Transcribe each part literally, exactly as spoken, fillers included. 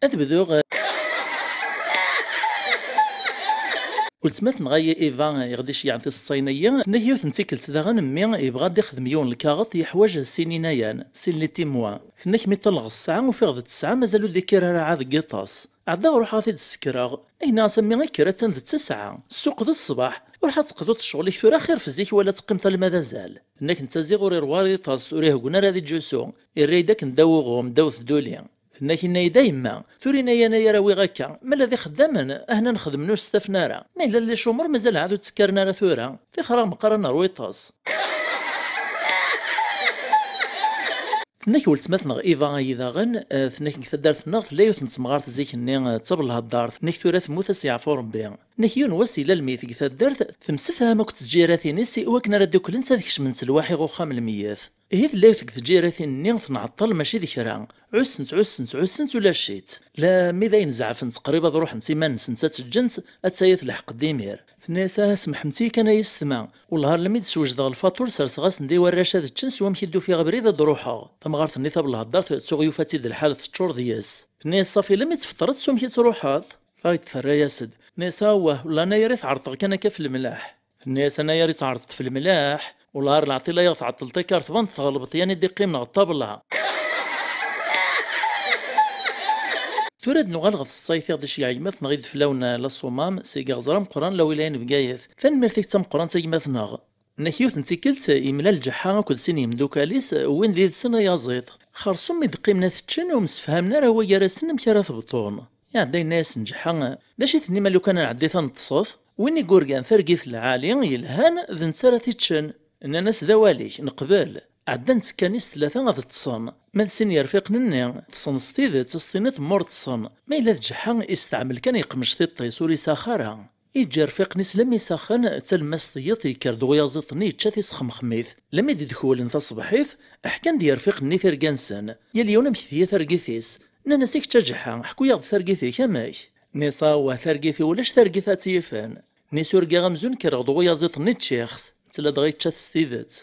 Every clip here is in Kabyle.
Ad bduɣ. Weltma-tneɣ ay Eva i ɣ-d-iceyyɛen tiseḍsayin-agi, tenna-k yiwet n tikkelt daɣen mmi yebɣa ad d-ixdem yiwen lkaɣeḍ, yeḥwaǧ sin inayan, sin les témoins. Tenna-k mi ṭṭalleɣ ssaɛa ufiɣ d ttesɛa, mazal ur d-ikkir ara ɛad deg yiṭas. Ɛeddaɣ ruḥeɣ ad t-id-ssekreɣ. Ay nniɣ-as a mmi kker, attan d ttesɛa. Ssuq d ṣṣbeḥ. Ruḥ ad teqḍuḍ ccɣel-ik tura, xir f zik wala teqqimeḍ alma d azal. Tenna-k netta ziɣ ur iṛwa ara yiṭas, ur iheggun ara di Ǧusu. Irra-yi-d akken ddaw uɣum, ddaw tduli. Tenna-k yenna-yi-d a yemma, tura inayan ay ara awiɣ akka, ma llan d ixeddamen, ahna nexdem ur stafen ara. Ma yella les chômeurs mazal ɛad ur ttekkaren ara tura. Tixer-aɣ meqqar ad neṛwu yiṭas. Tenna-k weltma-tneɣ Eva ayi daɣen, eh, tenna-k deg taddart-nneɣ tella yiwet n temɣart zik-nni, eh, d tabelheddart, tenna-k tura temmut ad s-yeɛfu Rebbi. Tenna-k yiwen wass yella lmeyt deg taddart, temsefham akked tǧiratin-is i wakken ara dduklent ad kecment s lwaḥi ɣer uxxam n lmeyyet. Ihi tella yiwet deg tǧiratin-nni tenɛeṭṭel mačči d kra. Ɛussen-tt, ɛussen-tt, ɛussen-tt, ulac-itt. Lammi d ayen zeɛfent qrib ad ruḥent iman-nsent ad tt-ǧǧent, attaya telḥeq-d imir. Tenna-yas ah, smeḥmt-iyi kan ay yessetma, wellah almi d-swejdeɣ lfaṭur serseɣ-asen-d i warrac ad ččen s wamek i d-ufiɣ abrid ad d-ruḥeɣ. Tamɣart-nni tabelheddart tuɣ yufa-tt-id lḥal teččur d yes. Tenna-yas ṣafi lammi tfeṭṭreḍ s wamek i ttruḥeḍ? Tayeḍ terra-yas-d. Tenna-yas awah, wellah anayer i tɛerḍeɣ kan akka f lemlaḥ. Tenna-yas anayer i tɛerḍeḍ f lemlaḥ, wellah ar lɛeṭṭila i ɣ-tɛeṭṭleḍ akka ar tban tɣelbeḍ yan i d-iqqimen ɣer ṭṭabla. Tura ad nuɣal ɣer tseḍsayt i ɣ-d-iceyyeɛ gma-tneɣ i d fell-awen, eh, la Sommam, seg Iɣẓer ameqqran, la wilaya n Bgayet. Tanemmirt-ik d tameqqrant a gma-tneɣ. Nnak yiwet n tikkelt, imlal Ǧeḥḥa akked sin yimdukal-is, wwin did-sen ayaẓiḍ. Xersum mi d-qqimen ad t-ččen, ur msefhamen ara wagar-asen amek ara t-bṭun. Iɛedda yenna-yasen Ǧeḥḥa, d acu i tennim a lukan ad nɛeddi ta neṭṭset? Win i yurgan targit lɛali yelhan, d netta ara t-iččen. Nnan-as d awal-ik, neqbel. Ɛeddan ttekkan-is tlata ad ṭṭsen. Ma d sin yerfiqen-nni, ṭṭsen s tidet, s tiniḍ ma ur ṭṭsen. Ma yella d Ǧeḥḥa, isteɛmel kan yeqmec tiṭ-is, ur isax ara. Iǧǧa irfiqen-is lammi s axxam, d talemmast n yiḍ yekker-d uyaziḍ-nni yečča-t isxemxem-it. Lammi d-dkulen taṣebḥit, ḥkan-d yirfiqen-nni tirga-nsen, yal yiwen amek tga targit-is. Nnan-as i kečč a Ǧeḥḥa, ḥku-yaɣ-d targit-ik amek? Nnan-as awah targit-iw ulac targit ad tt-yifen. Nnan-as urgaɣ amzun kkreɣ-d uyaziḍ-nni ččiɣ-t. Netta ladɣa yečča-t s tidet.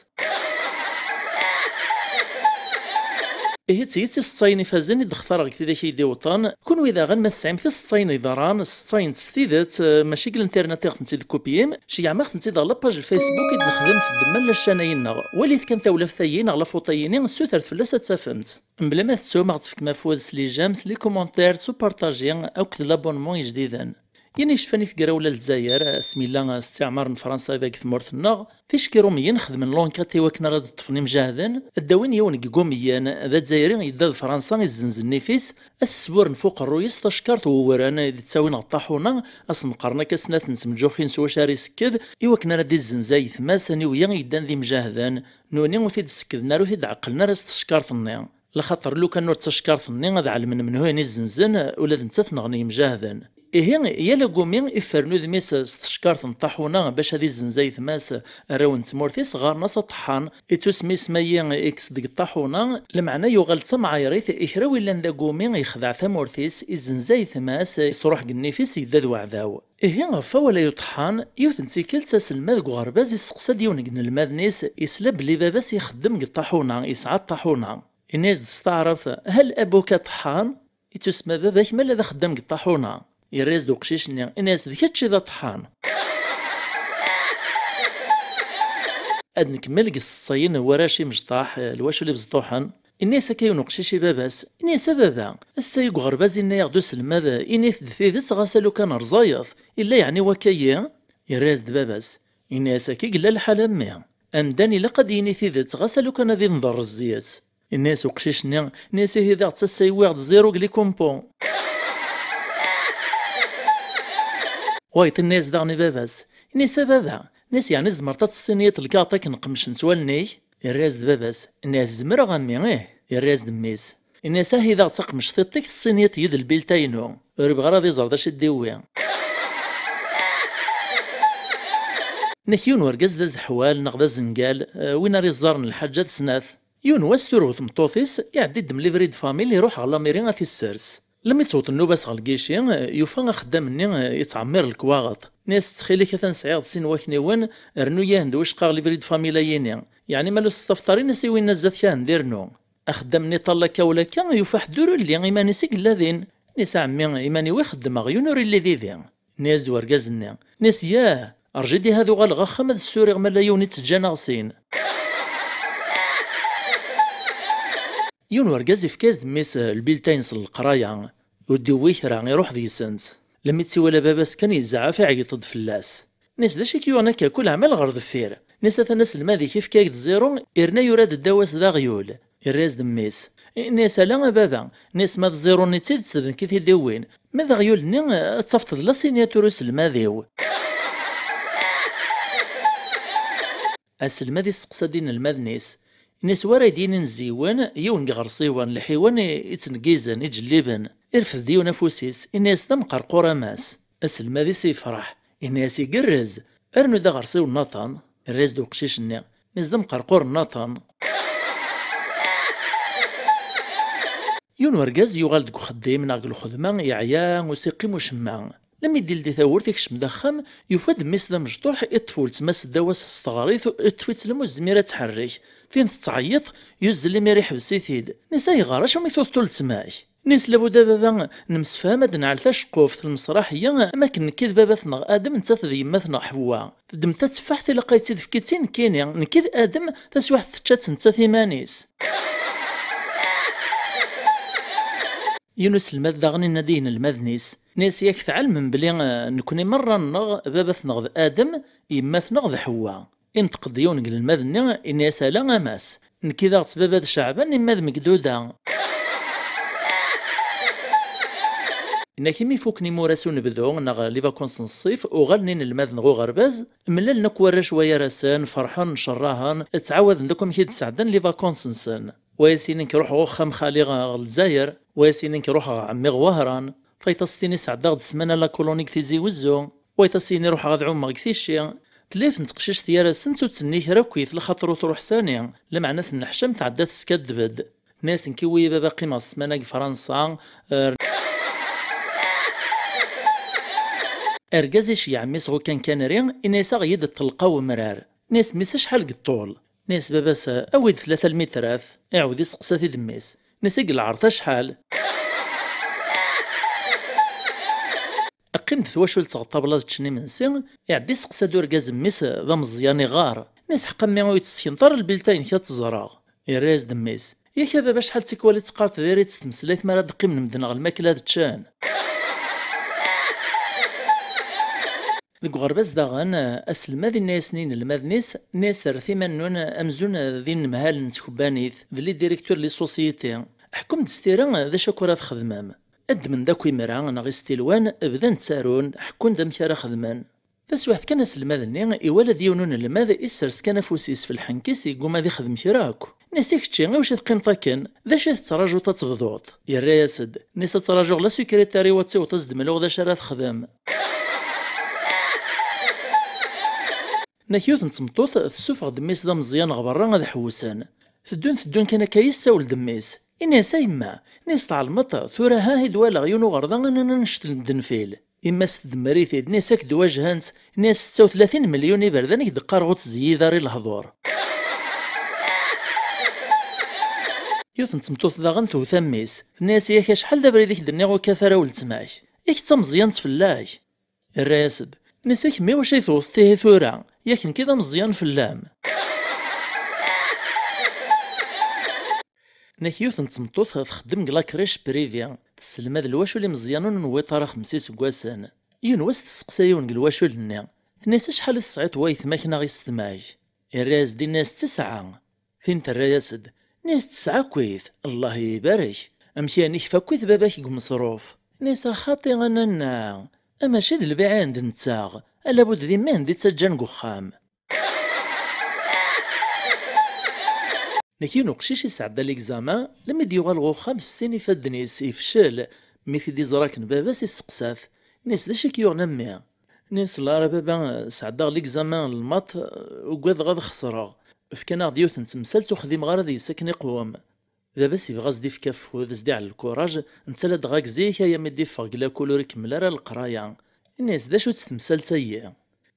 Ihi d tidet iseḍsayen ifazen i d-xtareɣ deg tidak i yi-d-iweṭṭen. Kunwi daɣen ma tesɛim tiseḍsayen iḍerran, seḍsayent s tidet, eh, mačči deg l'internet i ɣ-tent-id-kupyim, ceyyɛem-aɣ-tent-id ɣer la page Facebook i d-nexdem tedmel la chaîne-nneɣ. Walit kan tawlaft-ayi neɣ la photo-yini, ssutret fell-as ad tt-tafemt. Mebla ma tettum, ad ɣ-tefkem afud s les j'aime, s les commentaires, s upartaji akked l'abonnement ijdiden. Yin yecfan i tegrawla n Lezzayer, asmi yella stiɛmar n Fransa deg tmurt-nneɣ, ticki Iṛumyen xedmen l'enquête i wakken ara d-ṭṭfen imjahden, ad d-awin yiwen deg Iṛumyen, d Azzayri yedda d Fransa izzenz nnif-is, ad s-sburren f uqerruy-is tacekkart n wewren i d-ttawin ɣer ṭaḥuna, ad sen-qqaren akka snat n tmeččuxin s wacu ara isekked, i wakken ara d-izzenz ayetma-s, aniwi yeddan d imjahden, nuni ur t-id-sekkden ara, ur t-id-ɛeqqlen ara s tcekkart-nni. Laxaṭer lukan ur d tacekkart-nni ad ɛelmen menhu-yen izzenzen, ula d nettat nɣen yemjahden. Ihi, yal agumi iffren udem-is s tcekkart n ṭaḥuna bac ad izzenz ayetma-s, arraw n tmurt-is, ɣɣaren-as aṭeḥḥan, ittusem isem-ayi ikkes deg ṭaḥuna, lameɛna yuɣal d tamɛayrit i kra wi llan d agumi yexdeɛ tamurt-is, izzenz ayetma-s, yesruḥ deg nnif-is, yedda d weɛdaw. Ihi, ɣef wawal-ayi uṭeḥḥan, yiwet n tikkelt aselmad deg uɣerbaz isteqsa-d yiwen deg inelmaden-is, yesla belli baba-s ixeddem deg ṭaḥuna, yesɛa ṭaḥuna. Yenna-yas-d s taɛrabt, hal abuka ṭeḥḥan? Ittusma baba-k ma la d axeddam deg ṭaḥuna. Yerra-yas-d uqcic-nni, yenna-yas d kečč i d aṭeḥḥan. Ad nkemmel deg tseḍsayin n warrac imecṭaḥ, lwacul ibezṭuḥen. Yenna-yas akka yiwen uqcic i baba-s, yenna-yas a baba, ass-a deg uɣerbaz yenna-yaɣ-d uselmad, init-d tidet ɣas a lukan rẓayeḍ, illa yeɛni wakka-yi? Yerra-yas-d baba-s, yenna-yas akka i yella lḥal a mmi. Amdan ilaq ad d-yini tidet ɣas a lukan ad inḍerrez yes. Yenna-yas uqcic-nni, yenna-yas ihi daɣ d tassa yewwiɣ-d zéro deg les compos. Wayeḍ yenna-yas daɣen i baba-s, yenna-yas a baba, yenna-yas yeɛni tzemreḍ ad tessiniyeḍ lkaɣeṭ akken qemcent wallen-ik? Yerra-yas-d baba-s, yenna-yas zemreɣ a mmi, ih. Yerra-yas-d mmi-s, yenna-yas ahi daɣ d taqmecṭiṭ-ik tessiniyeḍ yid lbilta-inu, ur yebɣi ara ad iẓer d acu i d-iwwi. Nek yiwen urgaz d azeḥwal neɣ d azengal, eh, win ara iẓẓaren lḥaǧa d snat. Yiwen wass turew tmeṭṭut-is, iɛeddi-d mlibri d famille, iruḥ ɣer lamiri ad t-issers. Lmi tt-tewweḍ nnuba-s ɣer lgici, yufa axeddam-nni yettɛemmir lekwaɣeḍ. Nni-as ttxil-k atan sɛiɣ-d sin wakniwen, rnu-yahen-d wicqa ɣer libri d famille-ayini. Yeɛni ma ur testafeḍ ara in-as i winna zdat-k ahen-d irnu. Axeddam-nni iṭall akka u lakka, yufa ḥedd ur illi, iman-is i yella din. Inna-yas: "A ɛemmi, iman-iw i xeddmeɣ, yiwen ur illi didi." Inna-yas-d urgaz-nni, inna-yas: "Yah, rǧu-d ihi ad uɣaleɣ axxam ad ssuriɣ ma la yiwen i tt-ǧǧan neɣ sin." Yiwen urgaz ifka-yas-d mmi-s lbiltayen s leqraya, ur d-iwwi kra, iruḥ deg-sent. Lemmi tt-iwala baba-s kan yezɛef, iɛeyyeḍ-d fell-as. Inna-yas: "D acu i k-yuɣen akka kul ɛmal ɣer deffir?" Inna-yas: "Atan aselmad-ik ifka-ak-d zéro, irna yura-d ddaw-as d aɣyul." Irra-yas-d mmi-s. Inna-yas: "Ala a baba," inna-yas, "ma d zéro-nni d tidet d nekk i d-iwwin. Ma d aɣyul-nni, ad tafeḍ d la signature uselmad-iw." Aselmad isteqsa-d inelmaden-is. Inna-yas: "Wa ara yi-d-yinin zeywen, yiwen deg iɣersiwen, lḥiwan i, i ttneggizen, i ǧelliben." Irfed-d yiwen afus-is, inna-yas: "D amqerqur a mass." Aselmad-is yefreḥ, inna-yas: "Igerrez! Rnu-d aɣersiw nnaṭen." Irra-yas-d uqcic-nni, inna-yas: "D amqerqur nnaṭen." Yiwen urgaz yuɣal deg uxeddim neɣ deg lxedma, yeɛya, ur s-iqqim ucemma. Lemmi d-ildi tawwurt, ikcem-d axxam, yufa-d mmi-s d amecṭuḥ, iṭṭef weltma-s ddaw-as s teɣrit, iṭṭef-itt lmu tezmir ad tḥerrek. Tin tettɛeyyiḍ, yuzzel imir iḥbes-it-id. Inna-yas: "Ayɣer? Acu mi tuḍeḍ weltma-k?" Inna-yas: "Labudd a baba, nemsefham ad nɛell taceqquft, lmesraḥ-yi, am akken nekki d baba-tneɣ Adem, nettat d yemma-tneɣ Ḥewwa. Teddem tatteffaḥt, ilaq ad yi-tt-id-tefk i d tin nekkini. Nekki d Adem, taswiɛt tečča-tt nettat iman-is." Yiwen uselmad daɣen inna-d i yinelmaden-is, inna-yas: "Yak tɛelmem belli, eh, nekni merra-nneɣ, baba-tneɣ d Adem, yemma-tneɣ d Ḥewwa." Inṭeq-d yiwen deg inelmaden-nni, inna-yas: "Ala a mass, nekki daɣ d baba d Ceɛban, yemma d Megduda." Inna-k imi fukken imuras unebdu neɣ les vacances n ṣṣif, uɣalen inelmaden ɣer uɣerbaz, mlalen akk warrac wayar-asen, ferḥen, cerrahen, ttɛawaden-d akk amek i d-sɛeddan les vacances-nsen. Wa as-yini nekk ruḥeɣ uxxam xali ɣer Lezzayer, wa as-yini nekk ruḥeɣ ɣer ɛemmi ɣer Wehran, tayeḍ as-tini sɛeddaɣ-d ssmana la colonie deg Tizi Wezzu, wa as-yini ruḥeɣ ad ɛummeɣ deg Ticci. Tella yiwet n teqcict gar-asent ur ttenni kra akkit, lxaṭer ur truḥ sani, lameɛna tenneḥcam tɛedda teskaddeb-d. Tenna-yas: "Nekk iwwi-yi baba qqimeɣ ssmana deg Fransa." Er-, argaz iceyyeɛ mmi-s ɣer ukankanri, inna-yas: "Aɣ-iyi-d ṭṭelqa umrar." Inna-yas mmi-s: "Acḥal deg ṭṭul?" Inna-yas baba-s: "Awi-d tlata lmitrat." Iɛawed iseqsa-t-id mmi-s. Inna-yas: "I yelɛerḍ acḥal?" Qqim-d twacult ɣer ṭṭabla ad ččen imensi, iɛedda iseqsa-d urgaz mmi-s d ameẓyan iɣar. Inna-yas: "Ḥqa mmi ur yi-tessekneḍ ara lbilta-inek ad tt-ẓreɣ?" Irra-yas-d mmi-s: "Yak a baba, acḥal d tikwal i teqqareḍ diri-tt tmeslayt mi ara d-qqimen medden ɣer lmakla ad ččen?" Deg uɣerbaz daɣen, aselmad inna-yasen i yinelmaden-is, inna-yas: "Rret iman-nwen amzun d inemhalen n tkebbanit, d les directeurs n les sociétés. Ḥkum-d s tira d acu akk ara txedmem." Ddmen-d akk imra neɣ istilwan, bdan ttarun, ḥekkun-d amek ara xedmen. Taswiɛt kan aselmad-nni iwala-d yiwen unelmad issers kan afus-is f lḥenk-is, yegguma ad ixdem kra akk. Inna-yas: "I kečči, iwacu teqqimeḍ akken? D acu i tettrajuḍ ad tebduḍ?" Yerra-yas-d, inna-yas: "Ad ttrajuɣ la secrétaire-iw ad tiweḍ ad s-d-mluɣ d acu ara texdem." Inna-k yiwet n tmeṭṭut tessufeɣ-d mmi-s d ameẓyan ɣer berra ad ḥewsen. Teddun teddun kan akka yessawel-d mmi-s. Inna-yas: "A yemma," inna-yas, "tɛelmeḍ, tura ha i d-walaɣ yiwen uɣerda anan annect n ddenfil." Yemma-s tdemmer-it-id, inna-yas: "Ak-d wajhant," inna-yas, "setta u tlatin melyun iberdan i k-d-qqareɣ ur ttzeyyid ara i lehdur." Yiwet n tmeṭṭut daɣen tewt a mmi-s, tenna-yas: "Yak acḥal d abrid i k-d-nniɣ ur kkat ara weltma-k. Yak d tameẓyant fell-ak." Irra-yas-d, inna-yas: "A kemmi, wacu i tewteḍ ihi tura? Yak nekk i d ameẓyan fell-am." Nek yiwet n tmeṭṭut txeddem deg la crèche privée, tesselmad lwacul imeẓyanen ur newwiḍ ara xemsa iseggasen. Yiwen wass testeqsa yiwen deg lwacul-nni, tenna-yas: "Acḥal i tesɛiḍ wayetma-k neɣ isetma-k?" Irra-yas-d, inna-yas: "Tesɛa." Tin terra-yas-d, tenna-yas: "Tesɛa akkit, Allah ibarek. Amek yani kfa akkit baba-k deg umeṣruf?" Tenna-yas: "A xaṭi a nanna, a mačči d lbiɛ i d-nettaɣ, alabud d immi i d-ittaǧǧan deg uxxam." Nek yiwen uqcic isɛedda l'examen, lemmi d-yuɣal ɣer uxxam s sin ifadden-is, yefcel. Mi t-id-iẓra akken baba-s, isteqsa-t, inna-yas: "D acu i k-yuɣen a mmi?" Inna-yas: "Llah a baba, sɛeddaɣ l'examen n lmaṭ, ugadeɣ ad xesreɣ. Fkan-aɣ-d yiwet n temsalt ur xdimeɣ ara deg-s akken iqwem." Baba-s yebɣa ad s-d-ifk afud, ad s-d-iɛell lkuraj, netta ladɣa deg zik aya mi d-iffeɣ deg lakul ur ikemmel ara leqraya. Inna-yas: "D acu-tt temsalt-agi?"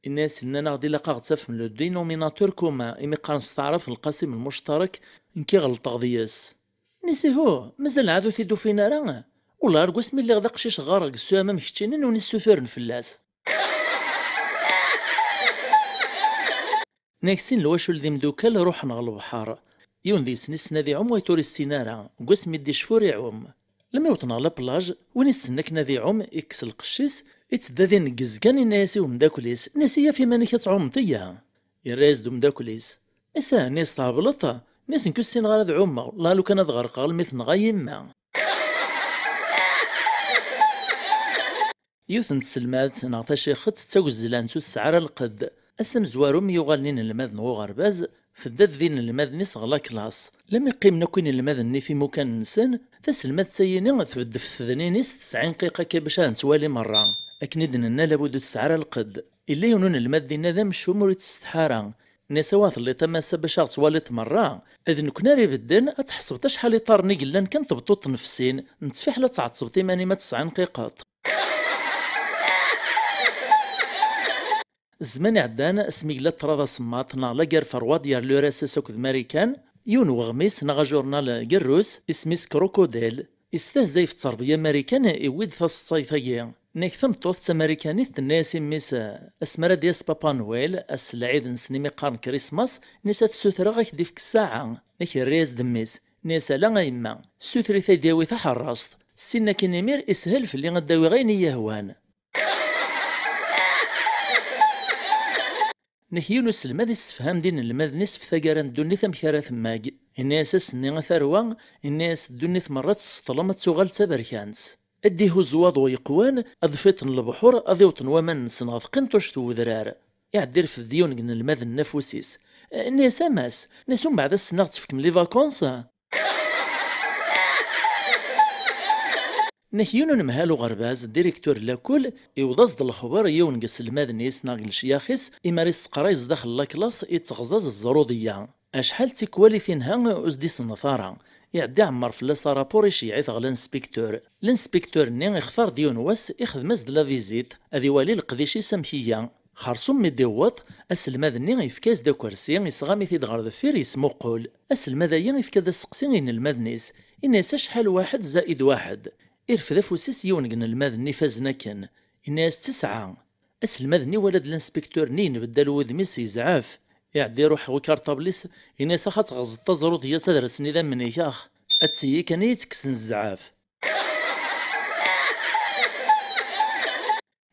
Inna-yas: "Nnan-aɣ-d ilaq ad ɣ-tafem le dénominateur commun, imi qqaren s taɛrabt lqasim lmuctarek, nekk i ɣelṭeɣ deg-s." Inna-yas: "Ihu, mazal ɛad ur t-id-ufin ara?" Wellah, ar wasmi lliɣ d aqcic ɣɣareɣ deg ssuɛma am keččini, ur nessuturen fell-as. Nag sin lwacul d imdukal ruḥen ɣer lebḥer. Yiwen deg-sen issen ad iɛum, wayeḍ ur issin ara. Deg wasmi d-icfa ur iɛum. Lmi wwḍen ɣer la plage, win issen akken ad iɛum, ikkes lqecc-is, ittedda d ineggez kan, inna-yas i umeddakel-is, inna-yas: "Iyya af iman-ik ad tɛumeḍ, iyya!" Irra-yas-d umeddakel-is: "Asa, inna-yas, thebleḍ?" Inna-yas: "Nekk ur ssineɣ ara ad ɛumeɣ, wellah lukan ad ɣerqeɣ almi tenɣa yemma." Yiwet n tselmadt neɣ tacixet d tagezlant, ur tesɛi ara lqedd. Ass amezwaru mi yuɣalen inelmaden ɣer uɣerbaz, tedda-d d inelmaden-is ɣer la classe. Lmi qqimen akk inelmaden-nni f imukan-nsen, taselmadt-agi-nni tbedd f tednin-is tesɛa nnqiq akka bac ad nettwali merra. Akken i d-nenna, labud ur tesɛi ara lqedd. Yella yiwen unelmad dinna d amcum, ur ittsetḥa ara. Nna-yas: "Awa telliḍ a massa bac ad ɣ-twaliḍ merra. D nekkni ara ibedden, ad tḥesbeḍ acḥal iṭarren i yellan kan tebṭuṭ n f sin, nettfiḥel ad tɛettbeḍ iman-im ad tesɛinqiqeḍ." Zzman iɛeddan, asmi yella ṭṭrad asemmaḍ neɣ la guerre froide gar l'U R S S akked Marikan, yiwen weɣmis neɣ ajurnal agerrus, isem-is Crocodile, istehzay f ttṛebga amarikan, iwwi-d taseḍsayt-agi. Nag tameṭṭut d tamarikanit tenna-yas i mmi-s: "Asmi ara d-yas Papa Nwel, ass n lɛid-nsen imi qqaren Christmas, nna-yas ad t-ssutreɣ ad k-d-ifk ssaɛa." Nag irra-yas-d mmi-s, nna-yas: "Ala a yemma, ssuter-it ad d-yawi taḥerrast. Ssin akkin imir, ishel fell-i ad d-awiɣ ayen i yi-yehwan." Nag yiwen uselmad issefham-d inelmaden-is f taggara n ddunit amek ara temmag. Inna-yas ass-nni a tarwa, inna-yas, ddunit merra ad tt-tseṭṭlem, ad tuɣal d taberkant. Ad d-ihuzz waḍu yeqwan, ad fiṭen lebḥur, ad iwṭen waman-nsen ɣer tqinṭuct n wedrar. Iɛedda irfed-d yiwen n inelmaden n afus-is. Inna-yas: "A Mass, inna-yas, umbeɛd ad sen-aɣ-d-tefkem les vacances?" Nag yiwen unemhal uɣerbaz, directeur n lakul, iwweḍ-as-d lexber i yiwen deg iselmaden-is neɣ deg lecyax-is, imi ara yesseqray zdaxel n la classe, itteɣzaẓ ẓẓruḍeyya. Acḥal d tikwal i t-inha, ur s-d-isenneḍ ara. Iɛedda iɛemmer fell-as arapur, iceyyeɛ-it ɣer l'inspecteur. L'inspecteur-nni ixtar-d yiwen wass, ixdem-as-d la visite, ad iwali leqdic-is amek iga. Xersum mi d-iwweḍ, aselmad-nni yefka-as-d akersi, isɣam-it-id ɣer deffir, yesmuqul. Aselmad-agi yefka-d aseqsi i yinelmaden-is, inna-yas: "Acḥal waḥed zaid waḥed?" Irfed afus-is yiwen deg inelmaden-nni ifazen akken, inna-yas: "Tesɛa." Aselmad-nni iwala-d l'inspecteur-nni yenbeddal wudem-is, yezɛef. Iɛedda iruḥ ɣer ukarṭabl-is, inna-yas: "Ax ad tɣeẓẓeḍ taẓrut-ya s adres-nni d amennik, ax. Ad tiyyi kan i yi-tekksen zzɛaf."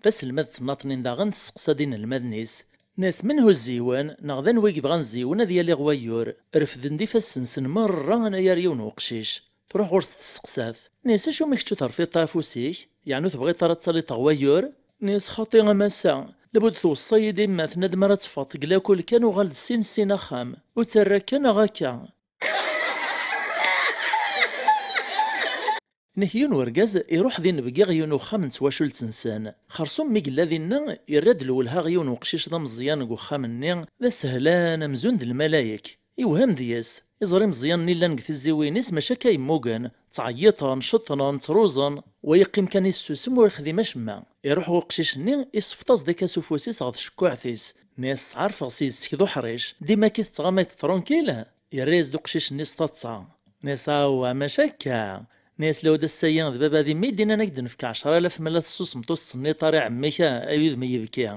Taselmadt n tnaṭnin daɣen tesseqsa-d inelmaden-is. Nna-yas: "Menhu zziwen?" Neɣ d anwa i yebɣan zziwen ad yali ɣer wayyur. Refden-d ifassen-nsen merra anagar yiwen weqcic. Truḥ ɣur-s tesseqsa-t. Nna-yas: "Acu mi kečč ur terfiḍ afus-ik? Yeɛni ur tebɣiḍ ara ad taliḍ ɣer wayyur?" Nna-yas: "Xaṭi a massa, labud tweṣṣa-yi-d yemma, tenna-d mi ara teffɣeḍ deg lakul kan uɣal-d sin sin axxam. Ur ttarra akka neɣ akka." Nna-k yiwen urgaz iruḥ d inebgi ɣer yiwen uxxam n twacult-nsen. Xersum mi yella dinna, irra-d lwelha ɣer yiwen uqcic d ameẓyan deg uxxam-nni, d asehlan amzun d lmalayek. Iwhem deg-s. Iẓra imeẓyanen-nni llan deg tiziwin-is, maca akka yemmugen. Ttɛeyyiṭen, ceṭṭnen, ttruẓen. Wa yeqqim kan yessusem ur ixdim acemma. Iruḥ uqcic-nni, isfeṭ-as-d akka s ufus-is ɣer tcekkuɛt-is. Nna-yas: "Sɛerfeɣ s yes-k d uḥric. Dima akka i tettɣamayeḍ tranquille?" Yerra-yas-d uqcic-nni s taḍsa. Nna-yas: "Awwa, maca akka." Nna-yas: "Lawd ass-agi d baba d immi i d-innan ad k-d-nefk ɛecra alaf ma la tessusmeḍ ur s-tenniḍ ara i ɛemmi-k, ay udem yebki."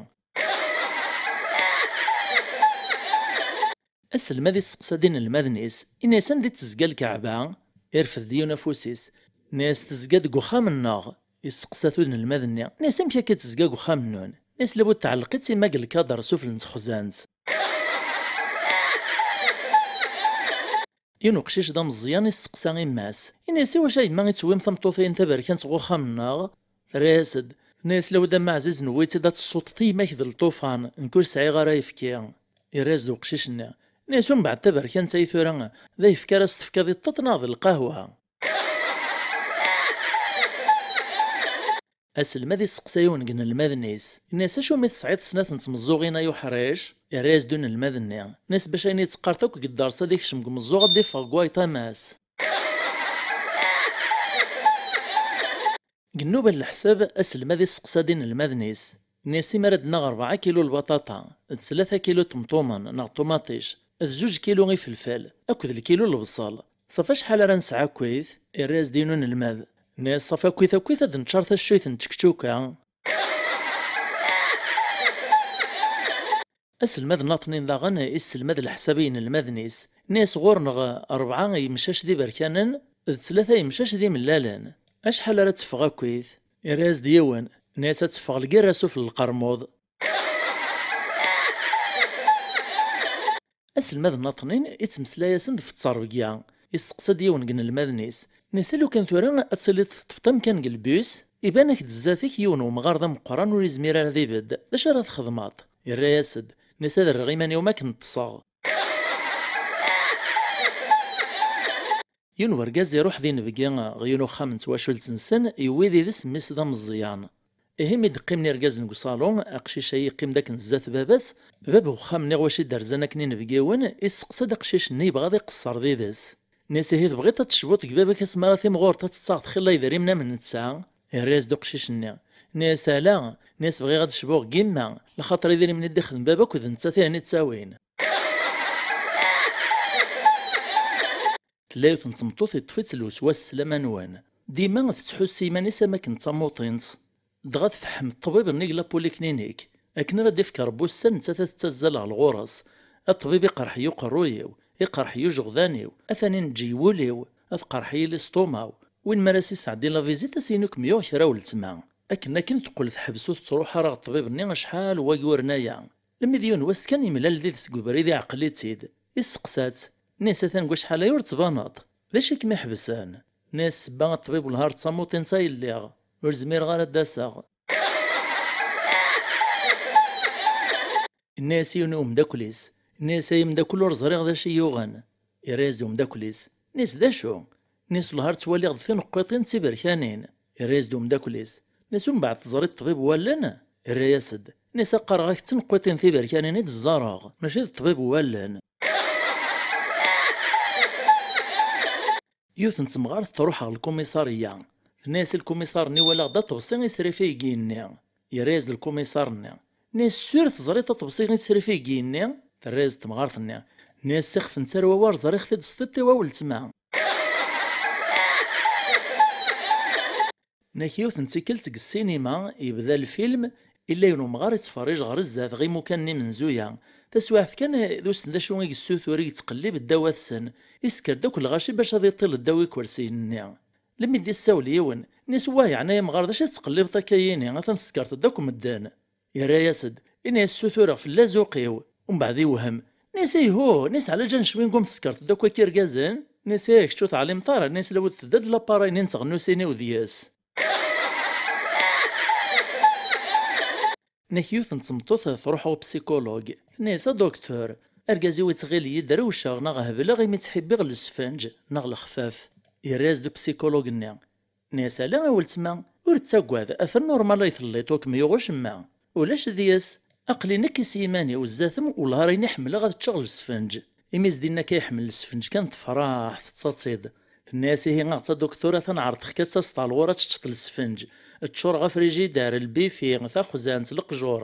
Aselmad isteqsa-d inelmaden-is, inna-yas: "Anda i d-tezga lkeɛba?" Irfed-d yiwen afus-is. Nna-yas: "Tezga deg uxxam-nneɣ." Isteqsa-t unelmad-nni, nna-yas: "Amek akka tezga deg uxxam-nnun?" Nna-yas: "Labud tɛelleq-itt imma deg lkader sufell n texzant." Yiwen uqcic d ameẓyan isteqsa imma-s, inna-yas: "Iwacu a yemma i tewwim tameṭṭut-ayi taberkant ɣer uxxam-nneɣ?" Terra-yas-d, tenna-yas: "Lawd a mma ɛziz, newwi-tt-id ad tessuṭṭeḍ i yemma-k d lṭufan, nekk ur sɛiɣ ara ayefki." Irra-yas-d uqcic-nni, nna-yas: "Umbeɛd taberkant-ayi tura, d ayefki ara s-tefkeḍ i ṭṭaṭ neɣ d lqahwa?" Aselmad isteqsa yiwen deg inelmaden-is, inna-yas: "Acu mi tesɛiḍ snat n tmeẓẓuɣin ay uḥric?" Irra-yas-d unelmad-nni, inna-yas: "Bac ayen i d-teqqareḍ akk deg dders ad ikcem deg umeẓẓuɣ ad d-iffeɣ deg wayeḍ a mass." Deg nnuba n leḥsab, aselmad isteqsa-d inelmaden-is, inna-yas: "Imi ara d-naɣ rebɛa kilu lbaṭaṭa, d tlata kilu ṭemṭumen neɣ ṭumaṭic, d zuǧ kilu ifelfel, akked lkilu n lebṣel, ṣafi acḥal ara nesɛu akkit?" Irra-yas-d yiwen unelmad, Nna-yas: "Ṣafi, akkit, akkit, ad neččar taccuyt n tčekčuka." Aselmad n laṭnin daɣen isselmad leḥsab i yinelmaden-is. Nna-yas: "Ɣur-neɣ rebɛa yemcac d iberkanen d tlata yemcac d imellalen. Acḥal ara teffeɣ akkit?" Irra-yas-d yiwen. Nna-yas: "Ad teffeɣ lgirra sufell lqermuḍ." Aselmad n laṭnin ittmeslay-asen-d ɣef ttṛebga. Isteqsa-d yiwen deg inelmaden-is. Nna-yas: "A lukan tura ad tiliḍ teṭṭfeḍ amkan deg lbus, iban-ak-d zdat-k yiwen wemɣar d ameqqran ur yezmir ara ad ibedd, d acu ara txedmeḍ?" Irra-yas-d. Nna-yas: "Ad rreɣ iman-iw mi akken ṭṭseɣ." Yiwen wergaz iruḥ d inebgi ɣer yiwen uxxam n twacult-nsen, yewwi yid-s mmi-s d ameẓẓyan. Ihi mi d-qqimen irgazen deg uṣalu, aqcic-a yeqqim-d akken zdat baba-s, bab uxxam-nni ɣer wacu i d-rzan akken inebgiwen, isteqsa-d aqcic-nni yebɣa ad iqeṣṣer d yid-s. Nna-yas: "Ihi tebɣiḍ ad tecbuḍ deg baba-k asmi ara timɣureḍ ad tettaɣeḍ xilla idrimen am netta?" Irra-yas-d uqcic-nni. Nna-yas: "Ala." Nna-yas: "Bɣiɣ ad cbuɣ deg yemma, lxaṭer idrimen i d-ixdem baba akked nettat ihi i ttawin." Tella yiwet n tmeṭṭut iṭṭef-itt lweswas s laman-nwen. Dima tettḥussu iman-is am akken d tamuṭint. Dɣa tfeḥḥem ṭṭbib-nni deg la polyclinique. Akken ara d-ifk Rebbi ussan, nettat ad tettazzal ɣer ɣur-s. "A ṭṭbib, iqerḥ-iyi uqerruy-iw, iqerḥ-iyi ujeɣdan-iw, atan ineǧǧ-iyi wul-iw, ad qerḥ-iyi listumaw." Win mi ara s-isɛeddi la visite, ad s-yini kem yuɣ kra a weltma. Akken akken teqqel teḥbes ur tettruḥ ara ɣer ṭṭbib-nni acḥal n wayyuren aya. Lemmi d yiwen wass kan yemlal d yid-s deg ubrid, iɛqel-itt-id. Isteqsa-tt. Nna-yas: "Atan deg wacḥal aya ur d-tbaneḍ. D acu i kem-iḥebsen?" Nna-yas: "Sebba a ṭṭbib, wellah ar d tamuṭint ay lliɣ. Ur zmireɣ ara ad d-aseɣ." Nna-yas i yiwen umeddakel-is. Nna-yas: "Ay ameddakel, ur ẓriɣ d acu i yuɣen." Irra-yas-d umeddakel-is. Nna-yas: "D acu?" Nna-yas: "Wellah ar ttwaliɣ d tineqqiṭin d tiberkanin." Irra-yas-d umeddakel-is. Nna-yas: "Umbeɛd teẓriḍ ṭṭbib n wallen?" Irra-yas-d. Nna-yas: "Qqareɣ-ak d tineqqiṭin tiberkanin i d-ẓẓareɣ, mačči d ṭṭbib n wallen." Yiwet n temɣart truḥ ɣer lkumiṣarya. Tenna-yas i lkumiṣar-nni: "Walaɣ-d aṭebsi isrif i yigenni." Yerra-yas-d lkumiṣar-nni. Nna-yas: "Sûr teẓriḍ aṭebsi isrif i yigenni?" Terra-yas-d temɣart-nni. Nna-yas: "Ixef n tarwa-wa ur ẓriɣ-t-id s tiṭ-iw a weltma." Nna-k yiwet n tikkelt deg ssinima, yebda lfilm, illa yiwen umɣar ittferrij ɣer zdat ɣer imukan n imenzuya. Taswiɛt kan, d ussen d acu i yessutur, i yettqellib ddaw-atsen. Isker-d akk lɣaci bac ad iṭil ddaw ikersiyen-nni. Lemmi d-issawel yiwen, nna-s: "Wah, yeɛni ay amɣar, d acu i tettqellibeḍ akka yini? Atan teskerteḍ akk medden." Yerra-yas-d, ini-as: "Ssutureɣ fell-as uqiw." Umbeɛd iwhem. Nna-s: "Ihu!" Nna-s: "Ɛla ǧan cwingum teskerteḍ akk akka irgazen?" Nna-s: "Eh, kečč ur teɛlimeḍ ara." Nna-s: "Lawed tedda-d laparay-nni n teɣnusin-iw d yes." Nna-k yiwet n tmeṭṭut truḥ ɣer upsikulug. Tenna-yas: "A docteur, argaz-iw ittɣil-iyi drewceɣ neɣ hebleɣ imi ttḥibbiɣ lesfenǧ neɣ lexfaf." Yerra-yas-d upsikulug-nni. Nna-yas: "Ala a weltma, ur ttagad, atan normal ay telliḍ, ur kem-yuɣ ucemma. Ulac deg-s, aql-i nekk i s yiman-iw zdat-m, wellah ar ayen i ḥemmleɣ ad ččeɣ lesfenǧ." Imi s-d-inna akka iḥemmel lesfenǧ kan, tefreḥ, tettaḍ-tt-id. Tenna-yas: "Ihi a ɣ-tt a docteur, atan ɛerḍeɣ-k ad taseḍ ɣer ɣur-i ad teččeḍ lesfenǧ. Ččureɣ afrijider, lbifi, taxzant, leqjur."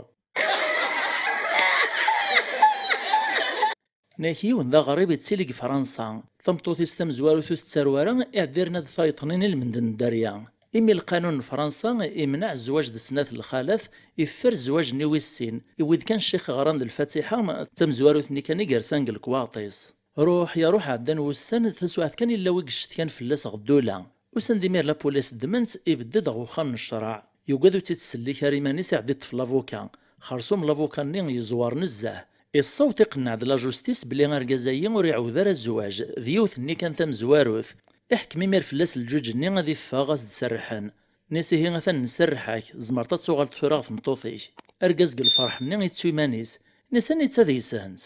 Nna-k yiwen d aɣrib ittili deg Fransa. Tameṭṭut-is tamezwarut ur tettaru ara, iɛedda yerna-d tayeḍnin i lmend n dderya. Imi lqanun n Fransa imneɛ zzwaǧ d snat lxalat, iffer zzwaǧ-nni wis sin, iwwi-d kan ccix ɣran d lfatiḥa, d tamezwarut-nni kan i yersan deg lekwaɣeḍ-is. Ruḥ ya ruḥ, ɛeddan wussan, taswiɛt kan illa wi yecetkan fell-as ɣer ddula. Usan-d imir la police, ddmen-t, ibedd-d ɣer uxxam n ccreɛ. Yugad ur tt-ittsellik ara iman-is, iɛedda iṭṭef lavuka. Xersum lavuka-nni yeẓwer nezzeh. Iṣṣawt iqenneɛ-d la justice belli argaz-ayi ur iɛawed ara zzwaǧ, d yiwet-nni kan tamezwarut. Iḥkem imir fell-as lǧuǧ-nni ad iffeɣ, ad s-d-serrḥen. Nna-s: "Ihi atan nserreḥ-ak, tzemreḍ ad tuɣaleḍ tura ɣer tmeṭṭut-ik." Argaz deg lferḥ-nni yettu iman-is. Nna-s: "Anita deg-sent?"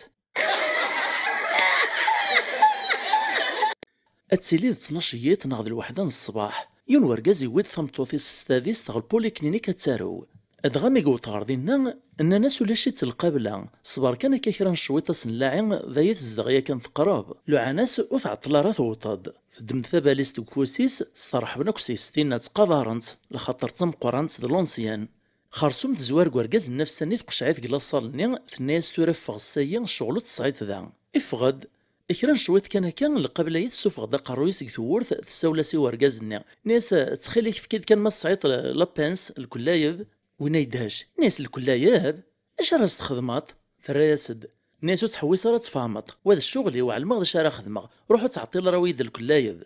Ad tili d ttnac yiḍ neɣ d lweḥda n ṣṣbeḥ. Yiwen wergaz yewwi-d tameṭṭut-is s tadist ɣer lpuliklinik ad tarew. Dɣa mi yewweḍ ɣer dinna, nnan-as: "Ulac-itt lqabla, ṣber kan akka kra n cwiṭ ad s-nlaɛi, d aya tezdeɣ yakan teqreb. Luɛan-as ur tɛeṭṭel ara tewweḍ-d." Teddem-d tabalizt deg ufus-is, steṛḥben akk s-yes, tinna ttqadaren-tt, lxaṭer d tameqqrant, d l'ancienne. Xersum tezwar deg urgaz nnefs-nni, teqceɛ-it deg laṣal-nni, tenna-yas: "Tura ffeɣ ssayi, ccɣel ur t-tesɛiḍ da." Iffeɣ-d, Kra n cwiṭ kan akka, lqabla-yi tessufeɣ-d aqerruy-is deg tewwurt, tessawel-as i urgaz-nni. Nni-as: "Ttxil-k, efk-id kan ma tesɛiḍ lapens, lkellayeb." Winna yedhec. Nni-as: "Lkellayeb? D acu ara s-txedmeḍ?" Terra-yas-d. Nni-as: "Ur ttḥewwis ara ad tfehmeḍ. Wa d ccɣel-iw, ɛelmeɣ d acu ara xedmeɣ. Ruḥ ur ttɛeṭṭil ara, awi-yi-d lkellayeb."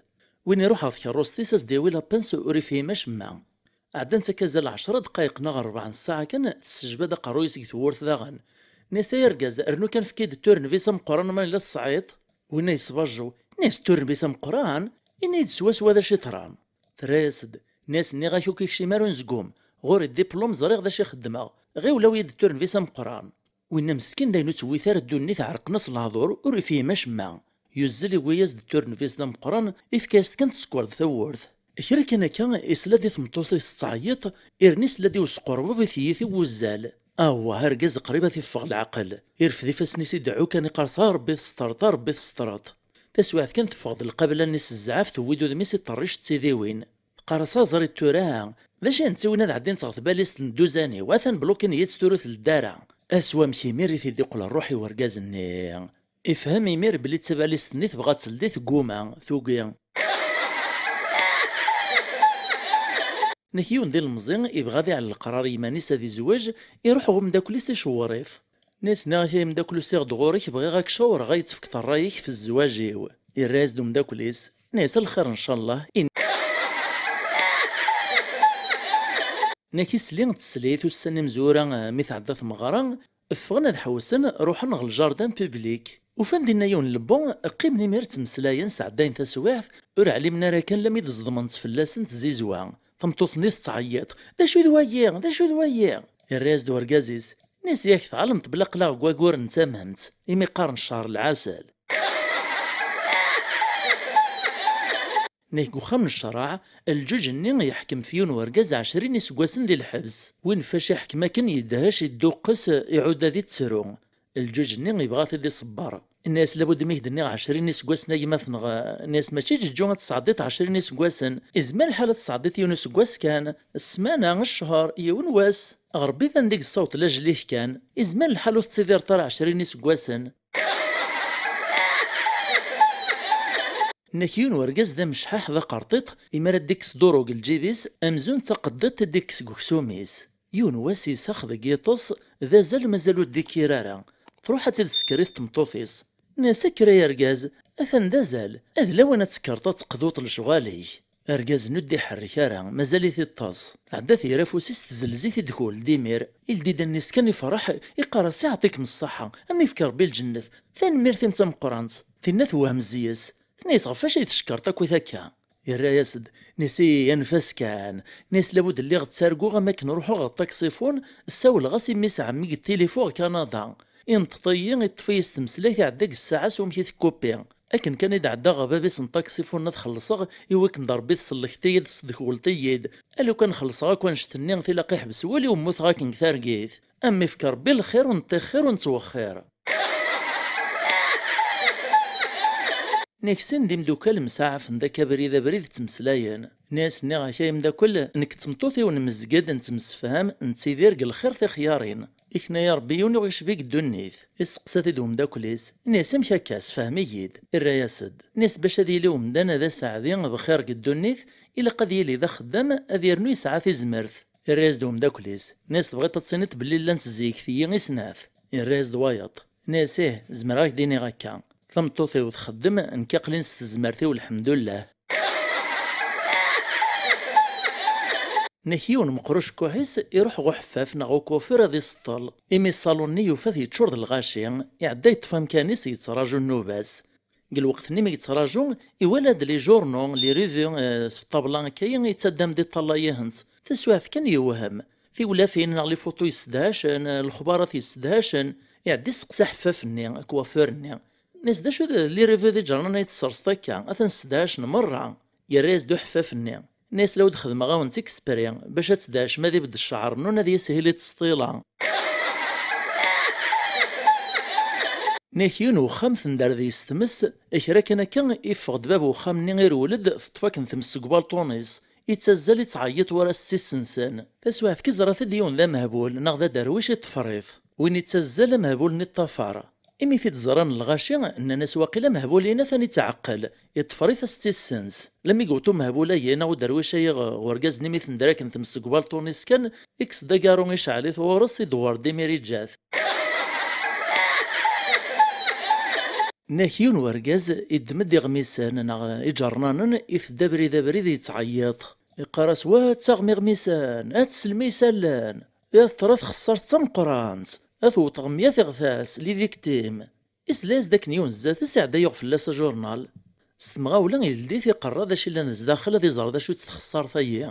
Win iruḥ ɣer tkerrust-is, a s-d-yawi lapens, ur ifhim acemma. Ɛeddant akka azal ɛecra ddqayeq neɣ rebɛa n ssaɛa kan, tessejba-d aqerruy-is deg tewwurt daɣen. Nni-as: "Ay argaz, rnu kan efk-iyi-d turnevis ameqqran ma yella tesɛiḍ." Winna yesbajju. Nni-as: "Turnevis ameqqran? Ini-yi-d swaswa d acu i teram." Terra-yas-d. Nni-as: "Nniɣ-ak ur k-ikcim ara unezgum. Ɣur-i diplum, ẓriɣ d acu i xeddmeɣ. Ɣiwel awi-yi-d turnevis ameqqran." Winna meskin d ayen ur tewwit ara ddunit, ɛerqen-as lehdur, ur ifhim acemma. Yuzzel, iwwi-yas-d turnevis d ameqqran, ifka-yas-d kan tsekkwer-d tawwurt. Kra kan akka, isla di tmeṭṭut-is tettɛeyyiḍ, irni isla-d i usqerbub i teyyit i wuzzal. Awah, argaz qrib ad t-iffeɣ leɛqel. Irfed ifassen-is, ideɛɛu kan, iqqar-as: "A Ṛebbi testreḍ, a Ṛebbi testreḍ." Taswiɛt kan teffeɣ-d lqabla-nni s zzɛaf, tewwi-d udem-is, iṭerric d tidiwin. Teqqar-as: "Aẓri tura, d acu i netta win ad ɛeddint ɣer tbalizt n dduzan-iw? Atan blokin-iyi-tt, tura ur teldi ara." Ass wamek imir i t-id-iqqel rruḥ i urgaz-nni. Ifhem imir belli d tabalizt-nni tebɣa ad teldi, tegguma, tugi. Nek yiwen d ilemẓi ibɣa ad iɛell leqrar i yiman-is ad izweǧ, iruḥ ɣer umeddakel-is icewwer-it. Nni-as: "Nniɣ-ak ay ameddakel, usiɣ-d ɣur-k, bɣiɣ ad k-cawreɣ, ad yi-tefkeḍ ṛṛay-ik f zzwaǧ-iw." Irra-yas-d umeddakel-is, nni-as: "A lxir ncallah." In- Nek isli d teslit ussan imezwura, eh, mi tɛedda tmeɣra, ffɣen ad ḥewsen, ruḥen ɣer ljardin public. Ufan dinna yiwen n lebbu, qqimen imir ttmeslayen, sɛeddayen taswiɛt, ur ɛlimen ara kan lammi d-ẓedment fell-asen tzizwa. Tameṭṭut-nni tettɛeyyiḍ: "D acu d wayi? D acu d wayi?" Irra-yas-d urgaz-is, nni-as: "Yak tɛelmeḍ belli aql-aɣ deg wagur n tamemt, imi qqaren cceṛ lɛasel." Nek deg uxxam n ccreɛ, lǧuǧ-nni yeḥkem f yiwen urgaz ɛecrin iseggasen di lḥebs. Win fac iḥkem akken yedhec, idduqqes, iɛuda di ttru. Lǧuǧ-nni ibɣa ad t-id-iṣebber. Inna-yas: "Labud mi k-d-nniɣ ɛecrin iseggasen a gma-tneɣ." Inna-yas: "Mačči ǧeǧǧu ad tesɛeddiḍ ɛecrin iseggasen. Izmer lḥal ad tesɛeddiḍ yiwen useggas kan, ssmana, ccher, yiwen wass. Ɣer Rebbi d anda i yessaweḍ lajel-ik kan. Izmer lḥal ur tettidireḍ ara ɛecrin iseggasen." Nek yiwen urgaz d amecḥaḥ d aqerṭiṭ, imi ara d-ikkes duru deg lǧib-is, amzun d taqeddiṭ i d-ikkes deg uksum-is. Yiwen wass isax deg yiṭes, d azal mazal ur d-ikkir ara. Truḥ ad tt-id-tsekker i tmeṭṭut-is. Nni-as: "Kker ay argaz, atan d azal, ad lawan ad tekkreḍ ad teqduḍ lecɣal-ik." Argaz-nni ur d-iḥerrek ara, mazal-it iṭṭes. Tɛedda tger afus-is, tezlez-it-id kul d imir. Ildi-d allen-is kan ifreḥ, iqqar-as: "Iɛṭikem ṣṣeḥḥa, a m-ifk Rebbi lǧennet, tanemmirt-im d tameqqrant." Tinna tewhem zzi-s. Tenna-yas: "Ɣef wacu i tcekkreḍ akkit akka?" Irra-yas-d, nni-as: "Ih, anef-as kan." Nni-as: "Labud lliɣ ttarguɣ am akken ruḥeɣ ɣer ṭaksifun, ssawleɣ-as i mmi-s ɛemmi deg tilifu ɣer Kanada. Inṭeṭ-iyi, iṭṭef-iyi s tmeslayt, iɛedda deg ssaɛa s wamek i tekkupi. Akken kan i d-ɛeddaɣ ɣer bab-is n ṭaksifun ad xellṣeɣ, iwakken d Rebbi tsellkeḍ-iyi-d tesdegwleḍ-iyi-d. A lukan xellṣeɣ akk annect-nni, tilaq iḥbes wul-iw, mmuteɣ akken deg targit. A m-ifk Rebbi lxir, ur neṭṭixxir ur nettwexxir." Nek sin d imdukal msaɛafen-d akka abrid abrid ttmeslayen. Nni-as: "Nniɣ-ak ay amdakel, nekk d tmeṭṭut-iw nmezged, nettemsefham, nettidir deg lxir tixyarin. Ikna-yi Rebbi yiwen ur ɣ-icbi deg ddunit." Isteqsa-t-id umdakel-is, nni-as: "Amek akka? Sefhem-iyi-d." Irra-yas-d. Nni-as: "Bac ad yili umdan d aseɛdi bxir deg ddunit, ilaq ad yili d axeddam, ad yernu yesɛa tizmert." Irra-yas-d umdakel-is, nni-as: "Tebɣiḍ ad tiniḍ belli llant zik tiyi i snat?" Irra-yas-d wayeḍ. Nni-as: "Ih, zemreɣ ad k-d-iniɣ akka. Tameṭṭut-iw txeddem, nekk aql-in s tezmert-iw, lḥemdullah." Nek yiwen meqqer ucekkuḥ-is iruḥ ɣer uḥeffaf neɣ ukwafur ad iseṭṭel. Imi ṣṣalun-nni yufa-t yeččur d lɣaci, iɛedda yeṭṭef amkan-is yettraǧu nnuba-s. Deg lweqt-nni mi yettraǧu, iwala-d les journaux, les revues, eh, s ṭṭabla akka-yi, yettaddam-d iṭṭalay-ihent. Taswiɛt kan yewhem. Tiwlafin neɣ les photos yessedhacen, eh, lexbarat yessedhacen. Iɛedda isteqsa aḥeffaf-nni, akwafur-nni. Nni-as: "D acu d les revues d iǧernan ay tesserseḍ akka? Atan ssedhacen merra." Yerra-yas-d uḥeffaf-nni. Nni-as: "La wen-d-xedmeɣ-awen-tt exprès, bac ad tedhecem, ad ibedd ccɛer-nwen, ad yishil i ttesṭila." Nek yiwen uxxam tender deg-s tmes, kra kan akka, iffeɣ-d bab uxxam-nni, irewwel-d, teṭṭef akken tmes seg ubalṭun-is. Ittazzal, ittɛeyyiḍ war asessi-s-nsen. Taswiɛt kan iẓra-t-id yiwen d amehbul neɣ d aderwic, iṭṭfer-it. Win ittazzal, amehbul-nni iṭṭafar. Imi t-id-ẓran lɣaci, nnan-as: "Waqila amehbul-in atan ittɛeqqel, iṭṭfer-it as-tt-issens." Lami yewweḍ umehbul-agi neɣ uderwic-agi ɣer urgaz-nni, mi ten-draken tmes deg ubalṭun-is kan, ikkes-d agaru, icɛel-it ɣur-s, idewwer-d imir iǧǧa-t. Nnak yiwen wergaz iddem-d iɣmisen neɣ iǧernanen, itedda abrid abrid yettɛeyyiḍ. Iqqar-as: "Wa ttaɣem iɣmisen, ad teslem isallen, iḍ tura txeṣṣart d tameqqrant, ad tewwet ɣemya tiɣtas, les victimes." Isla-yas-d akken yiwen zdat-s iɛedda yuɣ fell-as ajurnal. S temɣawla ildi-t, iqerra d acu yellan zdaxel, ad iẓer d acu-tt txeṣṣart-agi.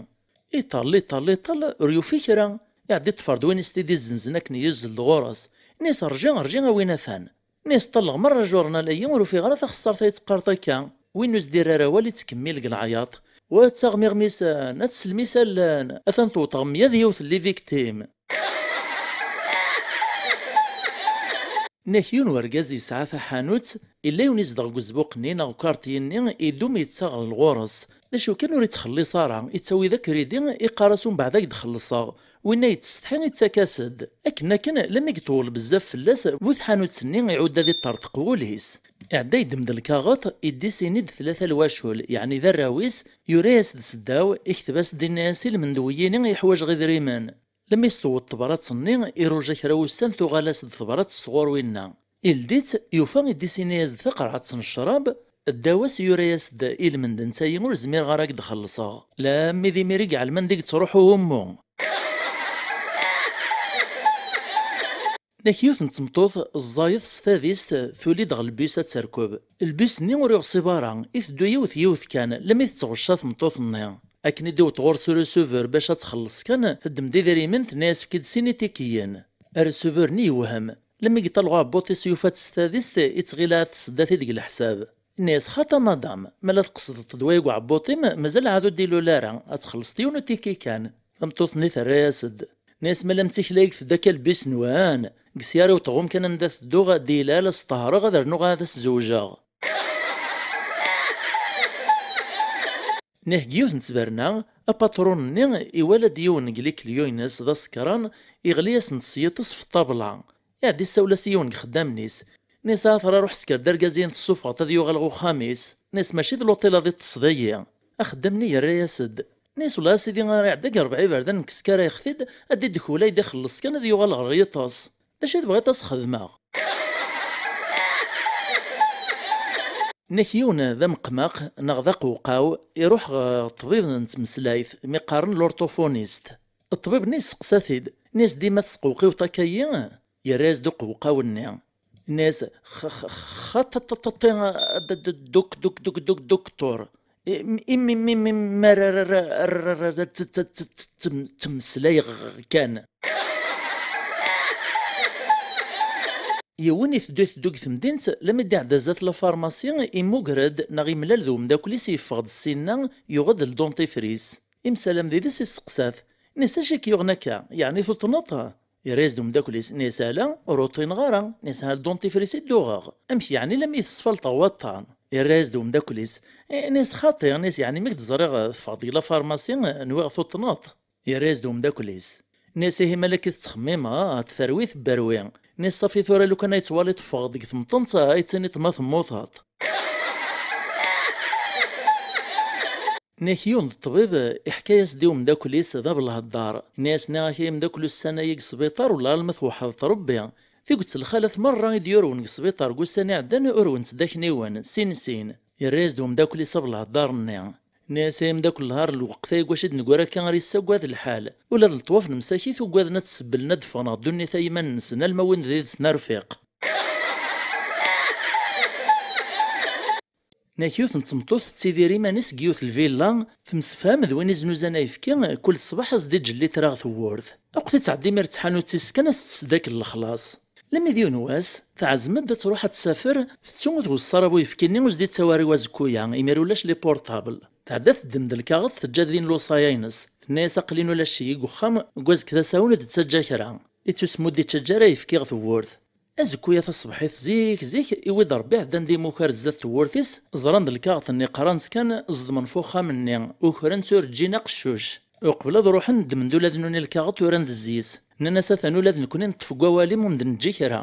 Iṭall, iṭall, iṭall, ur yufi kra. Iɛedda iṭṭfer-d win i s-t-id-izzenzen akken yuzzel-d ɣur-s. Inna-yas: "Rǧi, rǧi a win atan." Inna-yas: "Ṭalleɣ merra ajurnal-agi, ur ufiɣ ara taxeṣṣart ay teqqareḍ akka." Win ur s-d-irra ara awal, ittkemmil deg leɛyaḍ: "Wa ttaɣem iɣmisen, ad teslem isallen, atan tewwet ɣemya d yiwet n les victimes." Nnak yiwen wergaz yesɛa taḥanut, illa yiwen izdeɣ deg uzbuq-nni neɣ ukarṭi-nni, idum yettaɣ ɣer ɣur-s. D acu kan, ur ittxelliṣ ara, ittawi-d akridi, iqqar-as umbeɛd ad k-d-xellṣeɣ. Winna yettsetḥi, ittak-as-d. Akken akken, lami yeṭwel bezzaf fell-as, bu tḥanut-nni iɛudd ad iṭṭerṭeq wul-is. Iɛedda yeddem-d lkaɣeṭ, iddisini-d tlata lwacul, yeɛni d arraw-is, yura-yas-d seddaw, ikteb-as-d, inna-yas: "I lmend n wiyini i ḥwajeɣ idrimen." Lmi s-tewweḍ tebrat-nni, iruja kra wussan, tuɣal-as-d tebrat sɣur winna. Ildi-tt, yufa iddisini-yas-d taqerɛet n ccrab, ddaw-as yura-yas-d: "I lmend n tayi ur zmireɣ ara ad k-d-xellṣeɣ. Lammi d imir i iɛelmen deg ttruḥu ummu." Nnak yiwet n tmeṭṭut ẓẓayet s tadist, tuli-d ɣer lbus ad terkeb. Lbus-nni ur iɣṣib ara, iteddu yiwet yiwet kan, lmi tettɣecca tmeṭṭut-nni. Akken i d-iwweḍ ɣur-s receveur bac ad txelleṣ kan, teddem-d idrimen, tenna-yas: "Efk-d sin itikiyen." Receveur-nni yewhem. Lmi yeṭṭal ɣer uɛebbuṭ-is, yufa-tt s tadist, ittɣil ahat tessedda-t-id deg leḥsab. Inna-yas: "Xaṭi a madam, ma la tqesdeḍ-d waya deg uɛebbuṭ-im, mazal ɛad ur d-ilul ara, ad txellṣeḍ yiwen utiki kan." Tameṭṭut-nni terra-yas-d. Inna-yas: "Ma la m tikla i itedda akka lbis-nwen, deg sya ara iwweḍ ɣur-m kan anda tedduɣ, ad d-ilal, ad s-ṭehreɣ, ad rnuɣ ad as-zewjeɣ." Nnak deg yiwet n ttberna, apatṛun-nni iwala-d yiwen deg likliyu-ines d asekran, iɣli-yasen-d s yiṭes f ṭṭabla. Iɛedda issawel-as i yiwen deg ixeddamen-is. Inna-yas: "Ahat ara ruḥ sker-d argaz-in tessufɣeḍ ad yuɣal ɣer uxxam-is." Inna-yas: "Mačči d l'hôtel ad iṭṭes dagi." Axeddam-nni yerra-yas-d. Inna-yas: "Wellah a sidi, ara iɛedda deg rebɛa iberdan nekk skarayeɣ-t-id, ad d-idek wula ad ixelleṣ kan ad yuɣal ɣer yiṭes. D acu i tebɣiḍ ad s-xedmeɣ?" Nnak yiwen d ameqmaq neɣ d aqewqaw, iruḥ ɣer ṭṭbib n tmeslayt, mi qqaren l'orthophoniste. Ṭṭbib-nni yesteqsa-t-id, inna-yas: "Dima tesqewqiweḍ akka-yi?" Yerra-yas-d uqewqaw-nni. Inna-yas: "X-, x-, xaṭi, duk, duk, duk, duk, duktur. Imi, imi, imi, imi ara, ara, ara, ara, ara, t-, t-, t-, t-, tem-, temmeslayeɣ kan." Yiwen iteddu, iteddu deg temdint, lami d-iɛedda zdat la pharmacie, imuger-d neɣ imlal d umeddakel-is yeffeɣ-d ssinna, yuɣ-d le dentifrice. Imsalam did-s, isteqsa-t, inna-yas: "Acu i k-yuɣen akka? Yeɛni tuṭneḍ?" Yerra-yas-d umeddakel-is, inna-yas: "Ala, ur uṭineɣ ara." Inna-yas: "Ha le dentifrice i d-uɣeɣ. Amek yeɛni lami tesfalṭeḍ waṭṭan?" Yerra-yas-d umeddakel-is, inna-yas: "Xaṭi," inna-yas, "yeɛni mi k-d-ẓriɣ teffɣeḍ-d deg la pharmacie, nwiɣ tuṭneḍ." Yerra-yas-d umeddakel-is. Inna-yas: "Ihi ma la k-tettxemmimeḍ, terwi tebberwi." Inna-yas: "Ṣafi tura lukan ay twaliḍ teffɣeḍ-d deg temṭent, ay d-tiniḍ ma temmuteḍ." Nnak yiwen d ṭṭbib iḥka-yas-d i umeddakel-is d abelheddar. Inna-yas: "Nniɣ-ak ay ameddakel ussan-agi deg sbiṭar, wala alma tweḥdeḍ Rebbi. Tiget lxalat merra i d-yurwen deg sbiṭar deg ussan iɛeddan urwen-tt-id akniwen, sin sin." Yerra-yas-d umeddakel-is abelheddar-nni. Inna-yas: "Ay ameddakel, lhar lweqt-a deg wacu i d-neggra akka ara yessagad lḥal. Ula d leṭwaf n msakit ugaden ad tt-sebblen, ad d-ffɣen ɣer ddunit-a iman-nsen, alma win d yid-sen arfiq." Nnak yiwet n tmeṭṭut tettidir iman-is deg yiwet lvilla, temsefham d win iznuzan ayefki, kul ṣṣbeḥ ad s-d-iǧǧel litra ɣer tewwurt. Akk tittɛeddi imir d tḥanut-is kan ad s-tesseddak lexlaṣ. Lami d yiwen wass, teɛzem-d ad truḥ ad tsafer, tettu ur tweṣṣa ara bu uyefki-nni ur s-d-ittawi ara i wazekku-ya, imir ulac les portables. Tɛedda teddem-d lkaɣeḍ, teǧǧa din lewṣaya-ines. Tenna-yas: "Aql-in ulac-iyi deg uxxam, deg wazekk d asawen ur d-ttaǧǧa kra." Ittus-m ur d-ittaǧǧa ara ayefki ɣer tewwurt. Azekku-ya taṣebḥit zik zik, iwi-d Rebbi ɛeddan d imukar zdat tewwurt-is, ẓran-d lkaɣeḍ-nni, qran-tt kan, ẓedmen f uxxam-nni, ukren-tt ur ǧǧin aqeccuc. Uqbel ad ruḥen, ddmen-d ula d nuni lkaɣeḍ uran-d zzis. Nnan-as: "Atan ula d nekni neṭṭef deg wawal-im ur m-d-neǧǧi kra."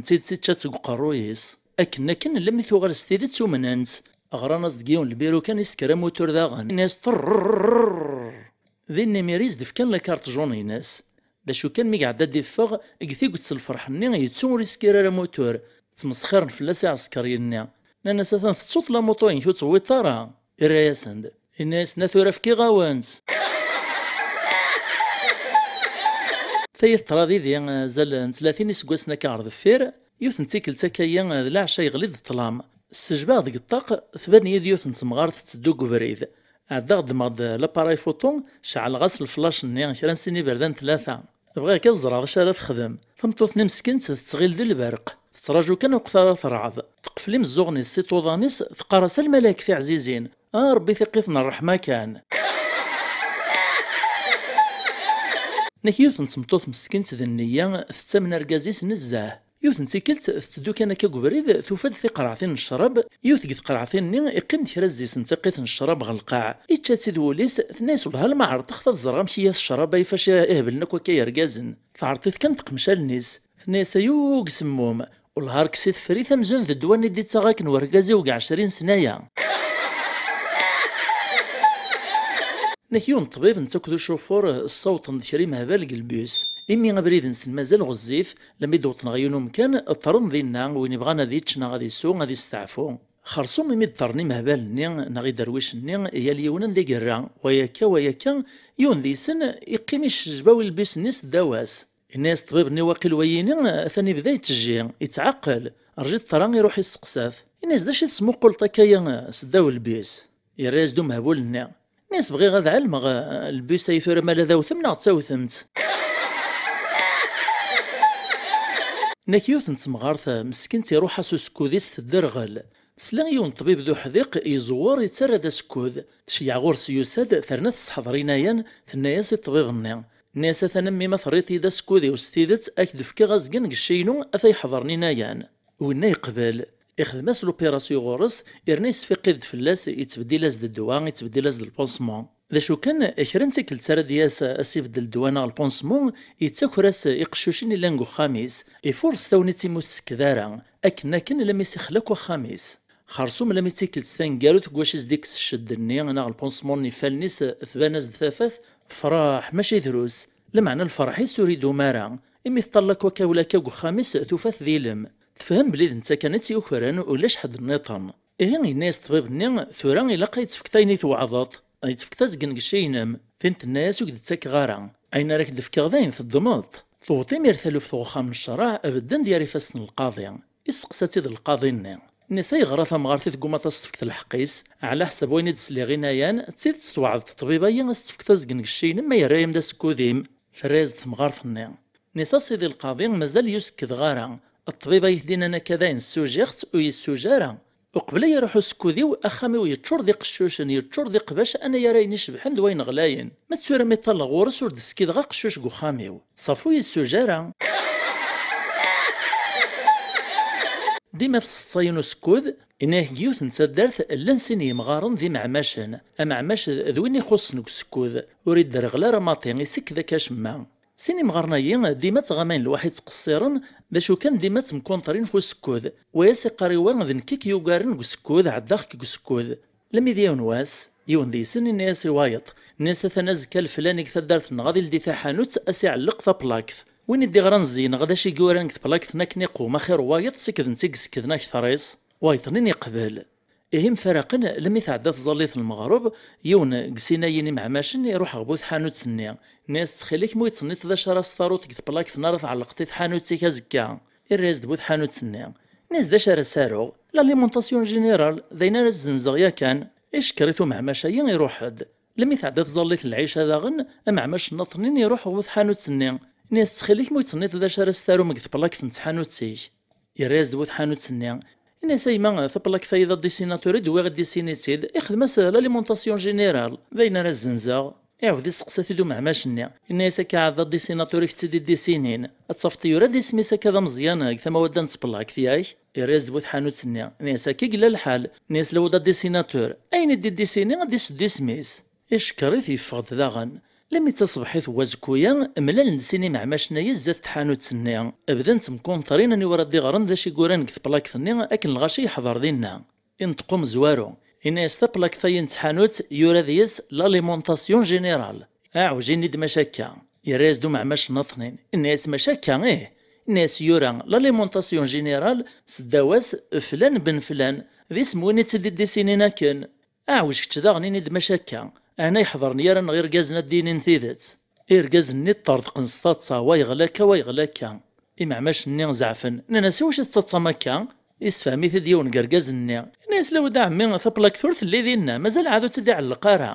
n tidet ičča-tt deg uqerruy-is. Akken akken, lemmi tuɣal s tidet umnen-tt. Ɣran-as deg yiwen lbiru kan, isker amutur daɣen. Ini-as: "Ṭerrrrrrrr." Din imir i s-d-fkan la carte jaune-ines. D acu kan, mi iɛedda ad d-iffeɣ, deg tiget s lferḥ-nni, yettu ur iskir ara amutur. Ttmesxiren fell-as iɛsekriyen-nni. Nnan-as: "Atan tettuḍ lamuṭu-inek, ur tewwiḍ ara?" Irra-yasen-d. Inna-yasen: "A tura fkiɣ-awen-tt." Tayi teḍra didi, azal n tlatin iseggasen akka ɣer deffir, yiwet n tikkelt akka-yi d leɛca, yeɣli-d ṭṭlam. Ssejbaɣ deg ṭṭaq, tban-iyi-d yiwet n temɣart tetteddu deg ubrid. Ɛeddaɣ ddmeɣ-d l'appareil photo, ceɛleɣ-as leflac-nni kra n sin iberdan tlata. Bɣiɣ kan ad ẓreɣ d acu ara texdem. Tameṭṭut-nni meskint tettɣil d lberq. Tettraǧu kan lweqt ara terɛed. Teqfel imeẓẓuɣen-is s iṭuḍan-is, teqqar-as: "A lmalayek tiɛzizin, a Ṛebbi tiqqit n ṛṛeḥma kan." Nek yiwet n tmeṭṭut meskint d nniya, tettamen argaz-is nezzeh. Yiwet n tikkelt, tetteddu kan akka deg ubrid, tufa-d tiqerɛtin n ccrab, yiwet deg tqerɛtin-nni iqqim-d kra zzi-s n tiqqit n ccrab ɣer lqaɛ. Ičča-tt-id wul-is, tenna-yas: "Wellah, alma ɛerḍeɣ-t ad ẓreɣ amek iga s ccrab-a ifac iheblen akk akka yergazen." Tɛerḍ-it kan teqmec allen-is. Tenna-yas: "Ayug semmum, wellah, rkes-it ffer-it amzun d ddwa-nni d-ittaɣ akken wergaz-iw deg ɛecrin sna-ya." Nek yiwen ṭṭbib, netta akked ucufur, ssawṭen-d kra imehbal deg lbus. Imi abrid-nsen mazal ɣezzif, lammi d-wwḍen ɣer yiwen umkan, ṭṭren dinna, win ibɣan ad yečč neɣ ad isew, ad isteɛfu. Xersum imi d-ṭṭren imehbal-nni neɣ iderwicen-nni, yal yiwen anda i yerra, wa akka, wa akka, yiwen deg-sen iqqim iccejbaw i lbus-nni seddaw-as. Yenna-yas ṭṭbib-nni: "Waqil wayini atan ibda yettejji, yettɛeqqel. Rǧit ṭṭra iruḥ isteqsa-t." Yenna-yas: "D acu i tesmuqquleḍ akka-ya seddaw lbus?" Yerra-yas-d umehbul-nni. Yenna-yas: "Bɣiɣ ad ɛelmeɣ, eh, lbus-ayi tura ma la d awtem neɣ d tawtemt." Nek yiwet n temɣart, eh, meskint iruḥ-as usekkud-is tedderɣel. Tesla i yiwen ṭṭbib d uḥdiq iẓewwer, yettarra-d asekkud. Tceyyeɛ ɣur-s, yusa-d, terna tesseḥḍer inayan, tenna-yas i ṭṭbib-nni. Tenna-yas: "Atan a mmi, ma terriḍ-iyi-d asekkud-iw s tidet, ad k-d-fkeɣ azgen deg cci-inu, ata yeḥḍer inayan." Winna yeqbel. Ixdem-as lupirasyu ɣur-s, yerna yesfiqid-d fell-as, yettbeddil-as-d ddwa, yettbeddil-as-d lpansement. D acu kan, kra n tikkelt ara d-yas ad s-ibeddel ddwa neɣ lpansement, yettaker-as iqeccucen yellan deg uxxam-is. Ifuṛes tagnit imi ur tsekked ara. Akken akken, lammi s-ixla akk axxam-is. Xersum lammi d tikkelt taneggarut deg wacu i s-d-ikkes ccedd-nni neɣ lpansement n yifallen-is, tban-as-d tafat, tefreḥ mačči drus. Lameɛna lferḥ-is ur idum ara, imi teṭṭal akk akka u lakka deg uxxam-is, tufa-t d ilem. Tefhem belli d netta kan i tt-yukren, ulac ḥedd nniḍen. Ihi, yenna-yas ṭṭbib-nni: "Tura ilaq ad yi-d-tefkeḍ ayen i tweɛdeḍ, ad yi-d-tefkeḍ azgen deg cci-inem." Tin tenna-yas: "Ur k-d-ttakeɣ ara. Ayen ara k-d-fkeɣ d ayen teddmeḍ." Tewweḍ imir taluft ɣer uxxam n ccṛeɛ, bedden-d gar ifassen n lqaḍi. Isteqsa-tt-id lqaḍi-nni. Nni-as: "Ayɣer a tamɣart i teggumaḍ ad s-tefkeḍ lḥeqq-is? Ɛla ḥsab wayen i d-sliɣ inayan, d tidet tweɛdeḍ ṭṭbib-ayi ad s-tefkeḍ azgen deg cci-inem ma yerra-yam-d asekkud-im?" Terra-yas-d temɣart-nni. Nni-as: "A sidi lqaḍi, mazal ur sekkdeɣ ara. Ṭṭbib ay t-d-innan akka dayen ssujiɣ-t, ur yessuj ara. Uqbel ay iruḥ usekkud-iw, axxam-iw yeččur d iqeccucen, yeččur d iqbac, anagar ayen icebḥen d wayen ɣlayen. Ma d tura mi ṭṭalleɣ ɣur-s ur d-skkideɣ aqeccuc deg uxxam-iw. Ṣafu ur yessuj ara." Dima f tseṭṭa-inu sekkud, yenna-ak deg yiwet n taddart llan sin yemɣaren d imeɛmacen. Ameɛmac d win ixuṣṣen deg usekkud, ur idderɣel ara maḍi, isekk-d akka acemma. Sin imɣaren-ayi dima ttɣamayen lwaḥi ttqeṣṣiren, d acu kan dima ttemkunṭrin f usekkud. Wa as-iqqar i wa d nekk i k-yugaren deg usekkud, ɛeddaɣ-k deg usekkud. Lemmi d yiwen wass, yiwen deg-sen yenna-yas i wayeḍ, yenna-yas atan azekka leflani deg taddart-nneɣ ad ildi taḥanut, a s-iɛelleq taplakt. Win i d-iɣran zzi-nneɣ d acu i yuran deg tplakt-nni akken iqwem axir n wayeḍ, sekden-tt i isekden akter-is. Wayeḍ-nni yeqbel. Ihi mfaraqen, lemmi tɛedda tẓallit n lmeɣreb, yiwen deg sin-ayi n imeɛmacen iruḥ ɣer bu tḥanut-nni. Yenna-yas ttxil-k ma ur yi-d-tenniḍ d acu ara s-taruḍ deg tplakt-nni ara tɛellqeḍ i tḥanut-ik azekka. Irra-yas-d bu tḥanut-nni. Yenna-yas d acu ara s-aruɣ? L'alimentation générale, d ayen ara zzenzeɣ yakan. Icekkeṛ-it umeɛmac-ayi iruḥ-d. Lemmi tɛedda tẓallit n lɛica daɣen, ameɛmac nniḍen iruḥ ɣer bu tḥanut-nni. Yenna-yas ttxil-k ma ur yi-d-tenniḍ d acu ara s-tarum deg tplakt n tḥanut-ik. Yerra-yas-d bu tḥanut-nni. Yenna-yas a yemma, taplakt-ayi d adisinatur i d-wwiɣ i disini-tt-id, ixdem-as l'alimentation générale, d ayen ara zzenzeɣ. Iɛawed isteqsa-t-id umeɛmac-nni. Yenna-yas akka ɛad d adisinatur i k-tt-id-iddisinin. Ad tafeḍ yura-d isem-is akka d ameẓyan deg tama wadda n tplakt, yak? Yerra-yas-d bu tḥanut-nni. Yenna-yas akka i yella lḥal. Yenna-yas lawa d adisinatur, ayen i d-iddisini ad d-isuddu isem-is. Icekkeṛ-it yeffeɣ-d daɣen. Lemmi d taṣebḥit n wazekku-ya, mlalen-d sin imeɛmacen-ayi zdat tḥanut-nni. Bdan ttemkunṭrin aniwa ara d-iɣren d acu i yuran deg tplakt-nni akken lɣaci yeḥḍer dinna. Inṭeq umezwaru, yenna-yas taplakt-ayi n tḥanut yura deg-s l'alimentation générale. Aɛwej, ini-d maca akka. Yerra-yas-d umeɛmac nniḍen, yenna-yas maca akka, ih. Yenna-yas yura l'alimentation générale seddaw-as flan ben flan, d isem win i tt-id-iddisinin akken. Aɛwej kečč daɣen ini-d maca akka. Ɛni yeḥḍer-nni ara neɣ irgazen ad d-inin tidet? Irgazen-nni ṭṭerḍqen s taḍsa, wa yeɣla akka, wa yeɣla akka. Imeɛmacen-nni zeɛfen, nnan-as i wacu tettaḍsam akka? Yessefhem-it-id yiwen deg irgazen-nni. Yenna-yas lawa d a ɛemmi, taplakt ur telli dinna, mazal ɛad ur tt-id-iɛelleq ara.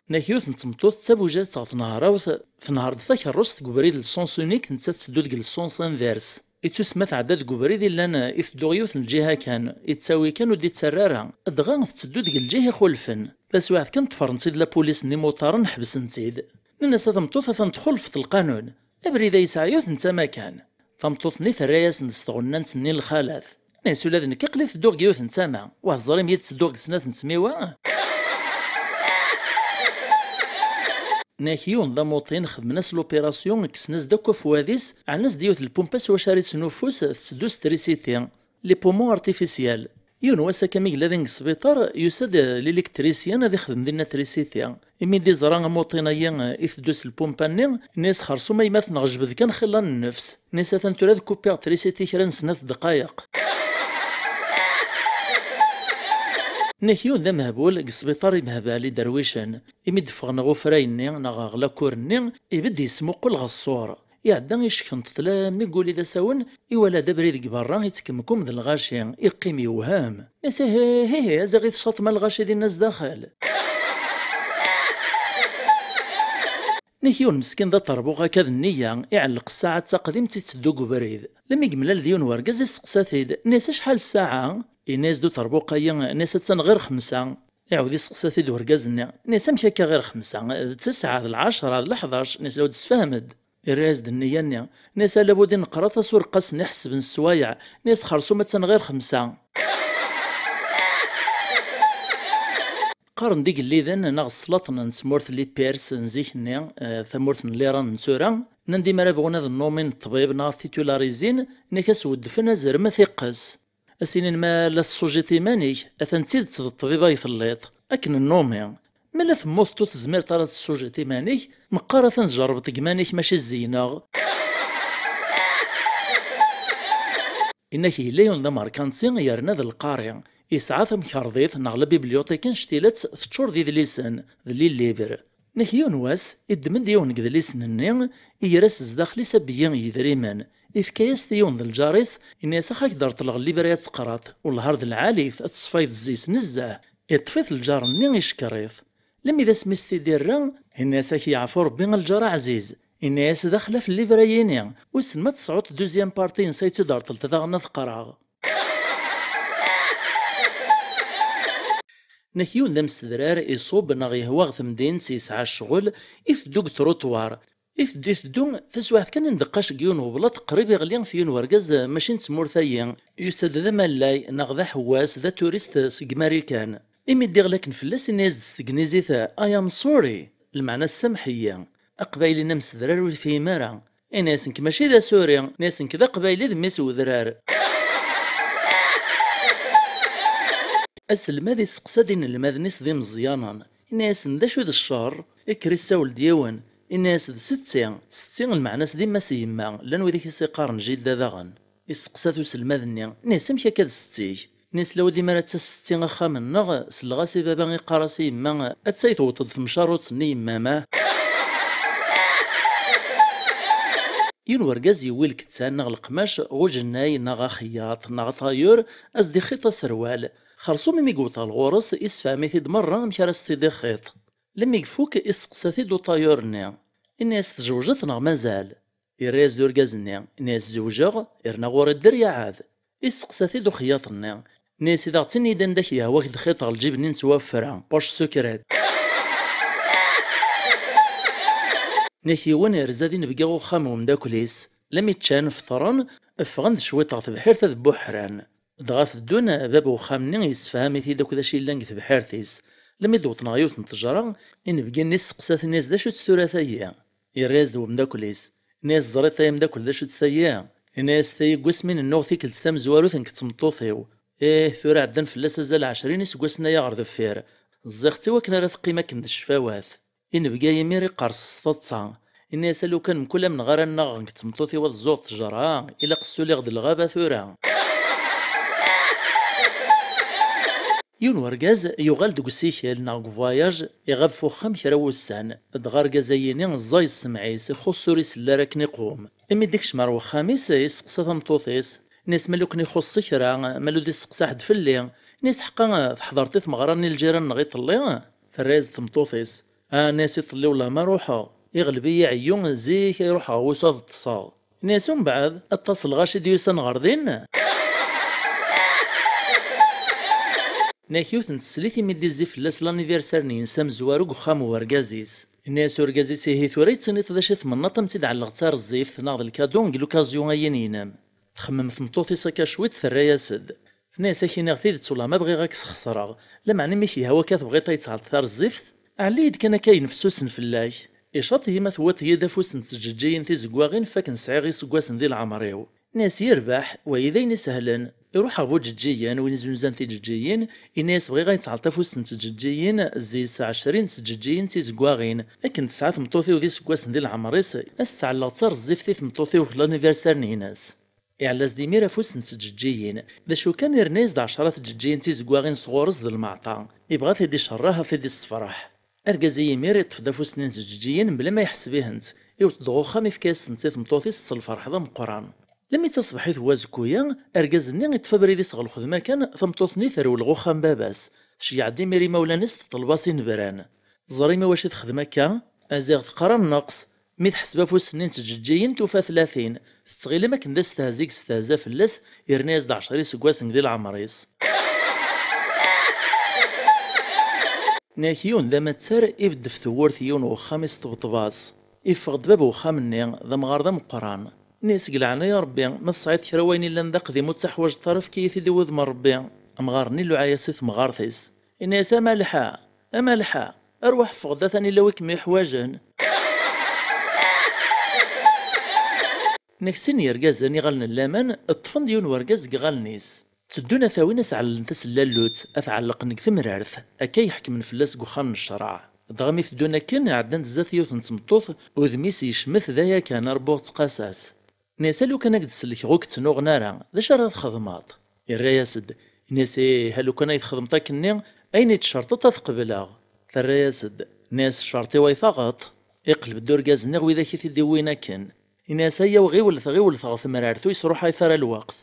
Nek yiwet n tmeṭṭut d tabujadt ɣer tnehrawt, tnehher-d takerrust deg ubrid n sens unique, nettat tetteddu deg sens inverse. Ittusemma tɛedda deg ubrid illan iteddu ɣer yiwet n lǧiha kan, ittawi kan ur d-ittarra ara, dɣa tetteddu deg lǧiha ixulfen. Taswiɛt kan ṭṭfren-tt-id lapulis n imuṭaren, ḥebsen-tt-id. Nnan-as a tameṭṭut atan txulfeḍ lqanun. Abrid-a yesɛa yiwet n tama kan. Tameṭṭut-nni terra-yasen-d s tɣennant-nni n lxalat. Nnan-as ula d nekk aql-i tedduɣ deg yiwet n tama. Wah teẓrim-iyi-d tedduɣ deg snat n tmiwa? Nek yiwen d amuṭin xedmen-as l'opération, kksen-as-d akk afwad-is, ɛnan-as-d yiwet n lpumpa s wacu ara yesnuffus, tetteddu s trisiti. Les poumons artificiels. Yiwen wass akka mi yella din deg sbiṭar, yusa-d, eh, lilektrisyan ad ixdem dinna trisiti. Imi d-iẓra amuṭin-ayi, eh, iteddu s lpumpa-nni, nni-as xersum aymat neɣ jbed kan xilla n nnefs. Nni-as atan tura ad kupiɣ trisiti kra n snat ddqayeq. Nek yiwen d amehbul deg sbiṭar imehbal iderwicen. Imi d-ffɣen ɣer ufray-nni neɣ ɣer lakur-nni, ibedd yesmuqul ɣer ṣṣur. Iɛedda iceknṭeṭ lammi yuli d asawen, iwala-d abrid deg berra ittkemkum d lɣaci, iqqim yewhem. Nni-as ihi, ihi, azaɣ i teccaṭem a lɣaci dinna zdaxel. Nek yiwen meskin d aṭerbuq akka d nniya, iɛelleq ssaɛa d taqdimt itteddu deg ubrid. Lammi yemlal d yiwen wergaz isteqsa-t-id, nni-as acḥal ssaɛa? Yenna-as-d uṭerbuq-ayi, nni-as attan ɣir xemsa. Iɛawed isteqsa-t-id urgaz-nni, nni-as amek akka ɣir xemsa? D ttesɛa, d lɛecṛa, d leḥdac, nni-as lawa d-tessefhem-d. Irra-yas-d nniya-nni, nni-as ala bud i neqra tasureqqast-nni ḥesben sswayeɛ, nni-as xersum attan ɣir xemsa. Qqaren-d igelliden neɣ sslaṭen n tmurt n Lipers n zik-nni, eh, tamurt n Liran n tura, nnan-d imi ara bɣun ad nnumin ṭṭbib neɣ ad titularizin, nni-ak ad s-weddfen azrem ad t-iqqes. Ad s-inin ma la tessujiḍ iman-ik, atan d tidet d ṭṭbib ay telliḍ. Akken nnumi. Ma la temmuteḍ ur tezmireḍ ara ad tessujiḍ iman-ik, meqqar atan tjerrbeḍ deg iman-ik mačči zzeyneɣ. Inna-k yella yiwen d amerkanti yerna d lqari. Yesɛa tamkerḍit neɣ la bibliothèque annect-ilat teččur d idlisen, d les livres. Nek yiwen wass, iddem-d yiwen deg idlisen-nni, iger-as zdaxel-is abeyyi n yidrimen, ifka-yas-t i yiwen d lǧar-is, yenna-yas ax ad k-d-reṭleɣ llibri ad teqraḍ, wellah ar d lɛali-t, ad teṣfayeḍ zzi-s nezzeh. Iṭṭef-it lǧar-nni, icekkeṛ-it. Lemmi d asmi s-t-id-irra, yenna-yas ak yeɛfu Rebbi a lǧar aɛziz. Yenna-yas daxel af llibri-yini, wissen ma tesɛuḍ deuxième partie-ines ay tt-id-reṭleḍ daɣen ad qqreɣ. Nek yiwen d amsedrar iṣub neɣ yehwa ɣer temdint yesɛa ccɣel, iteddu deg trottoir. Iteddu, iteddu, taswiɛt kan, indeqqac deg yiwen weblaṭ qrib iɣli ɣef yiwen wergaz, eh, mačči n tmurt-ayi. Yusa-d d amalay neɣ d aḥewwas, d aturist seg Marikan. Imi d-iɣli akken fell-as, inna-yas-d s tegnizit: "I am sorry", lmeɛna ssameḥ-iyi. Aqbayli-nni amsedrar ur yefhim ara. Inna-yas: "Nekk mačči d asuri", inna-yas, "nekk d aqbayli, d mmi-s n wedrar." Aselmad isteqsa-d inelmaden-is d imeẓyanen, inna-yasen: "D acu d ccer?" Ikker issawel-d yiwen, inna-yas: "D setti." Setti lmeɛna-s d yemma-s yemma, llan widak i s-iqqaren jidda daɣen. Isteqsa-t uselmad-nni, inna-yas: "Amek akka d setti-k?" Inna-yas: "Lawa d imir ad tas setti axxam-nneɣ, selleɣ-as i baba iqqar-as i yemma: 'Attay tewweḍ-d temcarruṭ-nni yemma-m, ah.'" Yiwen wergaz yewwi lkettan neɣ leqmac ɣ ujennay neɣ axeyyaṭ neɣ aṭayur, a s-d-ixxiṭ aserwal. Xerṣum imi yewweḍ ɣer ɣur-s, issefhem-it-id merra amek ara s-t-id-ixxiṭ. Lemmi ifuk, isteqsa-t-id uṭayur-nni. Inna-yas: "Tjewjeḍ neɣ mazal?" Irra-yas-d urgaz-nni, inna-yas: "Zewjeɣ, irna ɣur-i dderya ɛad." Isteqsa-t-id uxeyyaṭ-nni. Inna-yas: "Idaɣ ttini-d anda k-yehwa k-d-xqiṭeɣ lǧib-nni n ttwaffra, poche secrète." Nek yiwen irza d inebgi uxxam n umeddakel-is. Lami ččan, feṭren, ffɣen-d cwiṭ ɣer tebḥirt ad buḥran. Dɣa teddun, bab uxxam-nni yessefham-it-id akk d acu yellan deg tebḥirt-is. Lami d-wwḍen ɣer yiwet n ttejra, inebgi-nni isteqsa-t, inna-yas: "D acu-tt tura tagi?" Irra-yas-d umeddakel-is, inna-yas: "Ẓriḍ ay ameddakel d acu-tt tagi?" Inna-yas: "Tagi n wasmi nennuɣ tikkelt tamezwarut nekk d tmeṭṭut-iw. Ih, tura ɛeddan fell-as azal ɛecrin iseggasen aya ɣer deffir. Ẓẓiɣ-tt i wakken ara teqqim akken d ccfawat." Inebgi imir iqqers s taḍsa. Inna-yas: "A lukan mkul amneɣ ara nnaɣeɣ nekk d tmeṭṭut-iw ad ẓẓuɣ ttejra, ilaq ssuliɣ-d lɣaba tura." Yiwen wergaz yuɣal deg usikel neɣ deg voyage, iɣab f uxxam kra wussan. Dɣa argaz-ayini ẓẓay ssmeɛ-is, ixuṣṣ ur isell ara akken iqum. Imi d-ikcem ar wexxam-is, isteqsa tameṭṭut-is, inna-yas: "Ma lukan ixuṣṣ kra, ma lud isteqsa ḥedd fell-i?" Inna-yas: "Ḥqa, teḥḍreḍ i tmeɣra-nni lǧiran-nneɣ iḍelli?" Terra-yas-d tmeṭṭut-is: "Ah," inna-yas, "iḍelli wellah ma ruḥeɣ, iɣleb-iyi ɛeyyu, zik ay ruḥeɣ ɣer wusu ad ṭṭseɣ." Inna-yas: "Umbeɛd, ad taseḍ lɣaci d-yusan ɣer din?" Inna-yak yiwet n teslit imi d-izzi fell-as l'anniversaire-nni-ines amezwaru deg uxxam n urgaz-is. Inna-yas urgaz-is: "Ihi tura i d-tiniḍ d acu i tmennaḍ am tt-id-ɛelleɣ d tareẓẓift neɣ d lkadu deg l'occasion-ayi-inem?" Txemmem tmeṭṭut-is akka cwiṭ, terra-yas-d. Tenna-yas: "Ak-iniɣ tidet, wellah ma bɣiɣ ad k-sxeṣreɣ. Lameɛna imi k-yehwa akka tebɣiḍ ad yi-d-tesɛelleḍ tareẓẓift, ɛelli-yi-d kan akka yenfsusen fell-ak. Icaṭ-iyi ma tewwiḍ-iyi-d afus n tjeǧǧigin tizeggaɣin f akken sɛiɣ iseggasen di leɛmer-iw." Inna-yas: "Yerbeḥ, wayi d ayen isehlen." Iruḥ ɣer bu tjeǧǧigin, win izunzan tijeǧǧigin, inna-yas: "Bɣiɣ ad yi-d-tesɛelleḍ afus n tjeǧǧigin, zzis ɛecrin n tjeǧǧigin d tizeggaɣin, akken tesɛa tmeṭṭut-iw d iseggasen di leɛmer-is, ad s-tt-ɛelleɣ d tareẓẓift i tmeṭṭut-iw f l'anniversaire-nni-ines." Iɛella-as-d imir afus n tjeǧǧigin. D acu kan, irna-yas-d ɛecra tjeǧǧigin d tizeggaɣin sɣur-s d lmeɛṭa. Ibɣa ad t-id-icerreḥ, ad t-id-issefreḥ. Argaz-a imir iṭṭef-d afus-nni n tjeǧǧigin mebla ma yeḥseb-ihent. Iwet-d ɣer uxxam, ifka-yas-tent i tmeṭṭut-is s lferḥ d ameqqran. Lami d taṣebḥit n wazekku-ya, argaz-nni iṭṭef abrid-is ɣer lxedma kan, tameṭṭut-nni terwel ɣer uxxam n baba-s. Tceyyeɛ-d imir imawlan-is, teṭleb-as inebran. Ẓer imi wacu i texdem akka? A ziɣ teqra nnqes. Mi teḥseb afus-nni n tjeǧǧigin, tufa tlatin. Tettɣil am akken d astehzi i yestehza fell-as, yerna-yas-d ɛecra iseggasen di leɛmer-is. Nnak yiwen d amattar, ibedd f tewwurt n yiwen n wexxam, isṭebṭeb-as. Iffeɣ-d bab n wexxam-nni, d amɣar d ameqqran. Inna-yas: "Deg leɛnaya Rebbi, ma tesɛiḍ kra wayen illan d aqdim ur ttaḥwaǧeḍ ara, efk-iyi-t-id i wudem n Rebbi." Amɣar-nni iluɛa-yas i temɣart-is. Inna-yas: "A Malḥa, a Malḥa, arwaḥ ffeɣ-d, atan illa wi kem-yuḥwaǧen." Nnak sin yergazen iɣallen n laman, ṭṭfen-d yiwen wergaz deg iɣallen-is. Tteddun ad t-awin, ad s-ɛelllen tasellallut, ad t-ɛellqen deg temrart. Akka i ḥekmen fell-as deg uxxam n ccreɛ. Dɣa mi teddun akken, ɛeddan-d zdat yiwet n tmeṭṭut, udem-is yecmet d aya kan, arbux ttqas-as. Inna-yas: "A lukan ad k-d-sellkeɣ ur k-ttnuɣen ara, d acu ara txedmeḍ?" Irra-yas-d, inna-yas: "Ih, a lukan ay txedmeḍ akkenni, ayen i d-tcerṭeḍ ad t-qebleɣ." Terra-yas-d, inna-yas: "Ccerṭ-iw ay taɣeḍ?" Iqleb-d urgaz-nni ɣer widak i t-id-iwwin akken. Inna-yas: "Ayaw, ɣiwlet, ɣiwlet ɣer temrart, ur yesruḥayet ara lweqt."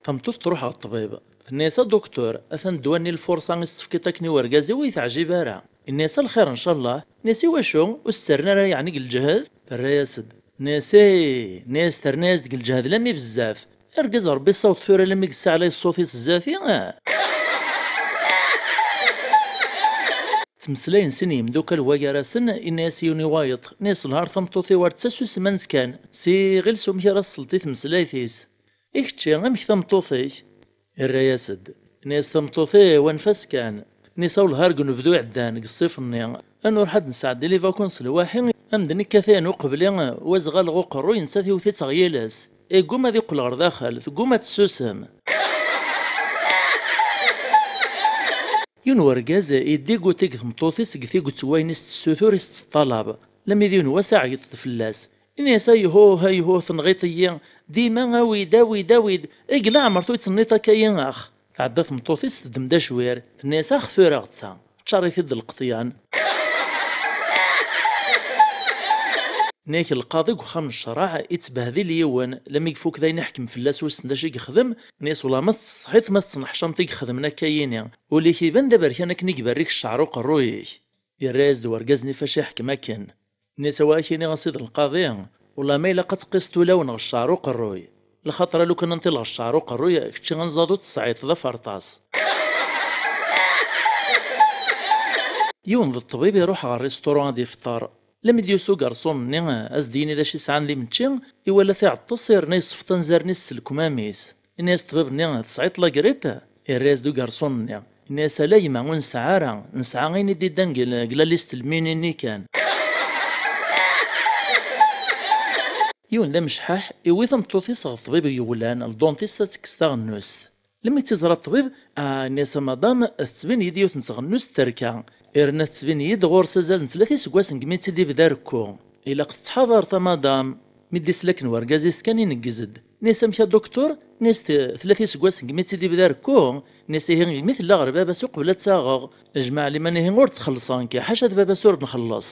Tameṭṭut truḥ ɣer ṭṭbib. Tenna-yas: "A duktur, atan ddwa-nni lfurṣa i s-tefkiḍ akken i urgaz-iw ur yi-teɛjib ara." Inna-yas: "A lxir, ncallah." Inna-yas: "I wacu? Ur s-ttarren ara yeɛni deg lǧehd?" Terra-yas-d. Inna-yas: "Ih." Inna-yas: "Terna-yas deg lǧehd lammi bezzaf. Argaz, Rebbi yessaweḍ tura lammi yessaɛlay ṣṣut-is zdat-i, ah." Ttmeslayen sin yimdukal wa gar-asen, inna-yas yiwen i wayeḍ, inna-yas: "Lhar tameṭṭut-iw ar d-tasusem anzkan, s iɣil s umek ara tesleḍ i tmeslayt-is. I kečči, amek tameṭṭut-ik?" Irra-yas-d, inna-yas: "Tameṭṭut-iw anef-as kan." Inna-yas: "A welhar deg unebdu iɛeddan, deg ṣṣif-nni, ad nruḥ ad d-nesɛeddi les vacances lwaḥi, amdan ikkat-ayen uqbli, wa zɣaleɣ uqerruy, nettat iwet-itt ɣer yiles. Igguma ad iqqel ɣer daxel, tegguma ad tessusem." Yiwen urgaz yeddigguti deg tmeṭṭut-is deg tiget n wayen i s-tessutur, i s-teṭṭalab, lammi d yiwen wass ɛyiḍ fell-as. Ini-as: "Ayhuh, ayhuh, tenɣiḍ-iyi, dima awi-d, awi-d, awi-d, eg leɛmer ur tenniḍ akka-yi ax." Tɛedda tmeṭṭut-is, teddem-d acwir, tenna-yas: "Ax tura ɣetta." Ččar-it-id lqeḍyan. Nyak lqaḍi deg uxxam n ccreɛ, ittbehdil yiwen, lammi ifuk d ayen iḥkem fell-as, wissen d acu i yexdem, nni-as: "Wala ma tettsetḥiḍ, ma tettneḥcameḍ i ixedmen akka yini. Ul-ik iban d aberkan akken i iberrik ccɛer uqerruy-ik." Yerra-yas-d urgaz-nni fac iḥkem akken. Nni-as: "Awa, ad ak-iniɣ a sidi lqaḍi, wala ma ilaq ad teqqiseḍ ulawen ɣer ccɛer uqerruy. Lxaṭer a lukan ad nṭileɣ ccɛer uqerruy, kečči anẓad ur tesɛiḍ d aferṭas." Yiwen d ṭṭbib iruḥ ɣer restaurant ad ifṭer. Lammi d-yusa ugarṣun-nni, a s-d-yini d acu i sɛan d imečči, iwala-t iɛeṭṭes, yerna yessefṭ anzaren-is s lekmam-is. Ini-as ṭṭbib-nni: "Tesɛiḍ la grippe?" Irra-yas-d ugarṣun-nni. Ini-as: "Ala gma, ur nesɛi ara. Nesɛa ayen i d-iddan deg, deg la liste lmini-nni kan." Yiwen d amecḥaḥ, iwi tameṭṭut-is ɣer ṭṭbib yewlan, le dentiste, ad tekkes taɣennust. Lemmi tt-iẓra ṭṭbib, ah, ini-as: "A madam, tettbin-iyi-d yiwet n tɣennust terka. Yerna tettbin-iyi-d ɣur-s azal n tlata iseggasen segmi tt-id-ibda rekku. Ilaq tettḥadareḍ a madam." Mi d-isla akken urgaz-is kan, ineggez-d. Ini-as: "Amek a doktur?" Ini-as: "T-, tlata iseggasen segmi tt-id-ibda rekku." Ini-as: "Ihi, segmi tella ɣer baba-s uqbel ad tt-aɣeɣ. Jmaɛ liman ihi ur tt-xellṣeɣ nekk, ḥaca d baba-s ur nxelleṣ."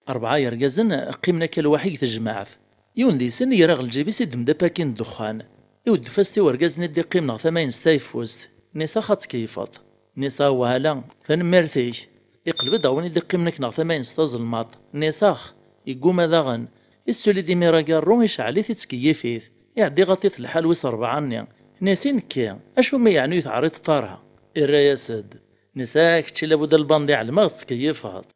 Rebɛa yergazen qqimen akka lwaḥi deg tejmaɛt. Yiwen deg-sen yerra ɣer lǧib-is, iddem-d apaki n ddexxan. Iweddef-as-t i urgaz-nni d-iqqimen ɣer tama-ines tayeffust. Ini-as: "Ax ad tkeyyfeḍ." Ini-as: "Awah, ala, tanemmirt-ik." Iqleb-d ɣer win i d-iqqimen akken ɣer tama-ines tazelmaḍt. Ini-as: "Ax." Yegguma daɣen. Issuli-d imir agarru, icɛel-it, ittkeyyif-it. Iɛedda iɣaṭ-it lḥal wis rebɛa-nni. Ini-as: "I nekki, acu mi yeɛni ur yi-teɛriḍeḍ ara?" Irra-yas-d. Nisa, kečči labud a lbandi, ɛelmeɣ tettkeyyifeḍ.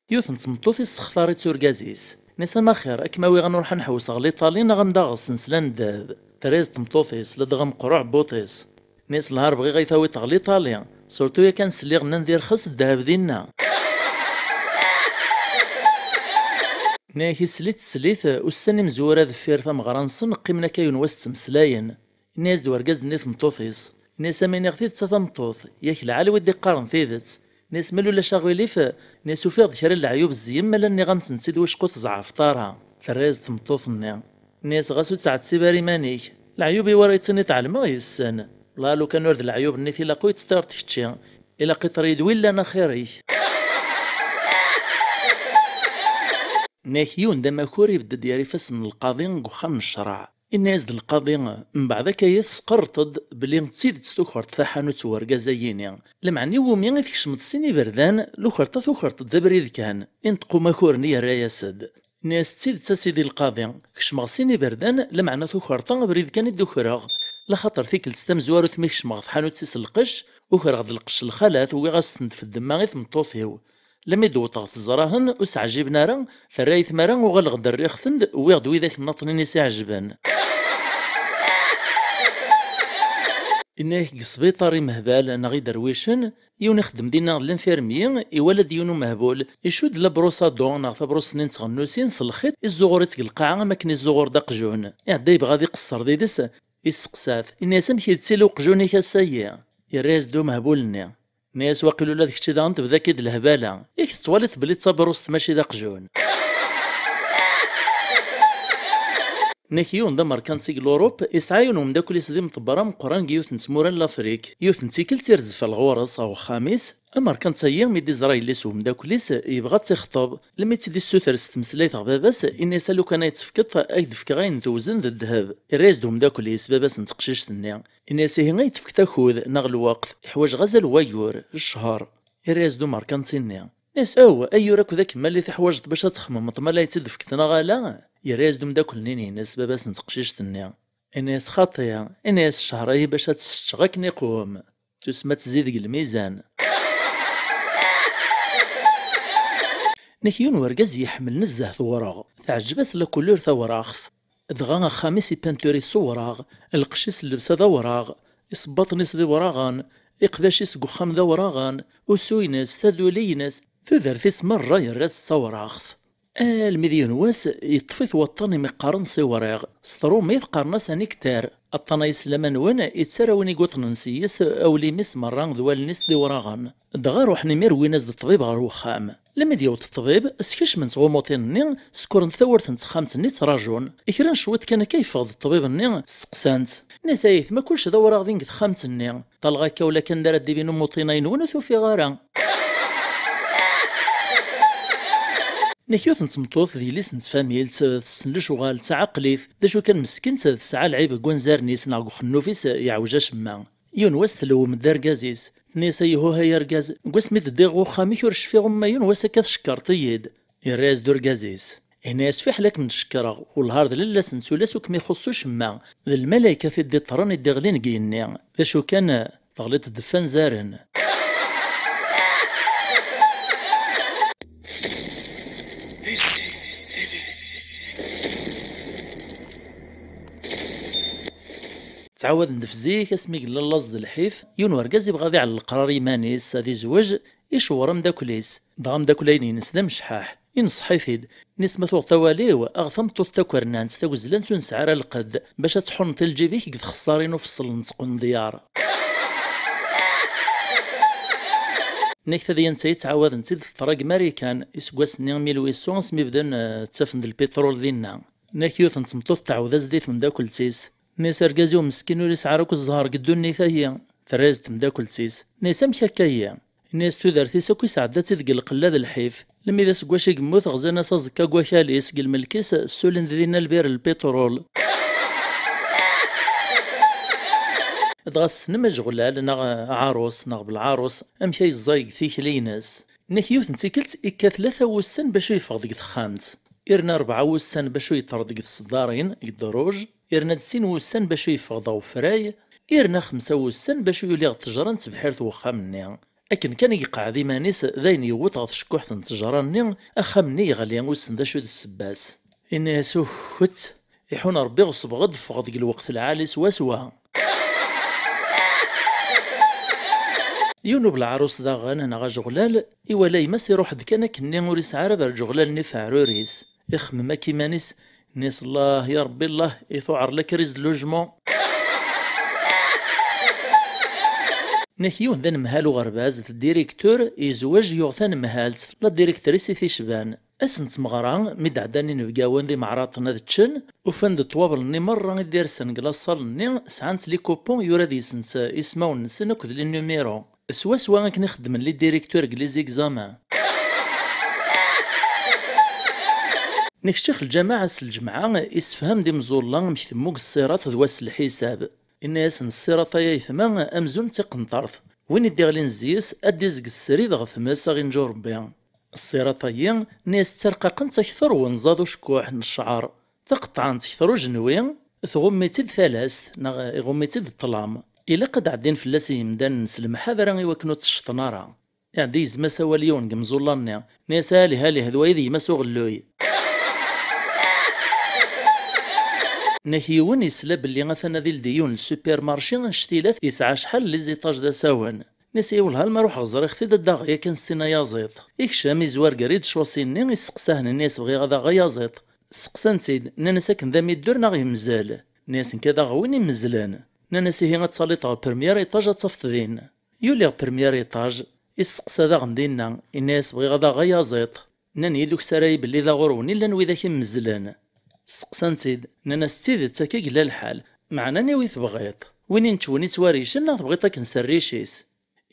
Yiwet n tmeṭṭut issextar-itt urgaz-is. Nisa, ma xir, ad kem-awiɣ ad nruḥ ad nḥewwes ɣer Liṭali neɣ ad m-d-aɣeɣ sensla n ddheb. Terra-yas tmeṭṭut-is, ladɣa meqqer uɛebbuḍ-is. Nisa, lhar bɣiɣ ad yi-tawiḍ ɣer Liṭali. Surtout yakan sliɣ nnan d irxes ddheb dinna. Nyak islit slit, ussan imezwura deffir tameɣra-nsen, qqimen akka yiwen wass ttmeslayen. Ini-as-d urgaz-nni i tmeṭṭut-is. Ini-as: "Am iniɣ tidet a tameṭṭut, yak lɛali wi d-iqqaren tidet." Ini-as: "Ma ulac aɣilif, ini-as, ufiɣ-d kra n leɛyub zzeyyen, ma la nniɣ-am-tent-id wacku ur tzeɛfeḍ ara." Terra-yas-d tmeṭṭut-nni. Ini-as: "Ɣas ur ttɛettib ara iman-ik. Leɛyub-iw ara yettiniḍ ɛelmeɣ yes-sen. Wala lukan ur d leɛyub-nni tilaq ur yettṭireḍ kečči. Ilaq iṭer-iyi-d wi llan axir-ik." Nyak yiwen d amakur ibedd-d gar ifassen n lqaḍi deg uxxam n ccreɛ. Inna-yas-d lqaḍi: "Mbeɛd akka i tesqerreḍ-d belli d tidet tukreḍ taḥanut n urgaz-agi-ni. Lameɛna iwumi i tkecmeḍ sin iberdan, lukert-a tukreḍ-d d abrid kan?" Inṭeq umakur-nni yerra-yas-d. Inna-yas: "D tidet a sidi lqaḍi, kecmeɣ sin iberdan, lameɛna tukreḍ-a abrid kan i d-ukreɣ. Laxaṭer tikkelt tamezwarut mi kecmeɣ tḥanut-is n lqecc, ukreɣ-d lqecc n lxalat, uwiɣ-as-tent f ddemma i tmeṭṭut-iw. Lammi d-wwḍeɣ teẓra-hen, ur s-ɛjiben ara, terra-yi tmara uɣaleɣ-d rriɣ-ten-d, wwiɣ-d widak nniḍen i s-iɛejben." Inna-yak deg sbiṭar imehbal neɣ iderwicen, yiwen ixeddem dinna d l'infirmier, iwala-d yiwen umehbul, icudd la brosse à dents neɣ tabrust-nni n tɣennusin s lxiṭ, izzuɣur-itt deg lqaɛa am akken izzuɣur-d aqjun. Iɛedda yebɣa ad iqeṣṣer did-s, isteqsa-t, inna-yas: "Amek i d-ittili uqjun-ik ass-agi?" Yerra-yas-d umehbul-nni. Nni-as: "Waqil ula d kečči daɣen tebda-k-id lehbala. Yak tettwaliḍ belli d tabṛust mačči d aqjun." Nnak yiwen d amerkanti deg Lurup, isɛa yiwen umeddakel-is d imḍebber ameqqran deg yiwet n tmura n Lafrik. Yiwet n tikkelt irezf ɣer ɣur-s ɣer uxxam-is. Amerkanti-agi mi d-iẓra yelli-s umeddakel-is, yebɣa ad tt-ixṭeb. Lemmi tt-id-issuter s tmeslayt ɣer baba-s, ini-as: "A lukan ay tt-tefkeḍ, ad k-d-fkeɣ ayen tewzen d ddheb." Irra-yas-d umeddakel-is, baba-s n teqcict-nni. Ini-as: "Ihi ay tefkeḍ akud neɣ lweqt, ḥwajeɣ azal n wayyur, ccher." Irra-yas-d umerkanti-nni. Ini-as: "Aw, ayyur akked akemmal i teḥwajeḍ bac ad txemmemeḍ ma la yettid-fket neɣ ala?" Yerra-yas-d umeddakel-nni-ines, baba-s n teqcict-nni. Ini-as xaṭi, ini-as cehṛ-ayi bac ad tt-seččeɣ akken iqwem. Tusma ad tezzi deg lmizan. Nek yiwen n urgaz yeḥmmel nezzeh tewreɣ, teɛǧeb-as la couleur tawraɣt. Dɣa axxam-is ipenturi s uwraɣ, lqecc-is llebsa d awraɣ, isebbaṭen-is d iwraɣen, iqbac-is deg uxxam d awraɣen, usu-ines, taduli-ines, tudert-is merra yerra-tt d tawraɣt. Almi d yiwen wass, yeṭṭef-it waṭṭan imi qqaren s iwriɣ, s trumit qqaren-as anikter. Aṭṭan-a yeslam-nwen, yettarra win i yuṭnen s-yes, awlim-is merra d wallen-is d iwraɣen. Dɣa ruḥen imir wwin-as-d ṭṭbib ɣer wexxam. Lmi d-yewweḍ ṭṭbib, skecmen-t ɣumuṭin-nni, sekkren tawwurt n texxamt-nni ttrajun. Kra n cwiṭ kan akka yeffeɣ-d ṭṭbib-nni, steqsan-t. Nnan-as, ay aytma, kullec d awraɣ din deg texxamt-nni. Ṭalleɣ akka ula kan d ara d-ibin umuṭin-a-nwen ur t-ufiɣ ara. Nek yiwet n tmeṭṭut d yelli-s n tfamilt, tessen lecɣal, d taɛeqlit, d acu kan meskint tesɛa lɛib deg wanzaren-is neɣ deg uxennuf-is yeɛwej acemma. Yiwen wass tlewwem-d argaz-is, tenna-yas, ay huh ay argaz, deg wasmi d-ddiɣ ɣer uxxam-ik ur cfiɣ uma yiwen wass akka tcekkreḍ-iyi-d. Yerra-yas-d urgaz-is. Ini-as, fiḥel ad kem-d-cekkreɣ, wellah ar d lalla-s n tullas ur kem-ixuṣṣ ucemma, d lmalayek i t-id-iṭṭren i d-iɣlin deg yigenni, d acu kan, teɣliḍ-d ɣef wanzaren. Ttɛawaden-d f zik, asmi yella laẓ d lḥif, yiwen urgaz ibɣa ad iɛellel leqrar i yiman-is, ad izweǧ, icewwer ameddakel-is. Dɣa ameddakel-ayen-ines d amecḥaḥ. Inṣeḥ-it-id. Nis ma tuɣeḍ awal-iw, aɣ tameṭṭut takernant, tagezlant ur nesɛi ara lqedd, bac ad tḥunneḍ i lǧib-ik deg txessarin ufeṣṣel n tqendyar. Nek tadyant-a yettɛawaden-tt-id teḍra deg Marikan, iseggasen-nni mil huit cents asmi bdan, eh, ttafen-d lpiṭrul dinna. Nek yiwet n tmeṭṭut tɛawed-as-d i temdakelt-is. Nni-as, argaz-iw meskin ur isɛi ara akk zzher deg ddunit-ayi. Terra-yas-d temdakelt-is. Nni-as, amek akka-yi? Nni-as, tudert-is akk isɛedda-tt-id deg lqella d lḥif. Lmi d aseggas i yemmut, ɣzan-as aẓekka deg wakal-is, deg lmelk-is, ssulen-d dinna lbir n lpiṭrul. Dɣa tessnem ajeɣlal neɣ aɛarus neɣ belɛarus, amek ay yeẓẓay deg tikli-ines? Nek yiwet n tikkelt ikka tlata wussan bac ur yeffeɣ deg texxamt, irna rebɛa wussan bac ur yeṭṭer deg tseddarin, deg ddruj, irna-d sin wussan bac ur yeffeɣ ɣer ufray, irna xemsa wussan bac ur yuli ɣer ttejra n tebḥirt n wexxam-nni. Akken kan i iqeɛɛed iman-is, d ayen yewweḍ ɣer tcekkuḥt n ttejra-nni, axxam-nni yeɣli, ur ssen d acu i d ssebba-s. Ini-as, uket, iḥun Rebbi ɣeṣbeɣ-d, ffɣeɣ deg lweqt lɛali swaswa. Yiwen ubelɛarus daɣen, neɣ ajeɣlal, iwala gma-s iruḥ-d kan akkenni, ur isɛi ara berǧeɣlal-nni f aɛrur-is. Ixemmem akk iman-is, nni-as, Allah, ya Rebbi, Allah, i tuɛer la crise de logement. Nek yiwen d anemhal uɣerbaz, d directeur, yezweǧ, yuɣ tanemhalt, la directrice i t-icban. Ass n tmeɣra, mi d-ɛeddan inebgawen d imeɛraṭen ad ččen, ufan-d ṭṭwabel-nni merra i d-irsen deg laṣal-nni, sɛan-tt les coupons, yura deg-sent ismawen-nsen akked les numéros. Swaswa akken i xeddmen les directeurs deg les examens. Nekcix lǧameɛ ass n lǧemɛa, issefham-d imẓulla amek temmug Ṣṣirat d wass n lḥisab. Inna-yasen, Ṣṣirat-a ay aytma, amzun d tiqenṭert. Win i d-iɣlin zzi-s, ad d-izeg srid ɣer tmes, a ɣ-inǧu Rebbi. Ṣṣirat-ayi, nni-as, ttarqaqent akter wenẓaḍ ucekkuḥ n ccɛer. Ttaqeṭṭɛent kter ujenwi, tɣumm-itt-id talast, neɣ iɣumm-itt-id ṭṭlam. Ilaq ad d-ɛeddin fell-as yimdanen s lemḥadra i wakken ur tt-cceṭṭen ara. Iɛedda yezma-s awal yiwen deg yimẓulla-nni, nni-as, alih, alih, d wayi d gma-s uɣelluy. Nek yiwen yesla belli atan ad ildi yiwen n supermarché annect-ilat yesɛa acḥal n les étages d asawen. Nni-as, i wellah, alma ruḥeɣ ẓriɣ-t-id ad d-aɣeɣ yakan sin ayaẓiḍ. Ikcem, izwar gar-id ccusi-nni, isteqsa-ten, nni-as, bɣiɣ ad aɣeɣ ayaẓiḍ. Steqsan-t-id, nnan-as, akken d amiddur neɣ yemzel? Nni-as, nekk ad aɣeɣ win imezlen. Nnan-as, ihi ad taliḍ ɣer premier étage ad tafeḍ din. Yuli ɣer premier étage, isteqsa daɣen dinna, inna-as, bɣiɣ ad aɣeɣ ayaẓiḍ. Nnan, i d ukessar-ayi belli d aɣurwen i llan widak imezzlen. Steqsan-t-id, nnan-as, d tidet, akka i yella lḥal, meɛna aniwi tebɣiḍ? Win ineččwen ittwaricen neɣ tebɣiḍ akken s rric-is?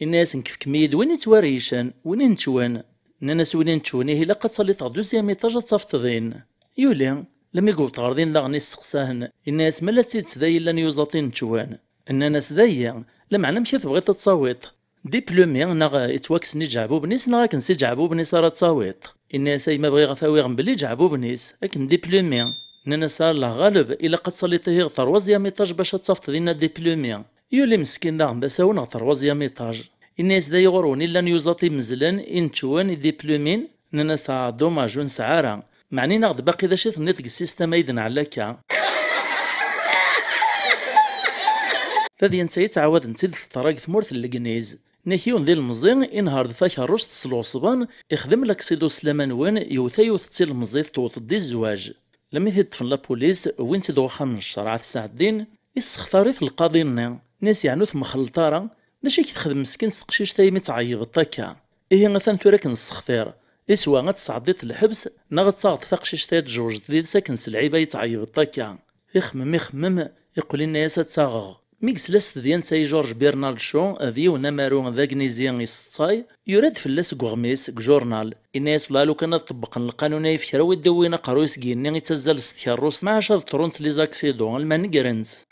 Inna-yasen, kefkem-iyi-d win ittwaricen, win ineččwen. Nnan-as, win ineččwen, ihi ilaq ad taliḍ ɣer deuxième étage ad tafeḍ din. Yuli, lmi yewweḍ ɣer din daɣen isteqsa-ten, inna-yas, ma la d tidet d ay illan yuẓaḍ ineččwen? Nnan-as, d aya, lameɛna amek i tebɣiḍ ad tawiḍ? Diplômé neɣ ittwakksen iǧeɛbuben-is neɣ akken s iǧeɛbuben-is ara tawiḍ? Inna-yas, a yemma, bɣiɣ ad t-awiɣ mebla iǧeɛbuben-is, akken diplômé. Nnan-as: "A llah ɣaleb, ilaq ad taliḍ ihi ɣer troisième étage bac ad tafeḍ dinna diplômé." Yuli meskin daɣen d asawen ɣer troisième étage. Inna-yas: "D ayɣur wen illan yuẓaṭ imezlen, ineččwen, idiplômén?" Nnan-as: "Ah, dommage, ur nesɛi ara. Meɛna ini-aɣ-d baqi d acu i tenniḍ deg système ay d-nɛell akka." Tadyant-ayi ttɛawaden-tt-id teḍra deg tmurt n Legniz. Nnak yiwen d ilemẓi, inehher-d takerrust s lɣeṣban, ixdem laksidu s laman-nwen, yewwet-, yiwet d tilemẓit tewweḍ-d i zzwaǧ. Lmi t-id-ṭṭfen la police, wwin-t-id ɣer uxxam n ccreɛ ad t-sɛeddin, issextar-it lqaḍi-nni. Nnan-as: "Yeɛni ur temxelleḍ ara? D acu i k-texdem meskin s teqcict-a imi tt-tɛeyyebeḍ akka? Ihi atan tura ad k-nessextir. Iswa ad tesɛeddiḍ lḥebs, neɣ ad taɣeḍ taqcict-a ad tjewjdeḍ yid-s akken s lɛib ay tt-tɛeyyebeḍ akka." Ixemmem, ixemmem, iqqel inna-yas: "Ad tt-aɣeɣ." Mi yesla s tedyant-a i Georges Bernard Shaw, d yiwen amaru d agnizi iseṭṭay, yura-d fell-as deg uɣmis, deg ujurnal. Inna-yas: "Wellah, lukan ad ṭebbqen lqanun-a ɣef kra wi d-iwwin aqerruy-is deg yigenni ittazzal s tkerrust, maɛac ad ṭṭrunt les accidents, alma negren-tt."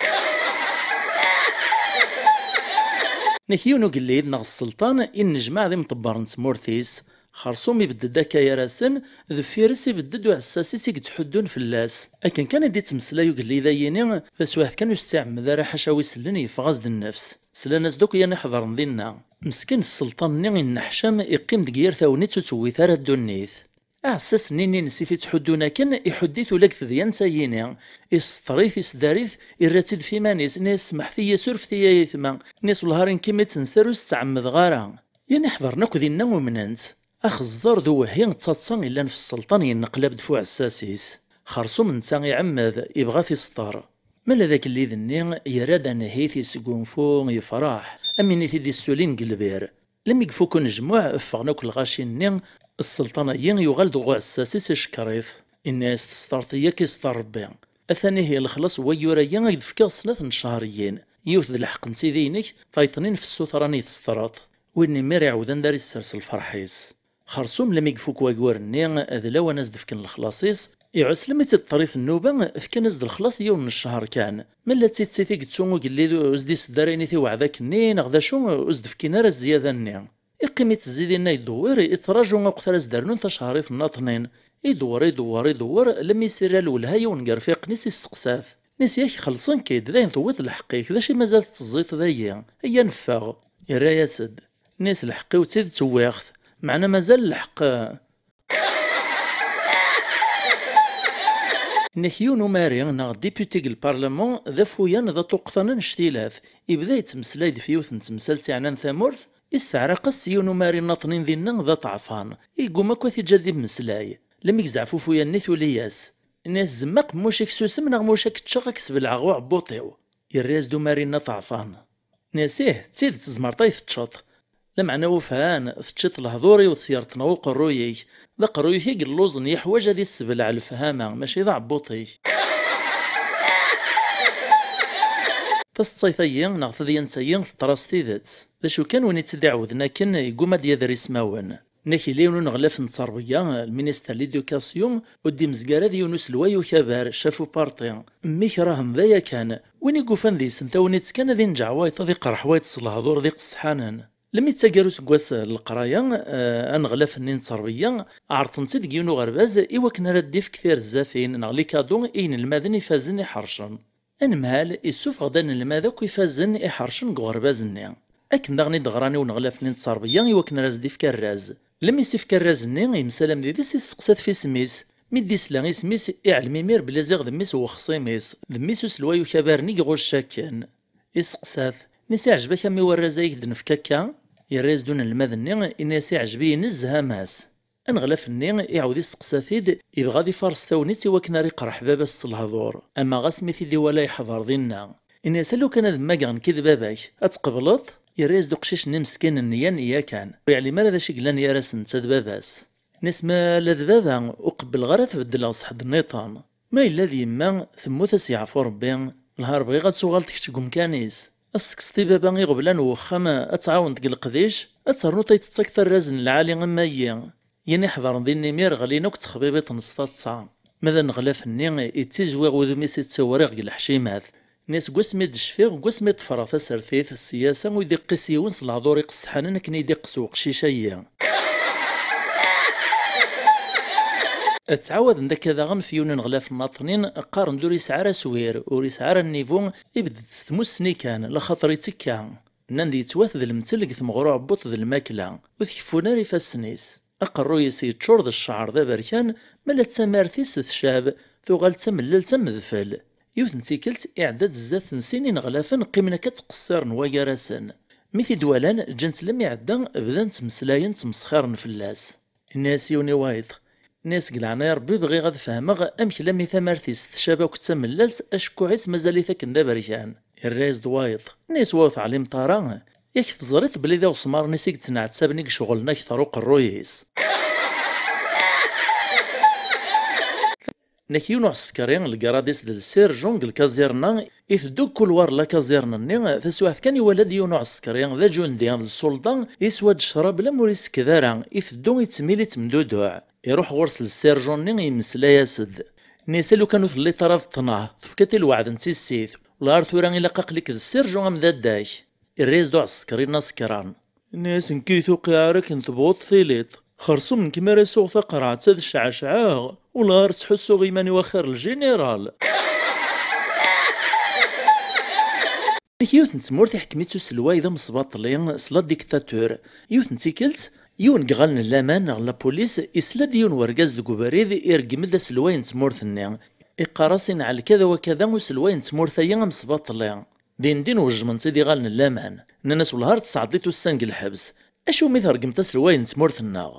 Nek yiwen ugellid neɣ sselṭan, innejmaɛ d imḍebbren n tmurt-is. Xersum ibedd-d akka gar-asen, deffir-s ibedd-d uɛessas-is i yettḥuddun fell-as. Akken kan i d-ittmeslay ugellid-ayini, taswiɛt kan ur s-tt-iɛemmed ara, ḥaca wi sellen yeffeɣ-as-d nnefs. Slan-as-d akk yan iḥeḍren dinna. Meskin sselṭan-nni inneḥcam, iqqim deg yir tagnit ur tewwit ara ddunit. Aɛessas-nni-ines i t-ittḥuddun akken, iḥudd-it ula deg tedyant-ayini. Isseṭṭer-it, isdar-it, irra-tt-id f iman-is, inna-yas: "Smeḥt-iyi, surfet-iyi ay aytma." Inna-yas: "Wellah ar nekk imi tt-nser ur s-tt-ɛemmdeɣ ara." Yan iḥeḍren akk dinna umnen-tt. Axeẓẓer d uwehhi d taḍsa illan f sselṭan yenneqlab-d f uɛessas-is. Xersum netta iɛemmed, ibɣa ad t-iseṭṭer. Ma la d agellid-nni, yerra-d anehhit, yesgunfu, yefṛeḥ, am win i t-id-issulin deg lbir. Lmi ifuk unejmuɛ, ffɣen akk lɣaci-nni, sselṭan-agi yuɣal-d ɣer uɛessas-is, icekkeṛ-it. Inna-yas: "Tesseṭreḍ-iyi, ad k-iseṭṭer Rebbi. Atan ihi lexlaṣ n wayyur-agi, ad k-d-fkeɣ snat n cchariyin. Yiwet d lḥeqq n Sidi-inek, tayeḍ-nni f ssutra-nni i tesseṭreḍ." Win imir iɛawed anda ara issers lferḥ-is. Xersum lmi ifuk wayyur-nni, d lawan ad s-d-fken lexlaṣ-is, iɛuss lmi tt-id-teṭṭer-it nnuba, fkan-as-d lexlaṣ yiwen n ccher kan. Ma la d tidet i t-yettu ugellid ur s-d-isedd ara ayen i t-iweɛd akkenni, neɣ d acu, ur s-d-fkin ara zzyada-nni. Iqqim ittezzi dinna idewwer, ittraǧu akk ara s-d-rnun tacehrit nnaṭnin. Idewwer, idewwer, idewwer, lmi s-irra lwelha yiwen gar ifaqqen-is, isseqsa-t. Inna-s: "Yak xellṣen-k-id, dayen tewwiḍ lḥeqq-ik, d acu i mazal tetteẓẓiḍ dayi? Ayya neffeɣ." Irra-yas-d. Inna-s: "Lḥeqq-iw d tidet wwiɣ-t, meɛna mazal lḥeqq." Inna-k yiwen umari neɣ député deg lparlaman d afuyan d aṭuqtan annect-ilat, ibda yettmeslay-d f yiwet n temsalt iɛnan tamurt, isseɛraq-as yiwen umari nnaṭnin dinna d aṭeɛfan, yegguma akk ad t-iǧǧ ad immeslay. Lmi yezɛef ufuyan-nni tuli-yas. Inna-yas: "Zemma aqemmuc-ik susem neɣ muc ad k-ččeɣ, ad k-sbelɛeɣ uɛebbuṭ-iw." Yerra-yas-d umari-nni aṭeɛfan. Inna-yas: "Ih, d tidet, tzemreḍ ad yi-teččeḍ. Lameɛna ufhan, teččiḍ lehdur-iw, tgerṭneɣ uqerruy-ik. D aqerruy-ik i yelluẓen, yeḥwaǧ ad issebleɛ lefhama, mačči d aɛebbuṭ-ik." Taseḍsayt-agi, neɣ tadyant-agi, teḍra s tidet. D acu kan, win i tt-id-iɛawden akken, yegguma ad d-yader ismawen. Inna-k yella yiwen uneɣlaf n tterbiya, lminister n l'éducation, ur d-imezg ara d yiwen uselway ukabar, chef uparti. Mmi krahen d aya kan. Win i yufan deg-sen tagnit kan ad inǧeɛ wayeḍ, ad iqerreḥ wayeḍ s lehdur d iqesḥanen. Lmi d taggara useggas n leqraya, eh, aneɣlaf-nni n tterbiya, ɛerḍen-tt-id deg yiwen uɣerbaz i wakken ara d-ifk tirezzafin neɣ les cadeaux i yinelmaden ifazen iḥercen. Anemhal issufeɣ-d anelmad akk ifazen iḥercen deg uɣerbaz-nni. Akken daɣen i d-ɣran i uneɣlaf-nni n tterbiya i wakken ara s-d-ifk arraz. Lmi s-ifk arraz-nni, yemsalam did-s, isseqsa-t f isem-is. Mi d-isla isem-is, iɛlem imir belli ziɣ d mmi-s n wexṣim-is, d mmi-s uselway ukabar-nni i iɣucc akken. Iseqsa-t, inna-s: "Iɛjeb-ak a mmi warraz-a i k-d-nefk akka?" Yerra-yas-d unelmad-nni, inna-yas: "Iɛjeb-iyi nezzeh a mass." Aneɣlaf-nni iɛawed iseqsa-t-id, ibɣa ad ifares tagnit i wakken ara iqerreḥ baba-s s lehdur, ama ɣas mi t-id-iwala yeḥḍer dinna. Inna-yas: "A lukan ad mmageɣ nekk d baba-k, ad tqebleḍ?" Yerra-yas-d uqcic-nni meskin nniya nniya kan, ur yeɛlim ara d acu i yellan gar-asen netta d baba-s. Inna-yas: "Ma ala d baba, ur qebbleɣ ara ad t-beddleɣ s ḥedd nniḍen. Ma yella d yemma, temmut, ad s-yeɛfu Rebbi, lhar bɣiɣ ad tuɣaleḍ kečč deg umkan-is. Ad s-tekkseḍ i baba iɣeblan n wexxam, ad tɛawneḍ deg leqdic, ad ternuḍ ad tettakeḍ arraz n lɛali am ayi." Yan iḥḍren din imir ɣlin akk ttexbibiṭen s taḍsa. Ma d aneɣlaf-nni, ittizwiɣ wudem-is ittewriɣ deg leḥcimat. Nni seg wasmi d-cfiɣ, seg wasmi d-ḍefreɣ tasertit, sya-s ur d-iqqis yiwen s lehdur iqesḥanen akken i d-iqqes uqcic-ayi. Ttɛawaden-d akka daɣen f yiwen uneɣlaf n Naṭnin, qqaren-d ur yesɛi ara aswir, ur yesɛi ara nnivu, ibedd-d s tmussni kan, laxaṭer ittekka. Nnan-d yettwat d lemtel deg temɣer uɛebbuṭ d lmakla, ur tkeffun ara ifassen-is. Aqerruy-is yeččur d cceɛr d aberkan, ma la d tamart-is tecɛeb, tuɣal d tamellalt am udfel. Yiwet n tikkelt, iɛedda-d zdat n sin ineɣlafen qqimen akka ttqeṣṣiren wagar-asen. Mi t-id-walan, ǧǧan-t lammi iɛedda, bdan ttmeslayen, ttmesxiren fell-as. Inna-yas yiwen i wayeḍ, inna-yas: "Deg leɛnaya Rebbi, bɣiɣ ad fehmeɣ amek lammi tamart-is tecɛeb akk d tamellalt, acekkuɛ-is mazal-it akken d aberkan." Irra-yas-d wayeḍ, inna-yas: "Wa ur teɛlimeḍ ara? Yak teẓriḍ belli d iɣesmaren-is i yettneɛtaben i iceɣlen akter uqerruy-is." Nek yiwen uɛsekri, lgaṛad-is d lsirjun deg lkaẓirna, iteddu deg kulwar n lakaẓirna-nni, taswiɛt kan iwala-d yiwen uɛsekri d aǧundi d lsulḍa, yeswa-d ccrab lammi ur isekked ara, iteddu ittmil ittemduduɛ. Iruḥ ɣur-s lsirjun-nni, yemmeslay-as-d. Inna-yas: "A lukan ur telliḍ ara d ṭṭnah, tefkiḍ i lweɛd n tissit, ula ar tura ilaq aql-ik d ssirjun am dadda-k." Irra-yas-d uɛsekri-nni asekran. Inna-yas: "Nekk ur yi-tuqiɛ ara akken tebɣuḍ tiliḍ. Xersum nekk mi ara suɣ taqerɛet ad cɛecɛeɣ, ula ar ttḥussuɣ iman-iw axir n ljiniral." Nek yiwet n tmurt iḥkem-itt uselway d amesbaṭli, s la dictature. Yiwet n tikkelt, yiwen deg iɣallen n laman neɣ la police isla-d yiwen wergaz deg ubrid ireggem-d aselway n tmurt-nni. Iqqar-as: "Inɛel kada wa kada uselway n tmurt-ayi amesbaṭli." Din din wejmen-tt-id iɣallen n laman. Nnan-as: "Wellah ar tesɛeddiḍ ussan deg lḥebs. Acu mi tṛeggmeḍ aselway n tmurt-nneɣ?"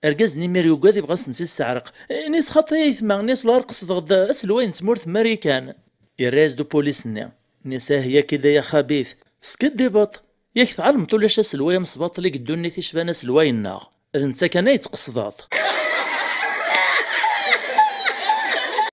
Argaz-nni imir yugad, ibɣa ad sent-isseɛreq. Inna-yas: "Xaṭi a yetma, inna-yas, wellah ar qesdeɣ-d aselway n tmurt n Marikan." Irra-yas-d upulis-nni. Inna-yas: "Ah, yak-id ay axabit, teskiddibeḍ. Yak tɛelmeḍ ulac aselway amesbaṭli deg ddunit icban aselway-nneɣ. D netta kan ay tqesdeḍ."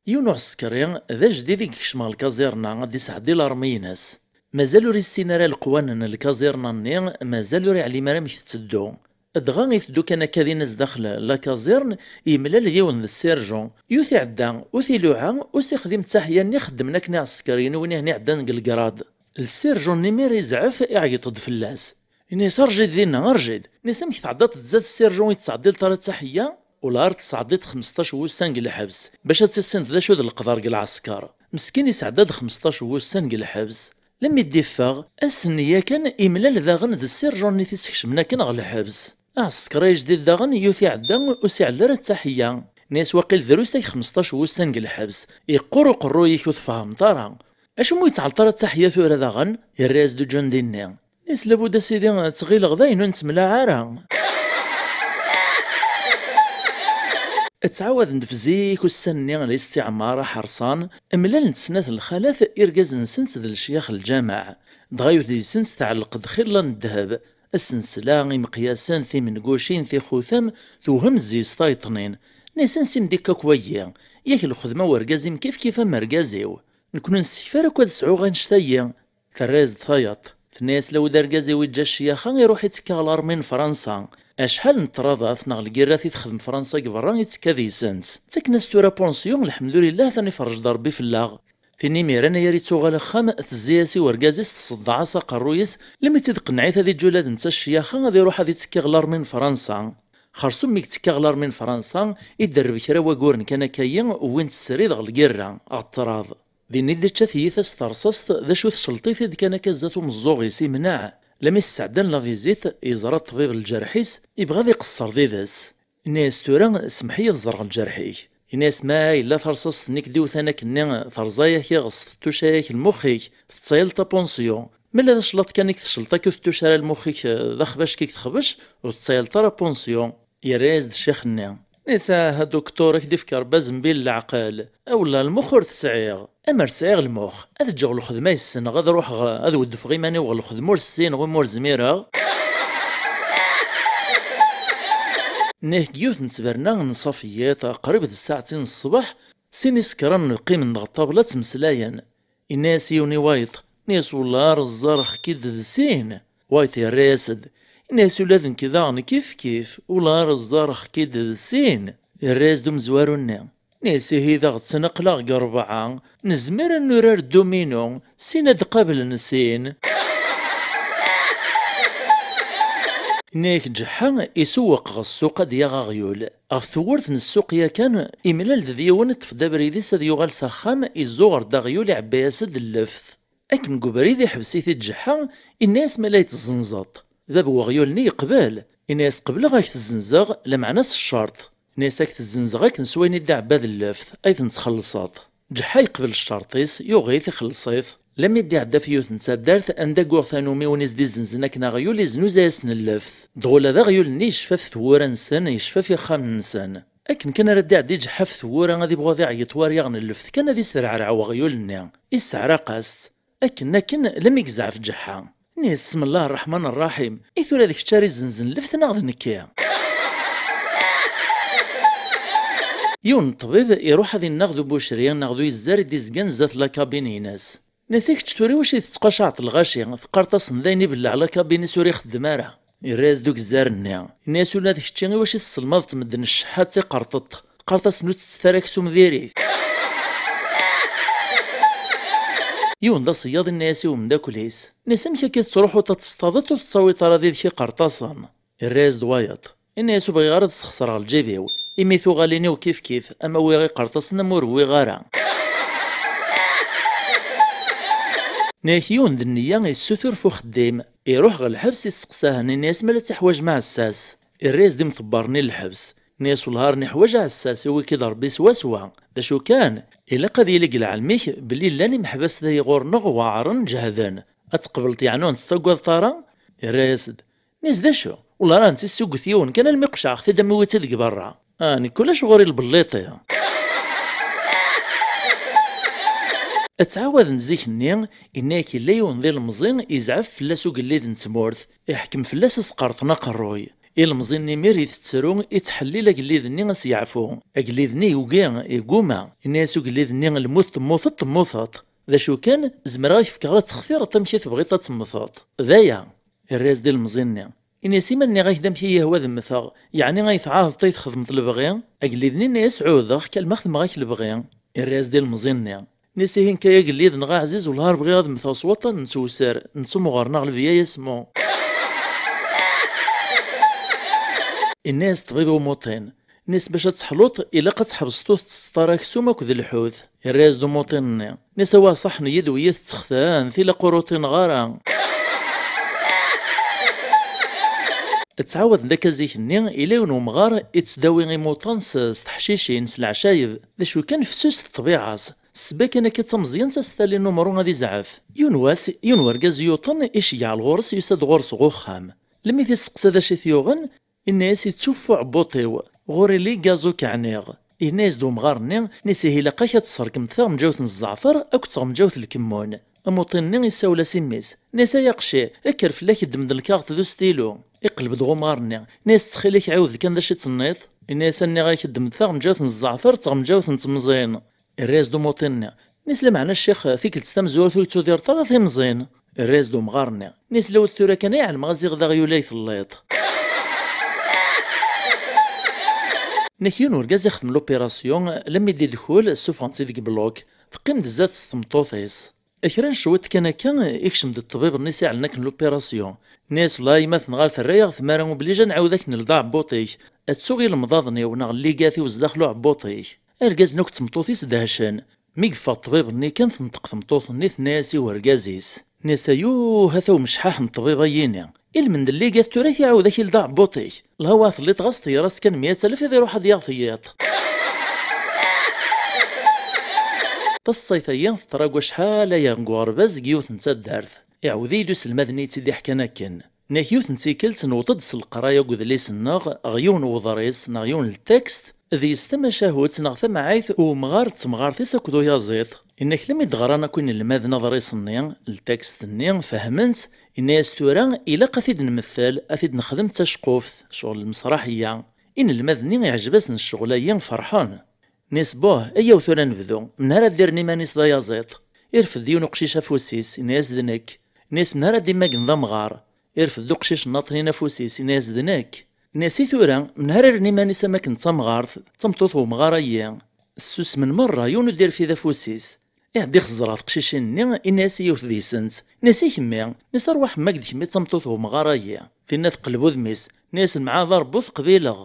Yiwen uɛsekri d ajdid i yekcem ɣer lkaẓirna ad d-isɛeddi larmi-ines. Mazal ur issin ara leqwanen n lkaẓirna-nni, mazal ur iɛlim ara amek tetteddu. Dɣa iteddu kan akka dinna zdaxel la caserne, yemlal d yiwen d ssirjun. Yiwet iɛedda, ur t-iluɛa, ur s-ixdim d taḥya-nni xeddmen akken iɛsekriyen win ihen iɛeddan deg legrad. Lsirjun-nni imir izɛef, iɛeyyeḍ-d fell-as. Ini-as: "Rǧid dinna, rǧid!" Ini-as: "Amek tɛeddaḍ-d zdat ssirjun i tettɛeddileḍ ara d taḥya? Ula ar tesɛeddiḍ xmesṭac n wussan deg lḥebs, bac ad tissineḍ d acu d leqder deg lɛesker." Meskin isɛedda-d xmesṭac n wussan deg lḥebs. Lemmi d-iffeɣ, ass-nni yakan imlal daɣen d ssirjun-nni t-iskecmen akken ɣer lḥebs. Aɛsekri ajdid daɣen yiwet iɛedda ur s-iɛell ara d taḥeyya. Nni-as: "Waqil drus-ak xmesṭac n wussan deg lḥebs, iqqur uqerruy-ik ur tfehhmeḍ ara. Acimi ur yi-ttɛelleḍ ara d taḥeyya tura daɣen?" Irra-yas-d uǧundi-nni. Nni-as: "Labud a sidi, ttɣileɣ d ayen ur nettemlaɛ ara." Ttɛawaden-d f zik ussan-nni n listiɛmar aḥerṣan, mlalent snat n lxalat, irgazen-nsent d lecyax n lǧameɛ. Dɣa yiwet deg-sent tɛelleq-d xilla n ddheb, asensla, imeqyasen, timengucin, tixutam, tewhem zzi-s tayeṭnin. Nni-as: "Ansi m-d-ikka akk wagi? Yak lxedma n urgaz-im kifkif am urgaz-iw. Nekni ur nessekf ara akk ad sɛuɣ annect-agi." Terra-yas-d tayeḍ. Tenna-yas: "Lawed argaz-iw iǧǧa ccyaxa, iruḥ ittekka ɣer larmi n Fransa. Acḥal n ṭṭradat neɣ lgirrat i texdem Fransa deg berra ittekka deg-sent. Ttaken-as tura punsyu, lḥemdulillah, atan iferrej-d Rebbi fell-aɣ." Tin imiren ay ara ittuɣal axxam, tezzi-as i urgaz-is, tṣeddeɛ-as aqerruy-is, lemmi tt-id-qenneɛ-it ad iǧǧu ula d netta ccyaxa, ad iruḥ ad ittekki ɣer larmi n Fransa. Xersum mi yettekka ɣer larmi n Fransa, i d-rreb kra waguren kan akka-yi, wwin-t srid ɣer lgirra, ɣer ṭṭrad. Din i d-ičča tiyita s terṣaṣt, d acu tcelṭ-it-id kan akka zdat umeẓẓuɣ-is, imneɛ. Lami s-sɛeddan la visite, yeẓra ṭṭbib lǧerḥ-is, ibɣa ad iqeṣṣer did-s. Inna-yas: "Tura, semmeḥ-iyi ad ẓreɣ lǧerḥ-ik." Inna-yas: "Ma yella terṣaṣt-nni i k-d-iwtan akkenni, terẓa-yak iɣes, tettuca-yak lmux-ik, tettayeḍ tapunsyu. Ma yella d aclaṭ kan i k-tecleḍ akk ur tettuc ara lmux-ik, d axbac i k-texbec, ur tettayeḍ ara punsyu." Yerra-yas-d ccix-nni. Nni-as: "Ah, a duktur, ad k-d-ifk Rebbi azembil n leɛqel. A wellah lmux ur t-sɛiɣ. Amer sɛiɣ lmux, ad ǧǧeɣ lxedma yes-neɣ, ad ruḥeɣ ad weddfeɣ iman-iw ɣer lxedma ur ssineɣ, umi ur zmireɣ." Nnih deg yiwet n ttberna n Ṣafiyiṭ, qrib d ssaɛtin n ṣṣbeḥ, sin isekran qqimen ɣer ṭṭabla ttmeslayen. Inna-yas yiwen i wayeḍ, inna-yas: "Wellah ar ẓẓareɣ-k-id d sin." Wayeḍ yerra-yas-d, inna-yas: "Ula d nekk daɣen kif kif, wellah ar ẓẓareɣ-k-id d sin." Yerra-yas-d umezwaru-nni, inna-yas: "Ihi daɣ ttnaqleɣ deg rebɛa, nezmer ad nurar dduminu, sin ad d-qablen sin." Nniɣ-ak Ǧeḥḥa isewweq ɣer ssuq ad d-yaɣ aɣyul. Ɣef tewwurt n ssuq yakan, imlal-d d yiwen, iṭṭef-d abrid-is ad yuɣal s axxam, izzuɣer-d aɣyul, iɛebba-yas-d lleft. Akken deg ubrid iḥbes-it-id Ǧeḥḥa, inna-yas ma la yettẓenẓeḍ. Bab n weɣyul-nni yeqbel, inna-yas qebleɣ ad k-tezzenzeɣ, lameɛna s ccerṭ. Inna-yas ad k-tezzenzeɣ akken s wayen i d-iɛebba d lleft, ay ten-txellṣeḍ. Ǧeḥḥa yeqbel ccerṭ-is, yuɣ-it, ixelleṣ-it. Lammi d-iɛedda ɣef yiwet n taddart, anda yuɣ tanumi win i s-d-izzenzen akken aɣyul, iznuz-as-n lleft. Dɣa ula d aɣyul-nni yecfa ɣef tewwura-nsen, yecfa ɣef yixxamen-nsen. Akken kan ara d-iɛeddi Ǧeḥḥa ɣef tewwura, ad ibɣu ad iɛeyyeṭ war yaɣ n lleft kan ad iserɛerɛew weɣyul-nni. Isseɛraq-as-tt. Akken, akken, lammi yezɛef Ǧeḥḥa. Inna-yas: "Bismillah rreḥman rraḥim, i tura d kečč ara izenzen lleft neɣ d nekki?" Yiwen n ṭṭbib iruḥ ad innaɣ d ubucri neɣ d uyezzer i d-izgan zdat lakabin-ines. Inna-yas: "I kečč tura i wacu i tettqacaɛeḍ lɣaci, teqqareḍ-asen d ayen ibelleɛ lakabin-is ur ixeddem ara?" Irra-yas-d ugezzer-nni, inna-yas: "Ula d kečči i wacu i tesselmadeḍ medden cceḥḥa d tiqerṭeṭ, teqqareḍ-asen ur ttettet ara aksum diri-t?" Yiwen d aṣeyyaḍ inna-yas i umeddakel-is, inna-yas: "Amek akka i tettruḥuḍ ad teṣṭadeḍ ur tettawiḍ ara did-k iqerṭasen?" Irra-yas-d wayeḍ, inna-yas: "Ur bɣiɣ ara ad sxeṣreɣ lǧib-iw, imi tuɣalin-iw kifkif, ama wwiɣ iqerṭasen ama ur wwiɣ ara." Nniɣ-ak yiwen d nniya yessutur ɣef uxeddim, iruḥ ɣer lḥebs, isteqsa-hen, inna-yas ma la teḥwaǧem aɛessas. Irra-yas-d imḍebber-nni n lḥebs, inna-yas: "Wellah ar neḥwaǧ aɛessas, iwi-k-id Ṛebbi swaswa. D acu kan, ilaq ad yili deg lɛelm-ik belli llan imeḥbas dayi ɣur-neɣ weɛren, ǧehden. Ad tqebleḍ yeɛni ur ten-tettagadeḍ ara?" Irra-yas-d, inna-yas: "D acu? Wellah ar nettissugget yiwen kan almi qecɛeɣ-t-id am iwi-tt-id deg berra. Ah, nekk ulac ɣur-i lbelliṭi." Ad ttɛawaden zik-nni, inna-yak yella yiwen d ilemẓi, izɛef fell-as ugellid n tmurt, iḥkem fell-as asqerṭ n aqerruy. Ilemẓi-nni imir itettru, ittḥellil agellid-nni ad s-yeɛfu. Agellid-nni yugi, iguma, inna-yas ugellid-nni: "Lmut temmuteḍ, temmuteḍ. D acu kan, zemreɣ ad k-fkeɣ ad textireḍ amek i tebɣiḍ ad temmteḍ. D aya." Irra-yas-d ilemẓi-nni, inna-yas: "I ma nniɣ-ak-d amek i yi-yehwa ad mmteɣ, yeɛni ay tɛaheḍ ay txedmeḍ lebɣi?" Agellid-nni inna-yas: "Ɛuhdeɣ-k alma xedmeɣ-ak lebɣi." Irra-yas-d ilemẓi-nni, inna-yas: "Ihi nekk ay agellid neɣ aɛziz, wellah ar bɣiɣ ad mmteɣ s waṭṭan n tewser, n tumɣer neɣ lbeyya yasmu." Inna-yas ṭṭbib i umuṭin, inna-yas: "Bac ad teḥluḍ, ilaq ad tḥebseḍ ur tettett ara aksum akked lḥut." Irra-yas-d umuṭin-nni, inna-yas: "Awah ṣaḥ, neyya-d wiyya tettextan, tilaq ur uṭineɣ ara." Ttɛawaden-d akka zik-nni, ila yiwen umɣar ittdawi imuṭan s, s teḥcicin, s leɛcayeb. D acu kan, fessuset ṭṭbiɛa-s. Ssebba kan akka d tameẓyant, as-tali numru ad izɛef. Yiwen wass, yiwen wergaz yuṭen, iceggeɛ lɣur-s, yusa-d ɣur-s ɣer uxxam. Lemmi t-isteqsa d acu i t-yuɣen, inna-yas: "Ittuffu uɛebbuṭ-iw, ɣur-i ligaẓ ur k-ɛniɣ." Inna-yas-d umɣar-nni, inna-yas: "Ihi ilaq-ak ad tesserkemt taɣenǧawt n zzeɛter akked tɣenǧawt n lkemmun." Amuṭin-nni issawel-as i mmi-s, inna-yas: "Ay aqci, kker fell-ak, ddem-d lkaɣeṭ d ustilu." Iqleb-d ɣer umɣar-nni, inna-yas: "Ttxil-k, ɛiwed kan d acu i d-tenniḍ." Inna-yas: "Ad nniɣ-ak ddem-d taɣenǧawt n zzeɛter d tɣenǧawt n temẓin." Irra-yas-d umuṭin-nni, inna-yas: "Lameɛna ccix, tikkelt tamezwarut ur yettudireḍ ara timẓin." Irra-yas-d umɣar-nni, inna-yas: "Lawet tura kan ay ɛelmeɣ a ziɣ d aɣyul ay telliḍ." Inna-k yiwen urgaz ixdem l'opération, lammi d-idkul, ssufɣen-tt-id deg blok, teqqim-d zdat-s tmeṭṭut-is. Kra n cwiṭ kan akka, ikcem-d ṭṭbib-nni s iɛellen akken l'opération. Inna-yas: "Wellah a yemma, tenɣa terra-yaɣ tmara, obligé ad nɛawed akken neld aɛebbuṭ-ik. Ad ttuɣ ilemḍaḍen-iw neɣ lligat-iw zdaxel uɛebbuṭ-ik." Argaz-nni akked tmeṭṭut-is dehcen. Mi yeffeɣ ṭṭbib-nni kan, tenṭeq tmeṭṭut-nni, tenna-yas i urgaz-is, tenna-yas: "Ayuh, ata umecḥaḥ n ṭṭbib-ayini. Ilmend n lligat tura i t-iɛawed ak-ildi aɛebbuṭ-ik. Lhawa telliḍ ɣas teyyer-as kan meyya alef ad iruḥ ad yaɣ tiyiḍ." Taṣṣayt-agi teḍra deg wacḥal aya deg uɣerbaz deg yiwet n taddart. Iɛawed-iyi-d uselmad-nni i tt-id-iḥkan akken. Nniɣ-ak yiwet n tikkelt newweḍ-d s leqraya n udlis-nneɣ ɣer yiwen n uḍris neɣ yiwen n ltekst, d yis tamacahut neɣ tamɛayt n umɣar d temɣart-is akked uyaziḍ. Inna-k lammi d-ɣran akk inelmaden aḍris-nni, ltekst-nni, fehmen-t, inna-yas: "Tura ilaq ad t-id-nmettel, ad t-id-nexdem d taceqquft, ccɣel lmesraḥiyya." Inelmaden-nni iɛjeb-asen ccɣel-agi, ferḥen. Inna-yas: "Buh, ayyaw tura nebdu. Menhu ara d-irren iman-is d ayaẓiḍ?" Irfed yiwen uqcic afus-is, inna-yas: "D nekk." Inna-yas: "Menhu ara d-immagen d amɣar?" Irfed-d uqcic nnaṭnin afus-is, inna-yas: "D nekk." Inna-yas: "I tura, menhu ara irren iman-is am akken d tamɣart, d tameṭṭut n umɣar-agi?" Ssusmen merra, yiwen ur d-irfid afus-is. Iɛedda ixeẓẓer ɣer teqcicin-nni, inna-yas i yiwet deg-sent, inna-yas: "I kemmi?" Inna-yas: "Arwaḥ, ma d kemmi d tameṭṭut n umɣar-agi." Tinna teqleb udem-is, nni-as: "Mɛada Rebbi ur t-qbileɣ."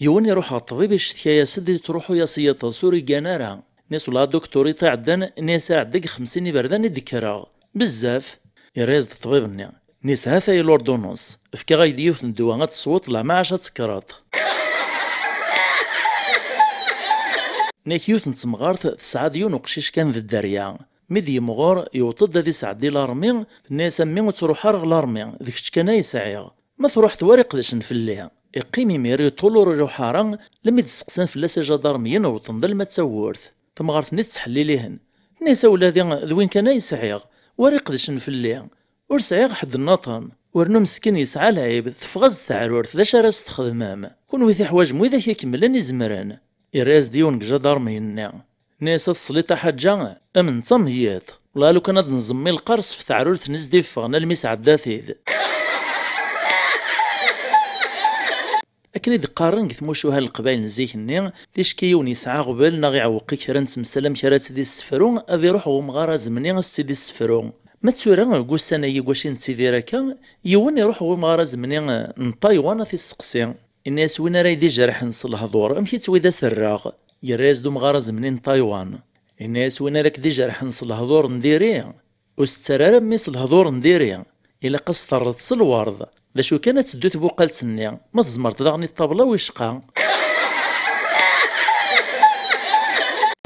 Yiwen iruḥ ɣer ṭṭbib, iccetka-yas-d, yettruḥu-yas yiṭes, ur iggan ara. Nni-as: "Wellah a duktur, iḍ iɛeddan, nni-as, iɛedda deg xemsin iberdan i d-kkreɣ. Bezzaf." Yerra-yas-d ṭṭbib-nni, nni-as: "Ha-t-aya l'ordonnance. Efk-aɣ-ak-d yiwet n ddwa ad tesweḍ, lameɛna ad tekkreḍ." Nni-ak yiwet n temɣart tesɛa-d yiwen uqcic kan d dderya. Mi d-yemɣur, yewweḍ-d ad isɛeddi larmi, tenna-yas: "A mmi, ur ttruḥ ara ɣer larmi, d kečč kan ay sɛiɣ. Ma truḥeḍ, ur iqdacen fell-i." Iqqim imir iṭul ur iruḥ ara, lemmi d-steqsan fell-as ijadarmiyen, wwḍen-d alma d tawwurt. Tamɣart-nni tettḥellil-ihen. Tenna-yas: "A wladi, d win kan ay sɛiɣ, ur iqdacen fell-i. Ur sɛiɣ ḥedd nnaṭen. Wernu meskin yesɛa lɛib, teffeɣ-as-d teɛrurt, d acu ara s-txedmem? Kunwi teḥwajem widak ikemlen izemren." Irra-yas-d yiwen deg ijadarmiyen-nni. Nni-as: "A tesliḍ a ḥaǧa, am netta am yiḍ. Wellah lukan ad nẓemmi lqers f teɛrurt-nni s-d-iffɣen almi sɛeddat-id." Akken i d-qqaren deg tmucuha n Leqbayel n zik-nni, ticki yiwen yesɛa aɣbel neɣ iɛewweq i kra n temsal amek ara tt-id-issefru, ad iruḥ ɣer umɣar azemni ad s-tt-id-issefru. Ma d tura, deg ussan-agi deg wacu i nettidir akka, yiwen iruḥ ɣer umɣar azemni n Ṭaywan ad t-isseqsi. Inna-yas: "Win ara yi-d-ijerḥen s lehdur, amek i tt-wid as-rreɣ?" Yerra-yas-d umɣar azemni n Ṭaywan. Inna-yas: "Win ara k-d-ijerḥen s lehdur n diri, ur s-ttarra ara mmi-s lehdur n diri. Ilaq ad s-terreḍ s lwerḍ. D acu kan, ad teddu tbuqalt-nni. Ma tzemreḍ daɣen i ṭṭabla wicqa."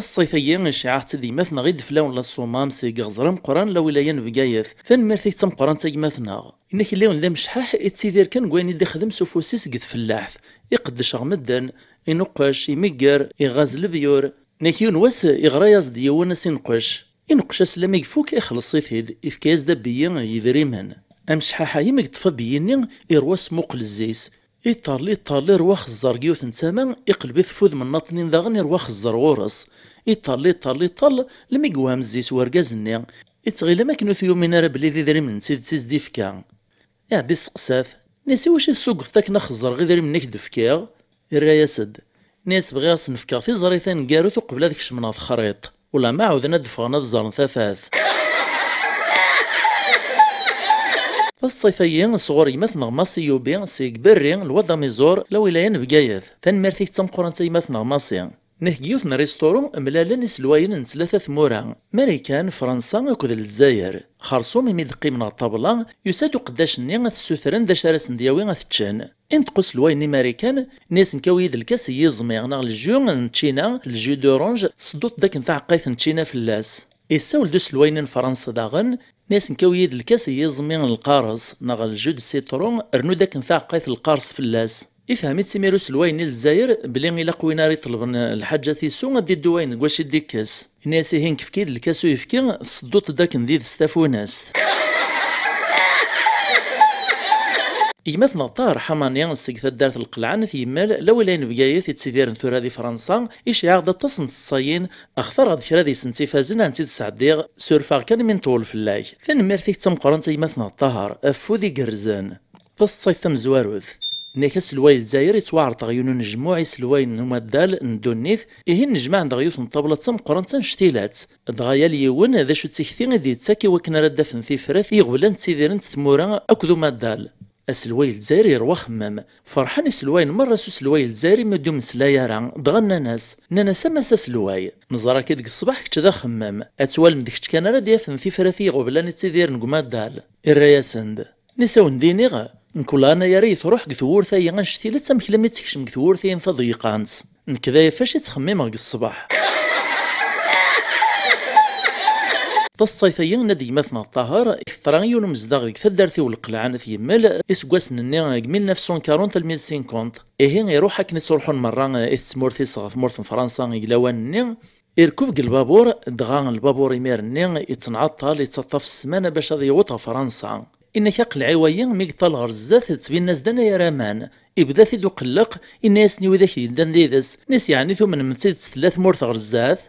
Taṣṣayt-agi, iceyyeɛ-aɣ-tt-id gma-tneɣ i d-flawen la Ṣumam seg Iɣẓer Ameqqran, la wilaya n Bgayet. Tanemmirt-ik d tameqqrant a gma-tneɣ. Inna-k yella yiwen d amecḥaḥ, ittidir kan deg wayen i d-ixdem s ufus-is deg tfellaḥt. Iqeddec ɣer medden, inuqec, imegger, iɣaz lebyur. Inna-k yiwen wass, iɣra-yas-d yiwen asinqec. Ineqqec-as lammi ifuk, ixelleṣ-it-id, ifka-yas-d abeyyi n yidrimen. Amecḥaḥ-ayi mi yeṭṭef abeyyi-nni, irwa s muqel zzi-s. Iṭall, iṭall, irwa xeẓẓer deg yiwet n tama, iqleb-it f udem n naṭnin daɣen, irwa xeẓẓer ɣur-s. Iṭall, iṭall, iṭall, lammi yewhem zzi-s wergaz-nni. Ittɣil am akken ur t-yumin ara belli d idrimen n tidet i s-d-ifka. Iɛedda isteqsa-t, inna-s: "Iwacu i tessuggeḍ akken ad xeẓẓreɣ idrimen i k-d-fkiɣ?" Irra-yas-d, inna-yas: "Bɣiɣ ad sen-fkeɣ tiẓri taneggarut uqbel ad kecmen ɣer texriṭ. Ulamma ɛawden ad d-ffɣen ad ẓren tafat." Taṣṣayt-agi sɣur gma-tneɣ Masi Yubi, seg Berri, Lwad Amiẓur, la wilaya n Bgayet. Tanemmirt-ik d tameqqrant a gma-tneɣ Masi. Nekk deg yiwet n risturu, mlalen iselwayen n tlata tmura, Marikan, Fransa akked Lezzayer. Xerṣum imi d-qqimen ɣer ṭṭabla, yusa-d uqeddac-nni ad t-ssutren d acu ara sen-d-yawi ad t-ččen. Inṭeq uselway-nni Marikan, inna-yas: "Nekk awi-yi-d lkas n yiẓmi neɣ le jus n ččina, le jus d'orange, tsedduḍ-d akken taɛeqqayt n ččina fell-as." Issawel-d uselway-nni n Fransa daɣen, inna-yas: "Nekk awi-yi-d lkas n yiẓmi n lqares neɣ le jus de citron, rnu-d akken taɛeqqayt n lqares fell-as." Ifhem-itt imir uselway-nni n Lezzayer belli ilaq win ara iṭelben lḥaǧa tisu ad d-iddu wayen deg wacu i d-ikkes. Inna-yas: "Ihi nekk efk-iyi-d lkas uyefki, tsedduḍ-d akken d ides tafunast." Gma-tneɣ Ṭaher Ḥamani seg taddart n Lqelɛa n At Yemmel, la wilaya n Bgayet, ittidiren tura di Fransa, iceyyeɛ-aɣ-d aṭas n tseṭṭayin, axtar-aɣ-d kra deg-sent ifazen ad tent-id-sɛeddiɣ, surfeɣ kan mi nṭewwel fell-ak. Tanemmirt-ik d tameqqrant a gma-tneɣ Ṭaher, afud igerrzen. Taseḍsayt tamezwarut. Nniɣ-ak aselway n Lezzayer yettwaɛreḍ ɣer yiwen unejmuɛ iselwayen n umaddal n ddunit, ihi nnejmaɛen-d ɣer yiwet n ṭṭabla d tameqqrant annect-ilatt, dɣa yal yiwen d acu d tikti i d-yettak i wakken ara d-afen tifrat i iɣeblan ttidirent tmura akked umaddal. Aselway n Lezzayer yerwa axemmem. Ferḥen iselwayen merra s uselway n Lezzayer imi ur d-imeslay ara, dɣa nnan-as, nnan-as: "A Mass aselway, neẓra-k-id deg ṣṣbeḥ kečč d axemmem, ad twalem d kečč kan ara d-yafen tifrat i iɣeblan i ttidiren deg umaddal." Irra-yasen-d, nni-as: "A wen-d-iniɣ, nekk ula anagar i truḥ deg tewwurt-ayi annect-ilatt amek lammi tekcem deg tewwurt-ayi n taḍeyyqant. Nekk d ayeffus i ttxemmimeɣ deg ṣṣbeḥ." Taseḍsayt-ayi, yenna-d gma-tneɣ Ṭaher, teḍra i yiwen umezdaɣ deg taddart-iw Lqelɛa n At Yemmel, iseggasen-nni deg mil neuf cent quarante almi d cinquante. Ihi iruḥ akken i ttruḥun merra i tmurt-is ɣer tmurt n Fransa deg lawan-nni, irkeb deg lbabur, dɣa lbabur imir-nni yettenɛeṭṭal, yettaṭṭaf ssmana bac ad yaweḍ ɣer Fransa. Inna-ak aqelɛiw-ayi mi yeṭṭal ɣer zdat, ttbinen-as-d anagar aman. Ibda-t-id uqelleq, inna-yasen i widak yeddan did-s, nni-as: "Yeɛni tumnem d tidet tella tmurt ɣer zdat?"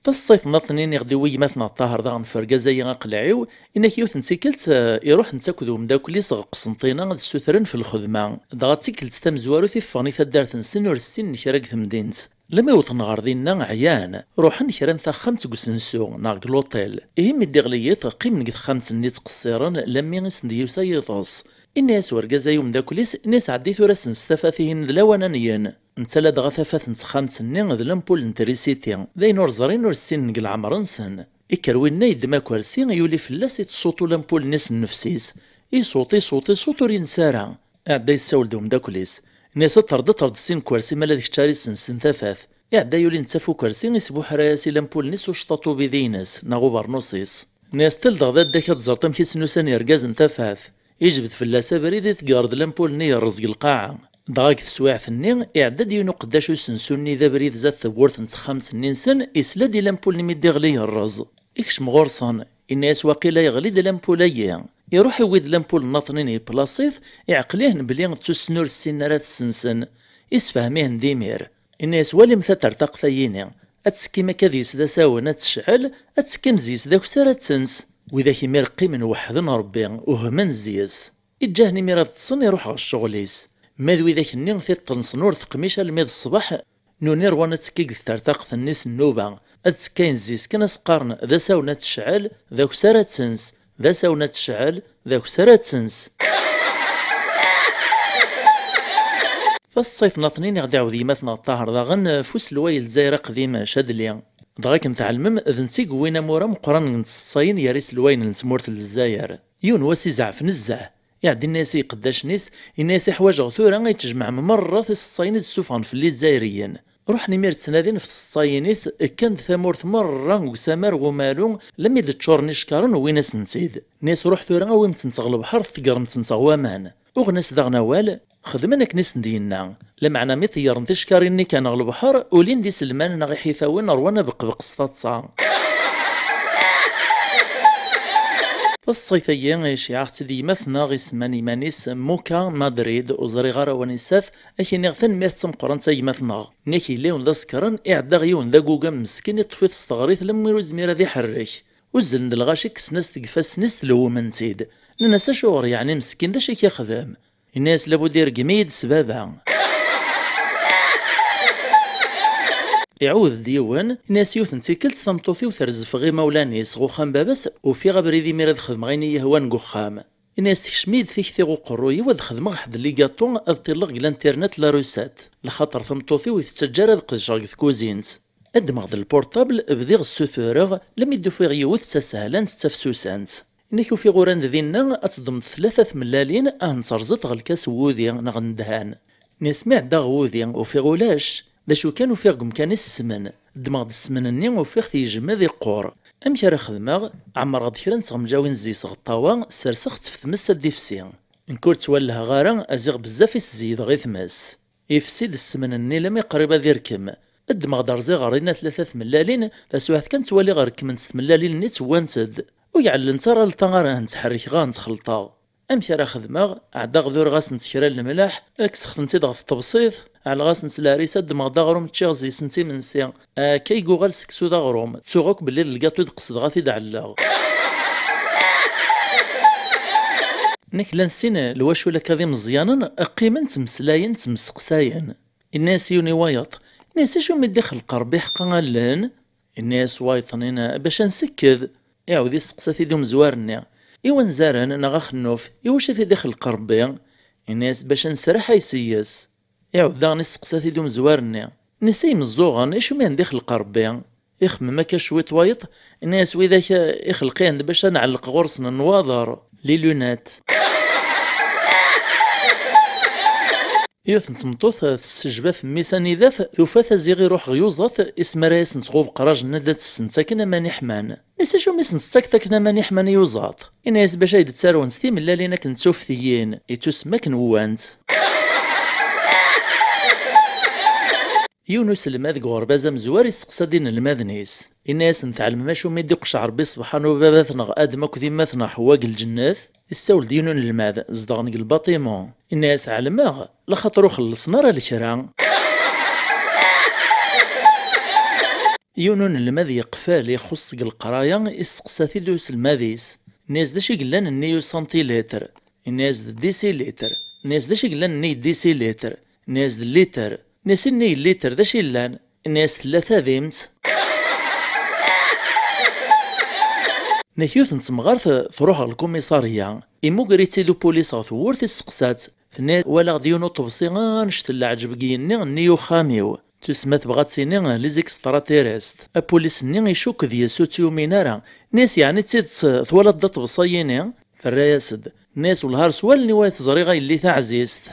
Taseḍsayt nniḍen i niɣ-d i wegmat-neɣ Ṭaher daɣen f urgaz-ayi aqelɛiw, inna-ak yiwet n tikkelt, eh, iruḥ netta akked umeddakel-is ɣer Qsenṭina ad ssutren f lxedma. Dɣa d tikkelt tamezwarut i ffɣen i taddart-nsen ur ssinen kra deg temdint. Lammi wwḍen ɣer dinna, ɛyan, ruḥen kra n taxxamt deg usensu neɣ deg l'hôtel. Ihi mi d-iɣli yiḍ, qqimen deg texxamt-nni ttqeṣṣiren lammi i sen-d-yusa yiḍes. Inna-yas urgaz-a i umeddakel-is, inna-yas: "Ɛeddi tura sens tafat-ihin d lawan ad nyen." Netta ladɣa tafat n texxamt-nni d lampul n trisiti, d ayen ur ẓrin ur ssinen deg leɛmer-nsen. Ikker winna yeddem akersi, yuli fell-as, ittsuṭu lampul-nni s nnefs-is. Isuṭ, isuṭ, isuṭ, ur yensi ara. Iɛedda yessawel-d i umeddakel-is. Inna-yas: "Ṭṭer-d, ṭṭer-d sin n kersi, ma ala d kečč ara isensen tafat." Iɛedda yuli netta f ukersi, isbuḥray-as i lampul-nni s ucṭaṭu ubidi-ines, neɣ ubernus-is. Inna-yas: "Ṭṭil daɣ d addak ad teẓreḍ amek i sen-usan yergazen tafat." Ijbed fell-as abrid, itegger-d lampul-nni yerreẓ deg lqaɛa. Dɣa deg teswiɛt-nni, iɛedda-d yiwen uqeddac usensu-nni d abrid zdat tewwurt n texxamt-nni-nsen, isla-d i lampul-nni mi d-iɣli yerreẓ. Ikcem ɣur-sen, inna-yas: "Waqila yeɣli-d lampul-agi." Iruḥ iwwi-d lampul nnaṭnin, yeplaṣ-it, iɛqel-ihen belli d tussna ur ssinen ara ad tt-sensen. Isefhem-ihen d imir. Inna-yas: "Walim tatertaqt-ayini. Ad tekkim akka deg-s d asawen, ad tecɛel, ad tekkim zzi-s d akessar, ad tens." Widak imir qqimen weḥden Ṛebbi, uhmen zzi-s. Iǧǧa-hen imir ad ṭṭsen, iruḥ ɣer ccɣel-is. Ma d widak-nni, tiṭ-nsen ur teqmic almi d ṣṣbeḥ, nuni rwan ad tekki deg tertaqt-nni s nnuba, ad ttekkayen zzi-s kan, ad s-qqaren: "D asawen ad tecɛel, d akessar ad tens, d asawen ad tecɛel, d akessar ad tens." Taṣṣayt nnaṭnin i ɣ-d-iɛawed yemma-tneɣ Ṭaher daɣen f uselway n Lezzayer aqdim Cadli. Dɣa akken tɛelmem, d netta i yewwin amur ameqqran n tseḍsayin gar iselwayen n tmurt n Lezzayer. Yiwen wass izeɛf nezzeh, iɛedda inna-yas i iqeddacen-is, inna-yas: "Iḥwaǧeɣ tura ad tjemɛem merra tiseḍsayin i d-ssufɣen fell-i Lezayriyen." Ruḥen imir ttnadin ɣef tseḍsayin-is, kkan-d tamurt merra deg usamar n umalu, lammi d-ččuren icekkaṛen wwin-asen-tt-id. Nni-as: "Ruḥ tura awim-tent ɣer lebḥer, tggerem-tent ɣer waman." Uɣen-as daɣen awal, xedmen akken i sen-d-yenna. Lameɛna mi ṭeyyren ticekkaṛin-nni kan ɣer lebḥer, ulin-d iselman neɣ iḥitawen ṛwan abeqbeq s taḍsa. Taṣṣayt-agi iceyyeɛ-aɣ-tt-id yemma-tneɣ isemman iman-is Muka Madrid, ur ẓriɣ ara wanisa-t, ad k-iniɣ tanemmirt d tameqqrant a gma-tneɣ. Nni-ak yella yiwen d asekṛan, iɛedda ɣer yiwen d agugam meskin, iṭṭef-it s teɣrit lemmer ur yezmir ad iḥerrek. Uzzlen-d lɣaci, kksen-as-t deg ifassen-is, tlewwmen-t-id. Nnan-as: "Acuɣer yeɛni meskin, d acu i k-ixdem?" Inna-yas: "Labud ireggem-iyi-d s baba." Iɛawed-d yiwen, inna-yas: "Yiwet n tikkelt tameṭṭut-iw trezz ɣef imawlan-is ɣer uxxam n baba-s, ufiɣ abrid imir ad xedmeɣ ayen i yi-yehwan deg uxxam." Inna-yas: "Tekcem-iyi-d tikti ɣer uqerruy-iw ad xedmeɣ ḥedd ligaṭu, ad ṭilleɣ deg l'internet la recette, lxaṭer tameṭṭut-iw ur tettaǧǧa ara ad qedceɣ deg tkuzint." Ad ddmeɣ-d lpurṭabl, bdiɣ ssutureɣ, lammi d-ufiɣ yiwet d tasehlant d tafsusant. Inna-k ufiɣ uran-d dinna ad teddmeḍ tlata tmellalin, ad hent-terẓeḍ ɣer lkas n wudi neɣ n ddhan. Nni-as mi ɛeddaɣ ɣer wudi, ufiɣ ulac. D acu kan, ufiɣ deg umkan-is ssmen. Ddmeɣ-d ssmen-nni, ufiɣ-t yejmed, iqqur. Amek ara xedmeɣ? Ɛemmreɣ-d kra n tɣemjawin zzi-s ɣer ṭṭawa, serseɣ-tt f tmes ad d-ifsi. Nekk ur ttwallheɣ ara, aziɣ bezzaf i s-zeyydeɣ i tmes. Ifsi-d ssmen-nni lammi qrib ad irkem. Ddmeɣ-d rẓiɣ ɣer dinna tlata tmellalin, taswiɛt kan ttwaliɣ rekment tmellalin-nni, ttewwant-d. Ur ɛellent ara alṭa ara hent-ḥerrkeɣ, hent-xelṭeɣ. Amek ara xedmeɣ? Ɛeddaɣ duriɣ-asent kra n lemlaḥ, kkseɣ-tent-id ɣef tṭebsit, ɛelleɣ-asent s lɛerisa, ddmeɣ-d aɣrum, ččiɣ zzi-sent imensi. Akka i yuɣal seksu d aɣrum. Ttuɣ akk belli d lgaṭu i d-qesdeɣ ad t-id-ɛelleɣ. Nekk llan sin lwacul akka d imeẓyanen, qqimen ttmeslayen, ttemseqsayen. Inna-yas yiwen i wayeḍ, inna-yas: "Acu mi d-ixleq Ṛebbi ḥeqqa allen?" Inna-yas wayeḍ-nni: "Bac ad nsekked." Iɛawed isteqsa-t-id umezwar-nni: "I wanzaren neɣ axennuf, i wacu i t-id-ixleq Ṛebbi?" Inna-yas: "Bac ad nesraḥay s-yes." Iɛawed daɣen isteqsa-t-id umezwar-nni: "Nisa imeẓẓuɣen, acu mi ten-ixleq Ṛebbi?" Ixemmem akka cwiṭ wayeḍ, inna-yas: "Widak ixleq-ihen-d bac ad nɛelleq ɣur-sen nnwaḍer, les lunettes." Yiwet n tmeṭṭut tessejba f mmi-s anida-t, tufa-t aziɣ iruḥ ɣer yuẓat, ismara-yasent ɣer ubeqraj-nni ad d-tessent akken aman iḥman. Nni-as: "Acu mi sent-tettakeḍ akken aman iḥman i yuẓaṭ?" Inna-yas: "Bac ay d-ttarwen s timellalin akken d tuftiyin, ittusemma akken wwant." Yiwen uselmad deg uɣerbaz amezwar isteqsa-d inelmaden-is. Inna-yasen: "Tɛelmem acu mi d-iqceɛ Ṛebbi ṣṣbeḥ-a n ubabat-neɣ Adem akked yemma-tneɣ Ḥewwa deg lǧennet?" Issawel-d yiwen n unelmad zedɣen deg lbaṭimu. Inna-yas: "Ɛelmeɣ, laxaṭer ur xellṣen ara lekra." Yiwen unelmad yeqfal, ixuṣṣ deg leqraya, isteqsa-t-id uselmad-is. Inna-yas: "D acu i yellan nnig usantilitr?" Inna-yas: "D dix ilitr." Inna-yas: "D acu i yellan nnig dix ilitr?" Inna-yas: "D litr." Inna-yas: "Nnig litr, d acu i yellan?" Inna-yas: "Tella tadimt." Nek yiwet n temɣart truḥ ɣer lkumiṣarya, imugger-itt-id upulis ɣer tewwurt, isseqsa-tt. Tenna: "Walaɣ-d yiwen uṭebsi annect n leɛǧeb deg yigenni-nni n uxxam-iw." Tusma tebɣa ad tini les extraterrestres. Apulis-nni icukk deg-s, ur tt-yumin ara. Inna-yas: "Yeɛni d tidet twalaḍ-d aṭebsi-yini?" Terra-yas-d. Inna-yas: "Wellah ar s wallen-iw ay t-ẓriɣ, a yelli taɛzizt."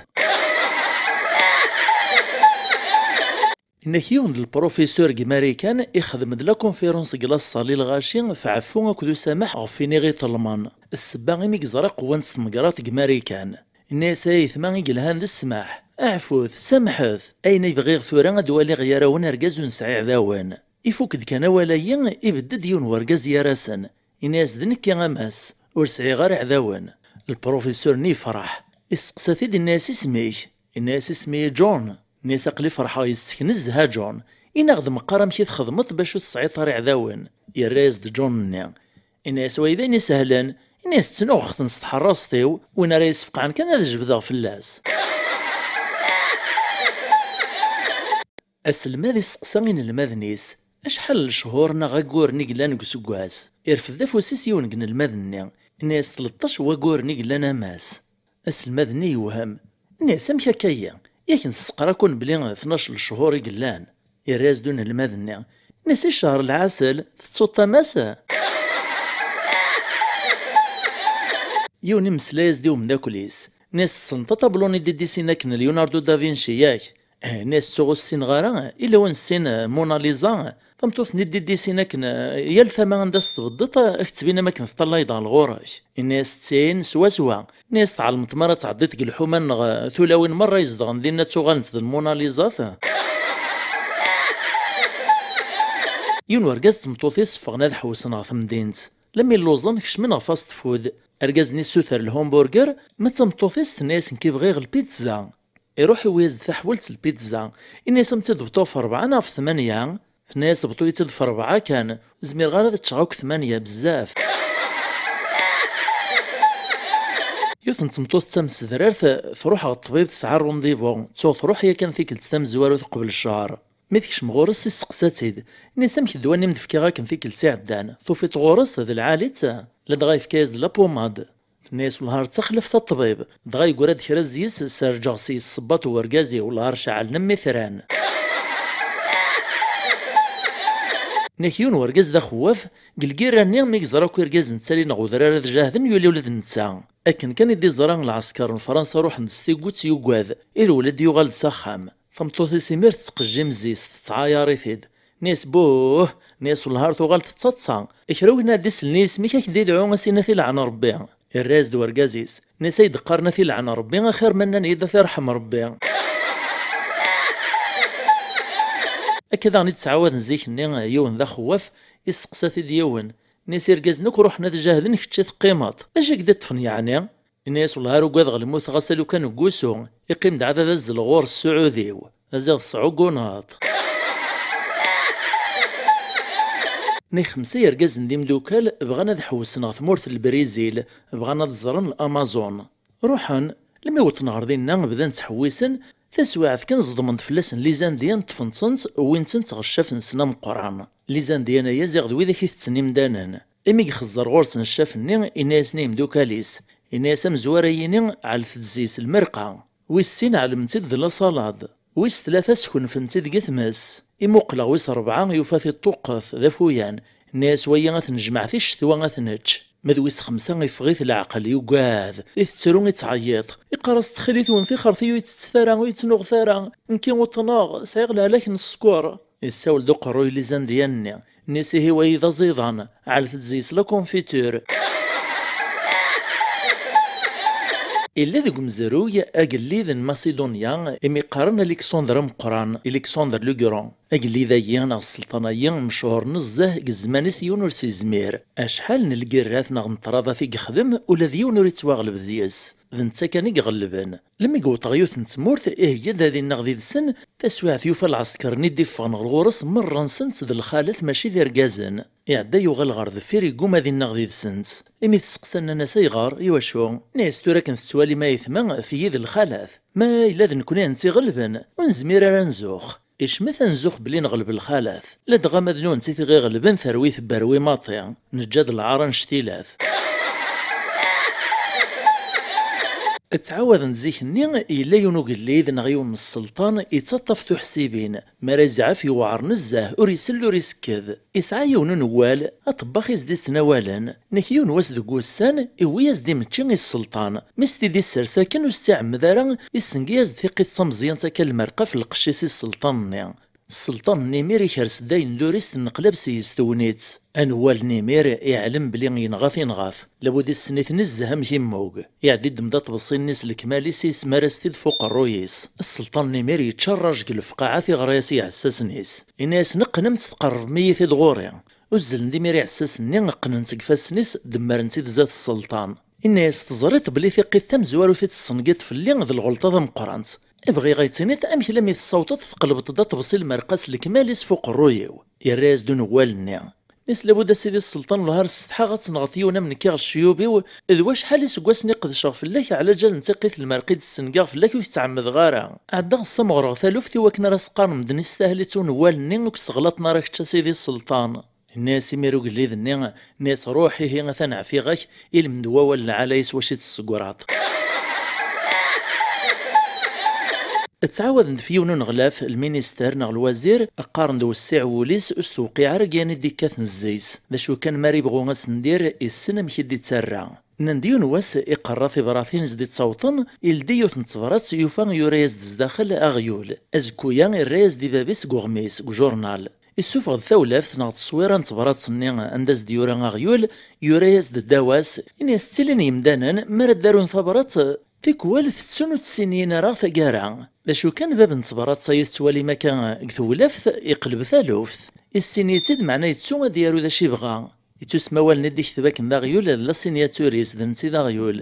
Inna-k yiwen d lprofisur deg Marikan ixdem-d la conférence deg la salle i lɣaci f ɛeffu akked usamaḥ ɣef win i ɣ-iṭelmen. Ssebba imi yeẓra qwant tmegraḍ deg Marikan. Inna-yas: "Ay aytma i yelhan d ssmaḥ, ɛfut, samḥet. Ayen ay bɣiɣ tura ad d-waliɣ gar-awen argaz ur nesɛi iɛdawen." Ifuk-d kan awal-agi, ibedd-d yiwen wergaz gar-asen. Inna-yas: "D nekki a Mass, ur sɛiɣ ara iɛdawen." Lprofisur-nni yefreḥ, isteqsa-t-id, inna-yas: "Isem-ik?" Inna-yas: "Isem-iyi John." Inna-yas: "Aql-i ferḥeɣ yes-k nezzeh a John. Ini-aɣ-d meqqar amek i txedmeḍ bac ur tesɛiḍ ara iɛdawen." Yerra-yas-d John-nni. Inna-yas: "Wa d ayen isehlen." Inna-yas: "Ttnuɣeɣ-ten s tḥerrast-iw, win ara yi-sfeqɛen kan ad jebdeɣ fell-as." Aselmad isteqsa inelmaden-is: "Acḥal n lechuṛ neɣ agguren i yellan deg useggas?" Irfed afus-is yiwen deg inelmaden-nni, inna-yas: "Tleṭṭac n wagguren i yellan a Mass." Aselmad-nni yewhem, inna-yas: "Amek akka-yi? Yak nesteqra-ken belli tnac n lechuṛ i yellan." Irra-yas-d unelmad-nni, inna-yas: "I cceṛ lɛasel, tettuḍ-t a Mass?" Yiwen imeslay-as-d i umeddakel-is, inna-yas: "Tessneḍ aṭablu-nni d-iddisin akken Leonardo da Vinci, yak?" "Eh," inna-yas, "ttuɣ ur ssineɣ ara, illa wan ssin, eh, Mona Lisa, tameṭṭut-nni d-iddisin akken, eh, yal tama anda s-tbeddeḍ, eh, ad k-ttbin am akken teṭṭallayeḍ ɣer ɣur-k." Inna-yas: "D tin swaswa." Inna-yas: "Tɛelmeḍ mi ara tɛeddiḍ deg lḥuma-nneɣ, eh, tulawin merra izedɣen dinna ttuɣalent d Lmuna Lizat?" Yiwen urgaz d tmeṭṭut-is ffɣen ad ḥewsen ɣer temdint. Lemmi lluẓen, kecmen ɣer fast food. Argaz-nni yessuter lhamburger, ma d tameṭṭut-is tenna-yas: "Nekk bɣiɣ lpizza." Iruḥ iwwi-yas-d taḥwalt n lpizza. Inna-yas: "Am tt-id-beṭṭuɣ f rebɛa neɣ f tmanya?" Tenna-yas: "Beṭṭu-yi-tt-id f rebɛa kan, ur zmireɣ ara ad ččeɣ akk tmanya, bezzaf." Yiwet n tmeṭṭut d tamsedrart, truḥ ɣer ṭṭbib, tesɛa rendez-vous, ttuɣ truḥ yakan tikkelt tamezwarut uqbel ccher. Mi tekcem ɣur-s, isseqsa-tt-id. Inna-yas: "Amek ddwa-nni m-d-fkiɣ akken tikkelt iɛeddan? Tufiḍ ɣur-s d lɛali-tt?" Ladɣa yefka-yas-d la pommade. Tenna-yas: "Wellah ar d taxlaft a ṭṭbib." Dɣa yeggra-d kra zzis, serǧeɣ s-yes ṣṣebbat n urgaz-iw, wellah ar ceɛlen am itran. Nek yiwen urgaz d axewwaf, deg lgirra-nni mi yeẓra akk irgazen ttalin ɣer udrar ad jahden, yuli ula d netta. Akken kan i d-iẓra lɛesker n Fransa ruḥen-d s tiggut, yugad, irwel-d yuɣal-d s axxam. Tameṭṭut-is imir tettqejjim zzis, tettɛayar-it-id. Nni-as: "Buh!" Nni-as: "Wellah ar tuɣal tettaḍsa. Kra win ad d-isellen i yisem-ik, ad k-d-idɛu, ad s-yini ad t-ilɛen Rebbi." Irra-yas-d urgaz-is. Nni-as: "Ay d-qqaren ad t-ilɛen Rebbi, axir ma nnan-iyi-d ad t-irḥem Rebbi." Akka daɣen i d-ttɛawaden zik-nni, yiwen d axewwaf, isteqsa-t-id yiwen. Nni-as: "Irgazen akk ruḥen ad jahden, kečč i teqqimeḍ. D acu i k-d-iṭṭfen yeɛni?" Yenna-yas: "Wellah ar ugadeɣ lmut ɣas a lukan deg wusu, iqqim-d ɛad ad azzleɣ ɣur-s s uɛudiw, ad as-iḍes ɛugunaṭ." Nni xemsa yergazen d imdukal bɣan ad ḥewsen ɣer tmurt n Lbrizil, bɣan ad ẓren Amazon. Ruḥen, lmi wwḍen ɣer dinna bdan ttḥewwisen, taswiɛt kan ẓedmen-d fell-asen Lizandiyan, ṭṭfen-tent, wwin-tent ɣer ccaf-nsen ameqqran. Lizandiyan-aya ziɣ d widak itetten imdanen. Imi ixezzer ɣur-sen ccaf-nni, inna-yasen i yimdukal-is, inna-yas: "Amezwar-ayini, ɛellet-d zzi-s lmerqa. Wis sin, ɛelmen-tt-id d laṣalad. Wis tlata, skunfen-tt-id deg tmes. Imuqleɣ wis rebɛa, yufa-t iṭṭuqqet, d afuyan. Inna-yas wagi ad t-nejmeɛ ticcetwa ad t-nečč." Ma d wis xemsa, iffeɣ-it leɛqel, yugad, itettru, ittɛeyyiḍ. Iqqar-as: "Ttxil-wen, tixert-iyi ur yi-ttettet ara, ur yi-ttnuɣet ara. Nekki uṭneɣ, sɛiɣ lehlak n sskeṛ." Yessawel-d uqerruy n Lizandiyan-nni. Nni-as: "Ihi wayi d aẓidan, ɛellet-d zzi-s la confiture." Illa deg umezruy agellid n Masidunya, imi qqaren Alexandre Ameqqran, Alexandre le Grand. Agellid-agi neɣ sselṭan-agi mechuṛ nezzeh, deg zzman-is yiwen ur s-yezmir. Acḥal n lgirrat neɣ n ṭṭradat i yexdem, ula d yiwen ur ittwaɣleb deg-s. D netta kan i iɣelben. Lmi yewweḍ ɣer yiwet n tmurt, ihegga-d ad inneɣ did-sen, taswiɛt yufa lɛesker-nni d-iffɣen ɣer ɣur-s merra-nsent d lxalat mačči d irgazen. Iɛedda yuɣal ɣer deffir, yegguma ad inneɣ did-sent. Imi testeqsa, nnan-as: "Ayɣer? Iwacu?" Nni-as: "Tura akken tettwalim ayetma, tigi d lxalat. Ma yella d nekkni ad tt-iɣelben, ur nezmir ara ad nzux." Icmet ad nzux belli neɣleb lxalat. Ladɣa ma d nunti i ɣ-iɣelben, terwi tebberwi maṭi. Neǧǧa-d lɛar annect-ilat. Ttɛawaden-d zik-nni, yella yiwen ugellid neɣ yiwen n sselṭan yettaṭṭaf tuḥsibin. Mi ara yezɛef yewɛer nezzeh, ur isell ur isekked. Yesɛa yiwen unewwal, aṭebbax i s-d-ittnawalen. Nek yiwen wass deg wussan, iwwi-yas-d imečči i sselṭan. Mi s-t-id-issers akken ur s-tt-iɛemmed ara, issengi-yas-d tiqqit d tameẓyant akka lmerqa f lqecc-is i sselṭan-nni. Sselṭan n imir ikres-d ayen d ur-is tenneqlab s-yes tegnit. Anewwal n imir iɛlem belli yenɣa-t inɣa-t. Labud issen-it nezzeh amek immug. Iɛeddi ddem-d aṭebsi-nni s lekmal-is, ismar-as-t-id f uqerruy-is. Sselṭan n imir yečča rraj deg lefqaɛa, tiɣra-yas i iɛessasen-is. Inna-yasen: "Qqnem-tt, tqerrbem-iyi-t-id ɣur-i." Uzzlen-d imir iɛessasen-nni, qqnen-tt deg ifassen-is, demmren-tt-id zdat sselṭan. Inna-yas: "Teẓriḍ belli tiqqit tamezwarut i tessengiḍ fell-i d lɣelṭa tameqqrant. Bɣiɣ ad yi-tiniḍ amek lammi tessawḍeḍ tqelbeḍ-d aṭebsi lmerqa s lekmal-is f uqerruy-iw?" Yerra-yas-d unewwal-nni: "Nis labud a sidi sselṭan, wellah ar ssetḥaɣ ad tenɣeḍ yiwen am nekk iɣ cceyub-iw, d wacḥal iseggasen i qedceɣ fell-ak, ɛlaǧal n tiqqit lmerqa i d-ssengaɣ fell-ak ur k-ttɛemmedeɣ ara. Ɛeddaɣ ssamɣreɣ taluft i wakken ara s-qqaren medden istahel-itt unewwal-nni ur k-sseɣlaṭen ara kečč a sidi sselṭan." Inna-yas imir ugellid-nni, inna-yas: "Ruḥ ihi atan ɛfiɣ-ak, ilmend wawal lɛala-is wac i tessegraḍ." Ttɛawaden-d f yiwen uneɣlaf, lminister neɣ lwazir, qqaren-d wessiɛ wul-is, ur s-tewqiɛ ara deg yan i d-ikkaten zzayt. D acu kan, mi ara yebɣu ad s-ndir, issen amek i d-ittarra. Nnan-d yiwen wass iqerra tibratin s-d-ittawṭen, ildi yiwet n tebrat, yufa yura-yas-d zdaxel aɣyul. Azekku-ya irra-yas-d i bab-is deg uɣmis, deg ujurnal. Issufeɣ-d tawlaft neɣ tteswira n tebrat-nni anda s-d-yura aɣyul, yura-yas-d ddaw-as, ini-as ttilin yemdanen mi ara d-arun tabrat, tikwal tettun ur tt-ssinyin ara taggara. D acu kan, bab n tebrat-a i tettwalim akka deg tewlaft, iqleb taluft. Issin-itt-id, meɛna yettu ad d-yaru d acu yebɣa. Yettusem awalen i d-ikteb akken d aɣyul, d la signature-is, d netta i d aɣyul.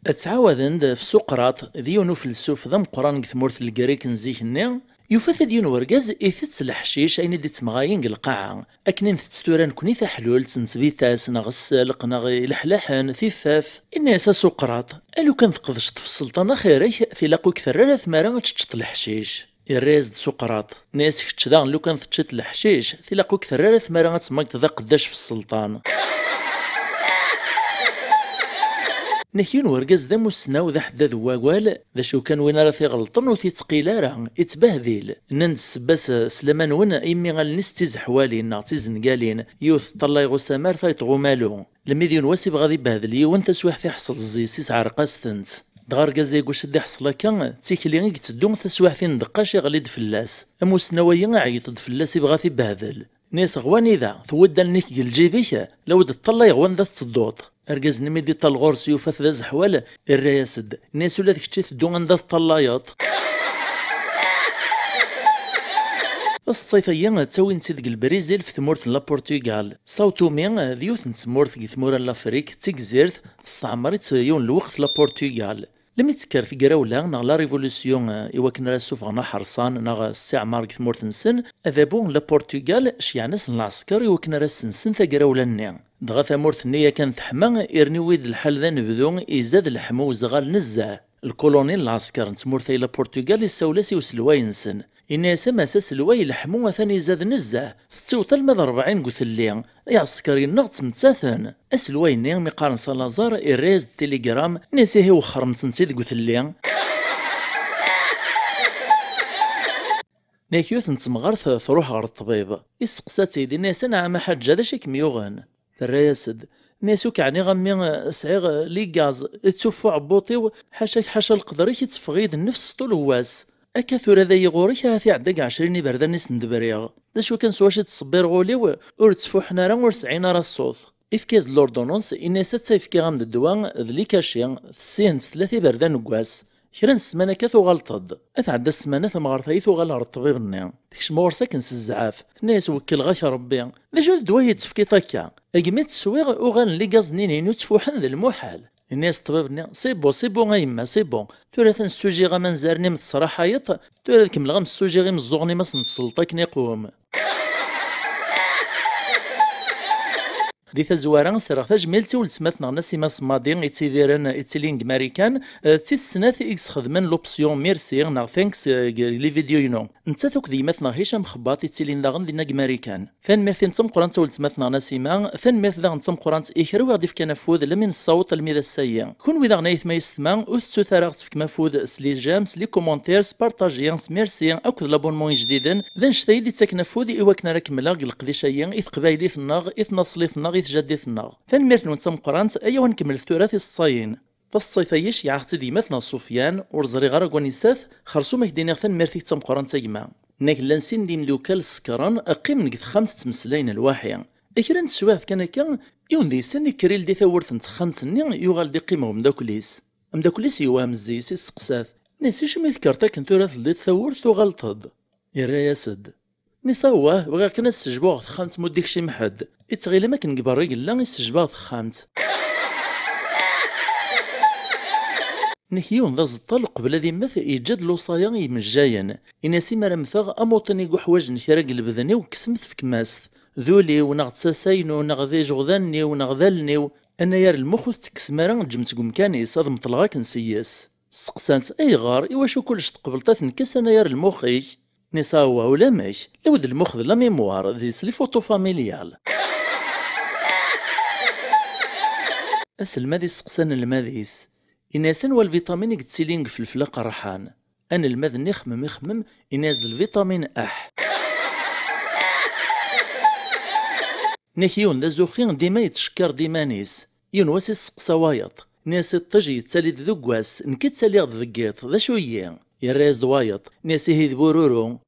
Ttɛawaden-d f Suqraṭ, d yiwen ufelsuf d ameqqran deg tmurt n Legrik n zik-nni. Yufa-t-id yiwen wergaz itett leḥcic, ayen i d-ittemɣayen deg lqaɛa. Akken i ntett tura nekni taḥlult n tbitas, neɣ sselq, neɣ ileḥlaḥen, tiffaf. Inna-yas a Suqraṭ: "A lukan tqedceḍ f sselṭan axir-ik, tilaq ur k-terri ara tmara ad teččeḍ leḥcic." Irra-yas-d Suqraṭ, inna-yas: "Kečč daɣen lukan teččiḍ leḥcic, tilaq ur k-terri ara tmara ad temmageḍ d aqeddac f sselṭan." Nek yiwen wergaz d amussnaw, d aḥeddad n wawal, d acu kan, win ara t-iɣelṭen ur t-ittqil ara, ittbehdil. Nnan-d ssebba-s s laman-nwen, imi allen-is d tizeḥwalin neɣ d tizengalin, yiwet teṭṭalay ɣer usamar, tayeḍ ɣer umalu. Lmi d yiwen wass ibɣa ad ibehdel yiwen, taswiɛt iḥṣel zzis-is, ɛerq-as-tent. Dɣa argaz-agi uc ad d-iḥṣel akka, d tikli i yetteddu, taswiɛt indeqqac iɣli-d fell-as. Amussnaw-agi iɛeyyeḍ-d fell-as, ibɣa ad t-ibehdel. Inna-yas: "Ɣer wanida? Tewwiḍ allen-ik deg lǧib-ik? Lawed ṭṭalay ɣer wanda tettedduḍ." Argaz-nni mi d-iṭal ɣur-s, yufa-t d azeḥwal, irra-yas-d. Inna-yas: "Ula d kečč iteddu anda teṭṭalayeḍ." Taseḍsayt-agi ttawin-tt-id deg Lbrizil, f tmurt n la Portugal. Sao Tome d yiwet n tmurt deg tmura n Lafrik, d tigzirt, testeɛmer-itt yiwen lweqt la Portugal. Lmi d-tekker tegrawla neɣ la révolution, eh, i wakken ara ssufɣen aḥerṣan neɣ stiɛmar deg tmurt-nsen, adabu n la Portugal ceyyɛen-asen lɛesker i wakken ara ssensen tagrawla-nni. Dɣa tamurt-nni yakan teḥma, irni wid lḥal d anebdu, izad leḥmu uzɣal nezzeh. Lkuluni n lɛesker n tmurt-a i la Portugal issawel-as i uselway-nsen. Inna-yas: "A Mass aselway, leḥmu atan izad nezzeh, tettiweḍ alma d rebɛin deg utelli. Iɛsekriyen-nneɣ ttmettaten." Aselway-nni, mi qqaren Salazar, irra-yas-d tiligram, inna-yas: "Ihi wexxrem-tent-id deg utelli." Nek yiwet n temɣart truḥ ɣer ṭṭbib, isteqsa-tt-id, inna-yas: "Anɛam a ḥaǧǧa, d acu i kem-yuɣen?" Terra-yas-d, inna-yas: "Ur k-ɛniɣ a mmi, sɛiɣ ligaz, ittuffu uɛebbuṭ-iw, ḥaca-k ḥaca leqder-ik, itteffeɣ-iyi-d nnefs s ṭul n wass. Akka tura d ayi ɣur-k, ahat iɛedda deg ɛecrin iberdan i sen-d-briɣ. D acu kan s wacu i ttṣebbireɣ ul-iw, ur ttfuḥen ara, ur sɛin ara ṣṣut." Ifka-yas-d l'ordonnance, inna-yas: "Atta fkiɣ-am-d ddwa d likaci, tessihen-tt tlata iberdan deg wass. Kra n ssmana akka tuɣaleḍ-d." Ad tɛedda ssmana, tamɣart-agi tuɣal ɣer ṭṭbib-nni. Tekcem ɣur-s akken s zzɛaf. Tenna-yas: "Wekkleɣ-ak Rebbi. D acu d ddwa i yi-d-tefkiḍ akka? Agmi tt-swiɣ, uɣalen ligaz-nni-inu ttfuḥen d lmuḥal." Yenna-yas ṭṭbib-nni: "C'est bon, c'est bon a yemma, c'est bon. Tura atan ssujiɣ amanzar-nni, ma tesraḥayeḍ, tura ad kemmleɣ am ssujiɣ imeẓẓuɣen-im, ad sen-tselṭ akken iqwem." Di tazwara, sserreɣ tajmilt i weltma-tneɣ Nasima Semmadi, yettidiren, yettilin deg Marikan, eh, d tis snat i yesxedmen l'option merci neɣ thanks, eh, deg les vidéos-inu. Nettat akked gma-tneɣ Hicam Xebbaṭ yettilin daɣen dinna deg Marikan. Tanemmirt-im d tameqqrant a weltma-tneɣ Nasima, tanemmirt daɣen d tameqqrant i kra i ɣ-d-ifkan afud almi nessaweḍ almi d ass-agi. Kunwi daɣen a ayetma yessetma, ur tettut ara ad ɣ-tefkem afud s les j'aime, s les commentaires, s partager, s merci akked l'abonnement ijdiden, d annect-a i d-ittaken afud i wakken ara kemmleɣ deg leqdic-agi i teqbaylit-nneɣ, i tnaṣlit-nneɣ, i tjaddit-nneɣ. Tanemmirt-nwen d tameqqrant, ayaw ad nkemmlet tura tiseḍsayin. Taseḍsayt-agi ceyɛeɣ-tt-id i gma-tneɣ Sufyan, ur ẓriɣ ara deg wanisa-t, xersum ad k-d-iniɣ tanemmirt-ik d tameqqrant a gma. Nnak llan sin d imeddukal sekren, qqimen deg texxamt ttmeslayen lwaḥi. Kra n teswiɛt kan akka, yiwen deg-sen ikker ildi tawwurt n texxamt-nni, yuɣal-d iqqim ɣer umeddakel-is. Ameddakel-is yewhem zzi-s, isteqsa-t, nni-as, acimi tekkreḍ akken tura teldiḍ tawwurt tuɣaleḍ-d? Yerra-yas-d, nni-as, awah, bɣiɣ kan ad ssejbuɣ texxamt ma ur d-ikcim ḥedd. Ittɣilim akken deg berra i yella, issejbaɣ texxamt. Nnek yiwen d aẓeṭṭal, qbel ad immet, yeǧǧa-d lewṣaya i yimejjayen. Ini-as, imi ara mmteɣ, amuṭin i yuḥwaǧen kra deg lebden-iw, kksemt fkem-as-t. D ul-iw, neɣ d tasa-inu, neɣ d ijeɣdan-iw, neɣ d allen-iw. Anayer lmux ur t-tekksem ara, ǧǧem-t deg umkan-is, ad meṭleɣ akken s-yes. Steqsan-tt, ayɣer, iwacu kullec tqebleḍ ad t-nekkes anayer lmux-ik? Nni-as, awah, ulamek, lewd lmux d la mémoire, d les photos familiales. Aselmad isteqsa anelmad-is, ini-as, anwa lvitamine i yettilin deg ifelfel aqerḥan? Anelmad-nni ixemmem, ixemmem, ini-as, d lvitamine Aḥ. Nnak yiwen d azuxxi, dima yettcekkar-d iman-is. Yiwen wass isteqsa wayeḍ, nni-as, iṭṭij yettali-d deg wass, nekk ttaliɣ-d deg yiḍ, d acu-yi? Yerra-yas-d wayeḍ, nni-as, ihi d bururu.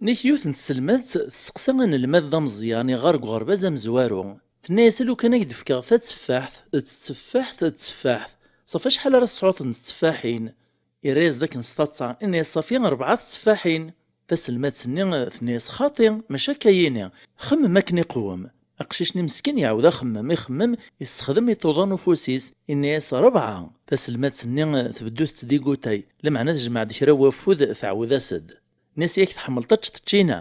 Nnek yiwet n tselmadt testeqsa anelmad d ameẓyan iɣer deg uɣerbaz amezwaru. Tenna-yas, lukan ad k-d-fkeɣ tatteffaḥt, d tetteffaḥt, d tetteffaḥt, ṣaf acḥal ara tesɛuḍ n tetteffaḥin? Yerra-yas-d akken s taḍsa, ini-as, ṣafi rebɛa tetteffaḥin. Taselmadt-nni tenna-yas, xaṭi, mačči akka yini, xemmem akken iqwem. Aqcic-nni meskin iɛawed axemmem, ixemmem, issexdem iṭuḍan ufus-is, inna-yas, rebɛa. Taselmadt-nni tbeddu tettdigutay, lameɛna tejmeɛ-d kra n wafud, tɛawed-as-d. Nni-as, yak tḥemmleḍ ad teččeḍ ččina?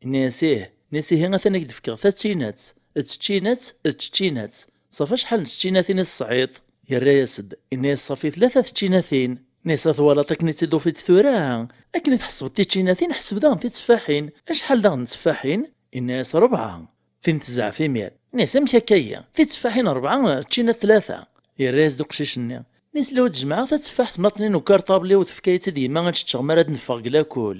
Inna-yas, ih. Nni-as, ihi atan ad k-d-fkeɣ taččinat. Ečč ččinat, ečč ččinat. Ṣaf acḥal n teččinatin i tesɛiḍ? Yerra-yas-d, inna-yas, ṣafi tlata teččinatin. Nni-as, a twalaḍ akken i tt-id-tufiḍ tura? Akken i tḥesbeḍ tiččinatin, ḥseb daɣen titteffaḥin. Acḥal daɣen n teffaḥin? Inna-yas, rebɛa. Tin tezɛef imir. Nni-as, amek akka-yi? Titteffaḥin rebɛa, ččinat tlata. Yerra-yas-d uqcic-nni. Nni-as, la ur d-jemɛeɣ tatteffaḥt n aṭnin ukarṭabli-w, tefka-yi-tt-id yemma ad tt-ččeɣ mi ara d-neffeɣ deg lakul.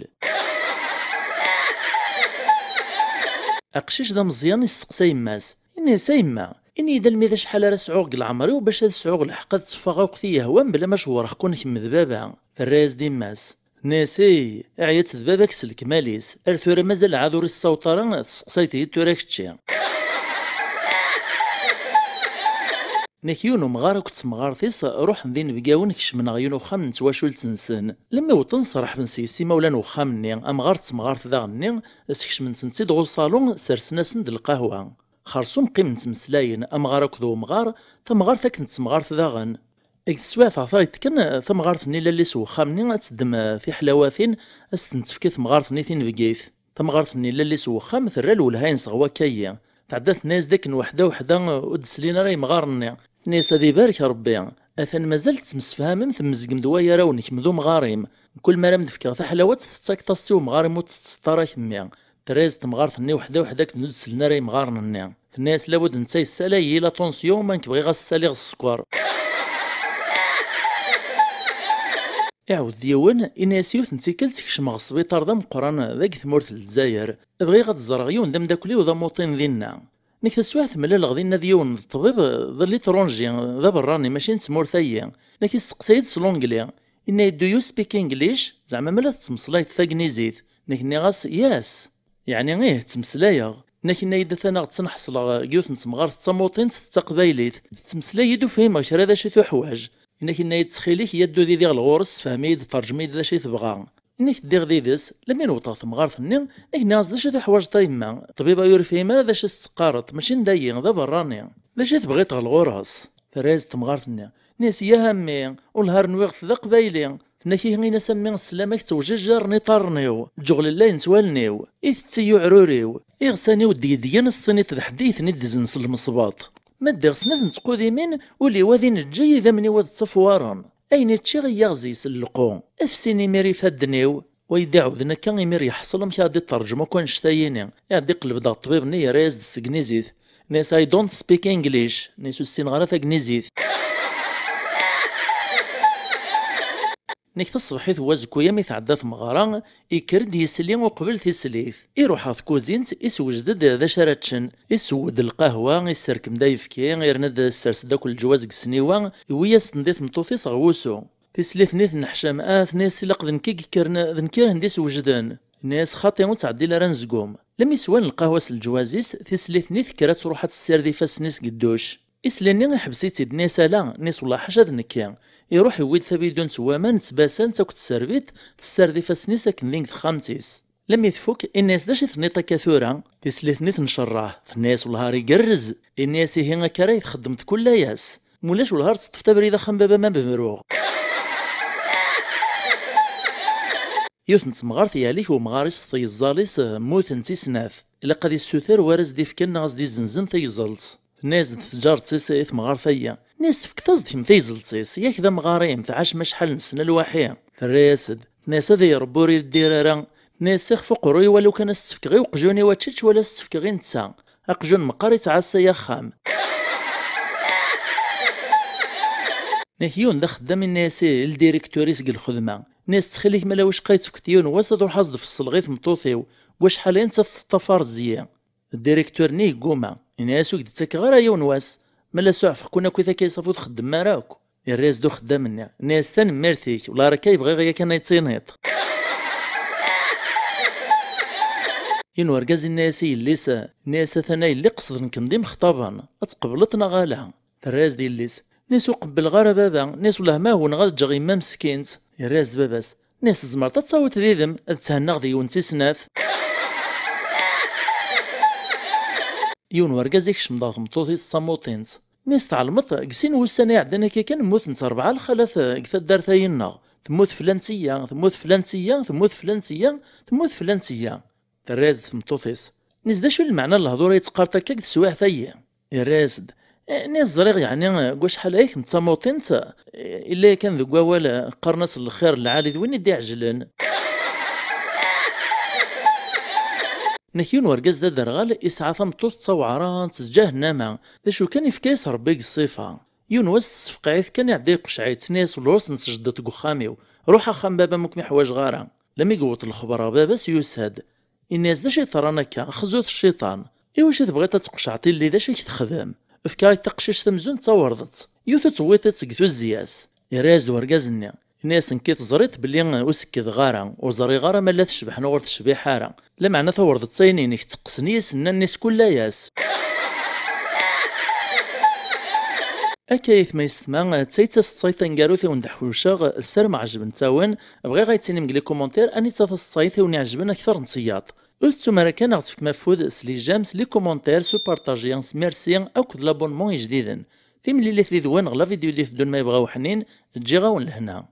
Aqcic d ameẓyan isteqsa yemma-s. Ini-as, a yemma, ini-yi-d almi d acḥal ara sɛuɣ deg leɛmer-iw bac ad sɛuɣ lḥeqq ad tteffeɣ akk i yi-yehwan bla ma cewwreɣ-ken kemm d baba. Terra-yas-d yemma-s. Tenna-yas, ih, iɛya-tt d baba-k s lekmal-is. Ar tura mazal ɛad ur issaweḍ ara, tesseqsayeḍ-iyi-d tura kečči. Nnak yiwen umɣar akked temɣart-is ruḥen d inebgawen, kecmen ɣer yiwen uxxam n twacult-nsen. Lemmi wwḍen, sreḥben seg-s imawlan n uxxam-nni, amɣar d temɣart daɣen-nni, skecmen-tent-id ɣer uṣalu, sersen-asen-d lqahwa. Xersum qqimen ttmeslayen, amɣar akked umɣar, tamɣart akken d temɣart daɣen. Deg teswiɛt ɣer tayeḍ kan, tamɣart-nni lalla-s n wexxam-nni ad teddem, eh, tiḥlawatin, ad s-tent-tefk i temɣart-nni tinebgit. Tamɣart-nni lalla-s n wexxam terra lwelha-ines ɣer wakka-yi. Tɛedda tenna-yas-d akken weḥda weḥda, eh, ur d-slin ara yemɣaren-nni. Tenna-yas, ad ibarek Rebbi. Atan mazal tettemsefhamem, temmezgem-d wayar-awen kemm d umɣar-im. Mkul mi ara m-d-fkeɣ taḥlawat tettakeḍ-as-tt i umɣar-im, ur tt-tetteṭṭeḍ ara kemmi. Terra-yas-d temɣart-nni weḥda weḥda akken ur d-sellen ara yemɣaren-nni. Tenna-yas, labud netta yessalay-iyi la tension, ma nekk bɣiɣ ad s-ssaliɣ sskeṛ. Iɛawed-d yiwen, inna-yas, yiwet n tikkelt kecmeɣ sbiṭar d ameqqran deg tmurt n Lezzayer. Bɣiɣ ad ẓreɣ yiwen d ameddakel-iw d amuṭin dinna. Nekk taswiɛt mlaleɣ dinna d yiwen d ṭṭbib, d l'étranger, d aberrani, mačči n tmurt-ayi. Nekk isteqsa-yi-d s l'anglais. Inna-yi, do you speak English? Zeɛma ma la tettmeslayeḍ tagnizit? Nekk nniɣ-as, yes. Yeɛni ih, ttmeslayeɣ. Inna-k, inna-yi-d, atan ad ɣ-tt-nḥeṣleɣ deg yiwet n temɣart d tamuṭint d taqbaylit. Tettmeslay-iyi-d, ur fhimeɣ kra d acu i tuḥwaǧ. Inna-k, inna-yi-d, ttxil-k, yya-d udi diɣ lɣur-s, sefhem-iyi-d, terjem-iyi-d d acu i tebɣa. Inna-k, ddiɣ did-s, lammi newweḍ ɣer temɣart-nni, inna-k, nniɣ-as, d acu i tuḥwaǧeḍ a yemma? Ṭṭbib-a ur fhim ara d acu i s-teqqareḍ, mačči n dayi, d aberrani. D acu i tebɣiḍ ɣer lɣur-s? Terra-yas-d temɣart-nni. Nni-as, yah a mmi, wellah ar nwiɣ-t d aqbayli. Nnak ihi, in-as a mmi, sslam-ak, ttewjijjiren iṭarren-iw, ǧǧuɣlellayen s wallen-iw, itetti uɛrur-iw, iɣsan-iw ddegdgen, s tiniḍ d ḥedd i ten-id-zzin s lmesbaṭ. Ma ddiɣ snat n tqudimin, ul-iw ad ineǧǧi, idammen-iw ad ttafwaren. Ayen i ččiɣ i yiɣzi yesselqu. Afsin imir ifadden-iw, wa yi-d-iɛawden akka imir yeḥṣel amek ara d-iṭerǧem akk annect-a-yini. Iɛedda iqelleb-d ɣer ṭṭbib-nni, yerra-yas-d s tegnizit. Nni-as, "I don't speak English." Nni-as, "Ur ssineɣ ara tagnizit." Nnek taṣebḥit n wazekku-ya mi tɛedda tmeɣra, ikker-d yisli uqbel tislit. Iruḥ ɣer tkuzint, isewjed-d d acu ara ččen. Isewwed lqahwa, isserkem-d ayefki, irna-d, issers-d akk leǧwaz deg ssniwa, iwwi-yas-ten-d i tmeṭṭut-is ɣer wusu. Tislit-nni tenneḥcam, ah, tenna-yas, ilaq d nekk i yekkren, d nekk i hen-d-isewjden. Tenna-yas, xaṭi, ur ttɛeddil ara anezgum. Lami swan lqahwa s leǧwaz-is, tislit-nni tekker ad truḥ ad tessired ifassen-is deg dduc. Isli-nni iḥbes-itt-id, nni-as, ala, nni-as, wellah ḥaca d nekki. Iruḥ iwwi-d tabidunt n waman d tbasant akked tserbit, tessared ifassen-is akken din deg texxamt-is. Lami tfuk, inna-yas, d acu i tenniḍ akka tura? Tislit-nni tencerreḥ, tenna-yas, wellah ar igerrez. Inna-yas, ihi akka ara yi-txeddmeḍ kul ass. Mulac wellah ar teṭṭfeḍ abrid axxam baba ma bebruɣ. Yiwet n temɣart yeɛlik wemɣar-is s tgeẓẓal-is, mmuten si snat. Ilaq ad issuter war as-d-ifken neɣ as-d-izenzen tagẓelt. Tenna-yas-d tǧaret-is i temɣart-agi. Tenna-yas, tefkeḍ-as-d kemm tagẓelt-is, yak d amɣar-im, tɛacem acḥal n ssna lwaḥi. Terra-yas-d. Tenna-yas, ad iyi-Rebbi ur ireddir ara. Tenna-yas, ixef uqerruy-iw, wala kan as-tt-fkeɣ i uqjun-iw ad tečč, wala as-tt-fkeɣ i netta. Aqjun meqqar ittɛassa axxam. Nek yiwen d axeddam, inna-yas i ldirektur-is deg lxedma. Nni-as, ttxil-k, ma la wicqa i tefkeḍ yiwen wass ad ruḥeɣ ad as-d-feṣṣleɣ i tmeṭṭut-iw. Deg wacḥal aya nettat teṭṭafar-d zi-i. Ddirektur-nni yegguma. Yenna-yas, ur k-d-ttakeɣ ara yiwen wass. Ma la suɛfeɣ-ken akkit akka, yeṣaf ur txeddmem ara akk. Yerra-yas-d uxeddam-nni. Nni-as, tanemmirt-ik, wellah ar akka i bɣiɣ yakan ad yi-d-tiniḍ. Yiwen urgaz inna-yas i yelli-s, nni-as, atan a yelli, qesden-kem d imexṭaben. Ad tqebleḍ neɣ ala? Terra-yas-d yelli-s. Nni-as, ur qebbleɣ ara baba. Nni-as, wellah ma hewneɣ ad ǧǧeɣ yemma meskint. Yerra-yas-d baba-s. Nni-as, tzemreḍ ad tawiḍ yid-m, ad thennaɣ deg-wen si snat. Yiwen urgaz ikcem-d ɣer tmeṭṭut-is d tamuṭint. Nni-as, tɛelmeḍ, deg sin wussan iɛeddan akka kan, mmutent rebɛa lxalat deg taddart-ayi-nneɣ. Temmut flantiya, temmut flantiya, temmut flantiya, temmut flantiya. Terra-yas-d tmeṭṭut-is. Nni-as, d acu i lmeɛna n lehdur ay teqqareḍ akka deg teswiɛt-agi? Yerra-yas-d. Eh, nni-as, ẓriɣ, yeɛni, eh, deg wacḥal ay kemm d tamuṭint, eh, illa yakan deg wawal, eh, qqaren-as lxir n lɛali d win i d-iɛejlen. Nek yiwen urgaz d aderɣal, isɛa tameṭṭut d taweɛrant, d ǧahennama. D acu kan, ifka-yas Rebbi deg ṣṣifa. Yiwen wass tessefqeɛ-it kan, iɛedda iqceɛ-itt, tenna-yas, wellah ur sen-tjeddeḍ deg uxxam-iw. Ruḥ axxam baba, ma ur kem-iḥwaǧeɣ ara. Lami yewweḍ lexber ɣer baba-s, yusa-d. Inna-yas, d acu yeḍran akka? Xzut cciṭan. Iwacu tebɣiḍ ad tqecɛeḍ illi, d acu i k-texdem? Efk-aɣ-d taqcict amzun d tawerḍet. Yiwet ur tewwiḍ-itt deg tuzzi-as. Yerra-yas-d urgaz-nni. Inna-yas, nekk i teẓriḍ belli ur sekkideɣ ara, ur ẓriɣ ara ma la tecbeḥ neɣ ur tecbiḥ ara. Lameɛna tawerḍet-a-inek tteqqsen i yisennanen-is kul ass. Akka aytma yessetma, d tayet taseḍsayt taneggarut i wen-d-ḥucceɣ, ssarameɣ ɛejbent-awen. Bɣiɣ ad yi-d-tinim deg les commentaires anita taseḍsayt i wen-iɛejben akter n tiyaḍ. Ur tettum ara kan ad aɣ-tefkem afud s les j'aime, s les commentaires, s upartaji, s merci akked l'abonnement ijdiden. Timlilit did-wen ɣer la vidéo i d-iteddun ma yebɣa uḥnin, ǧǧiɣ-awen lehna.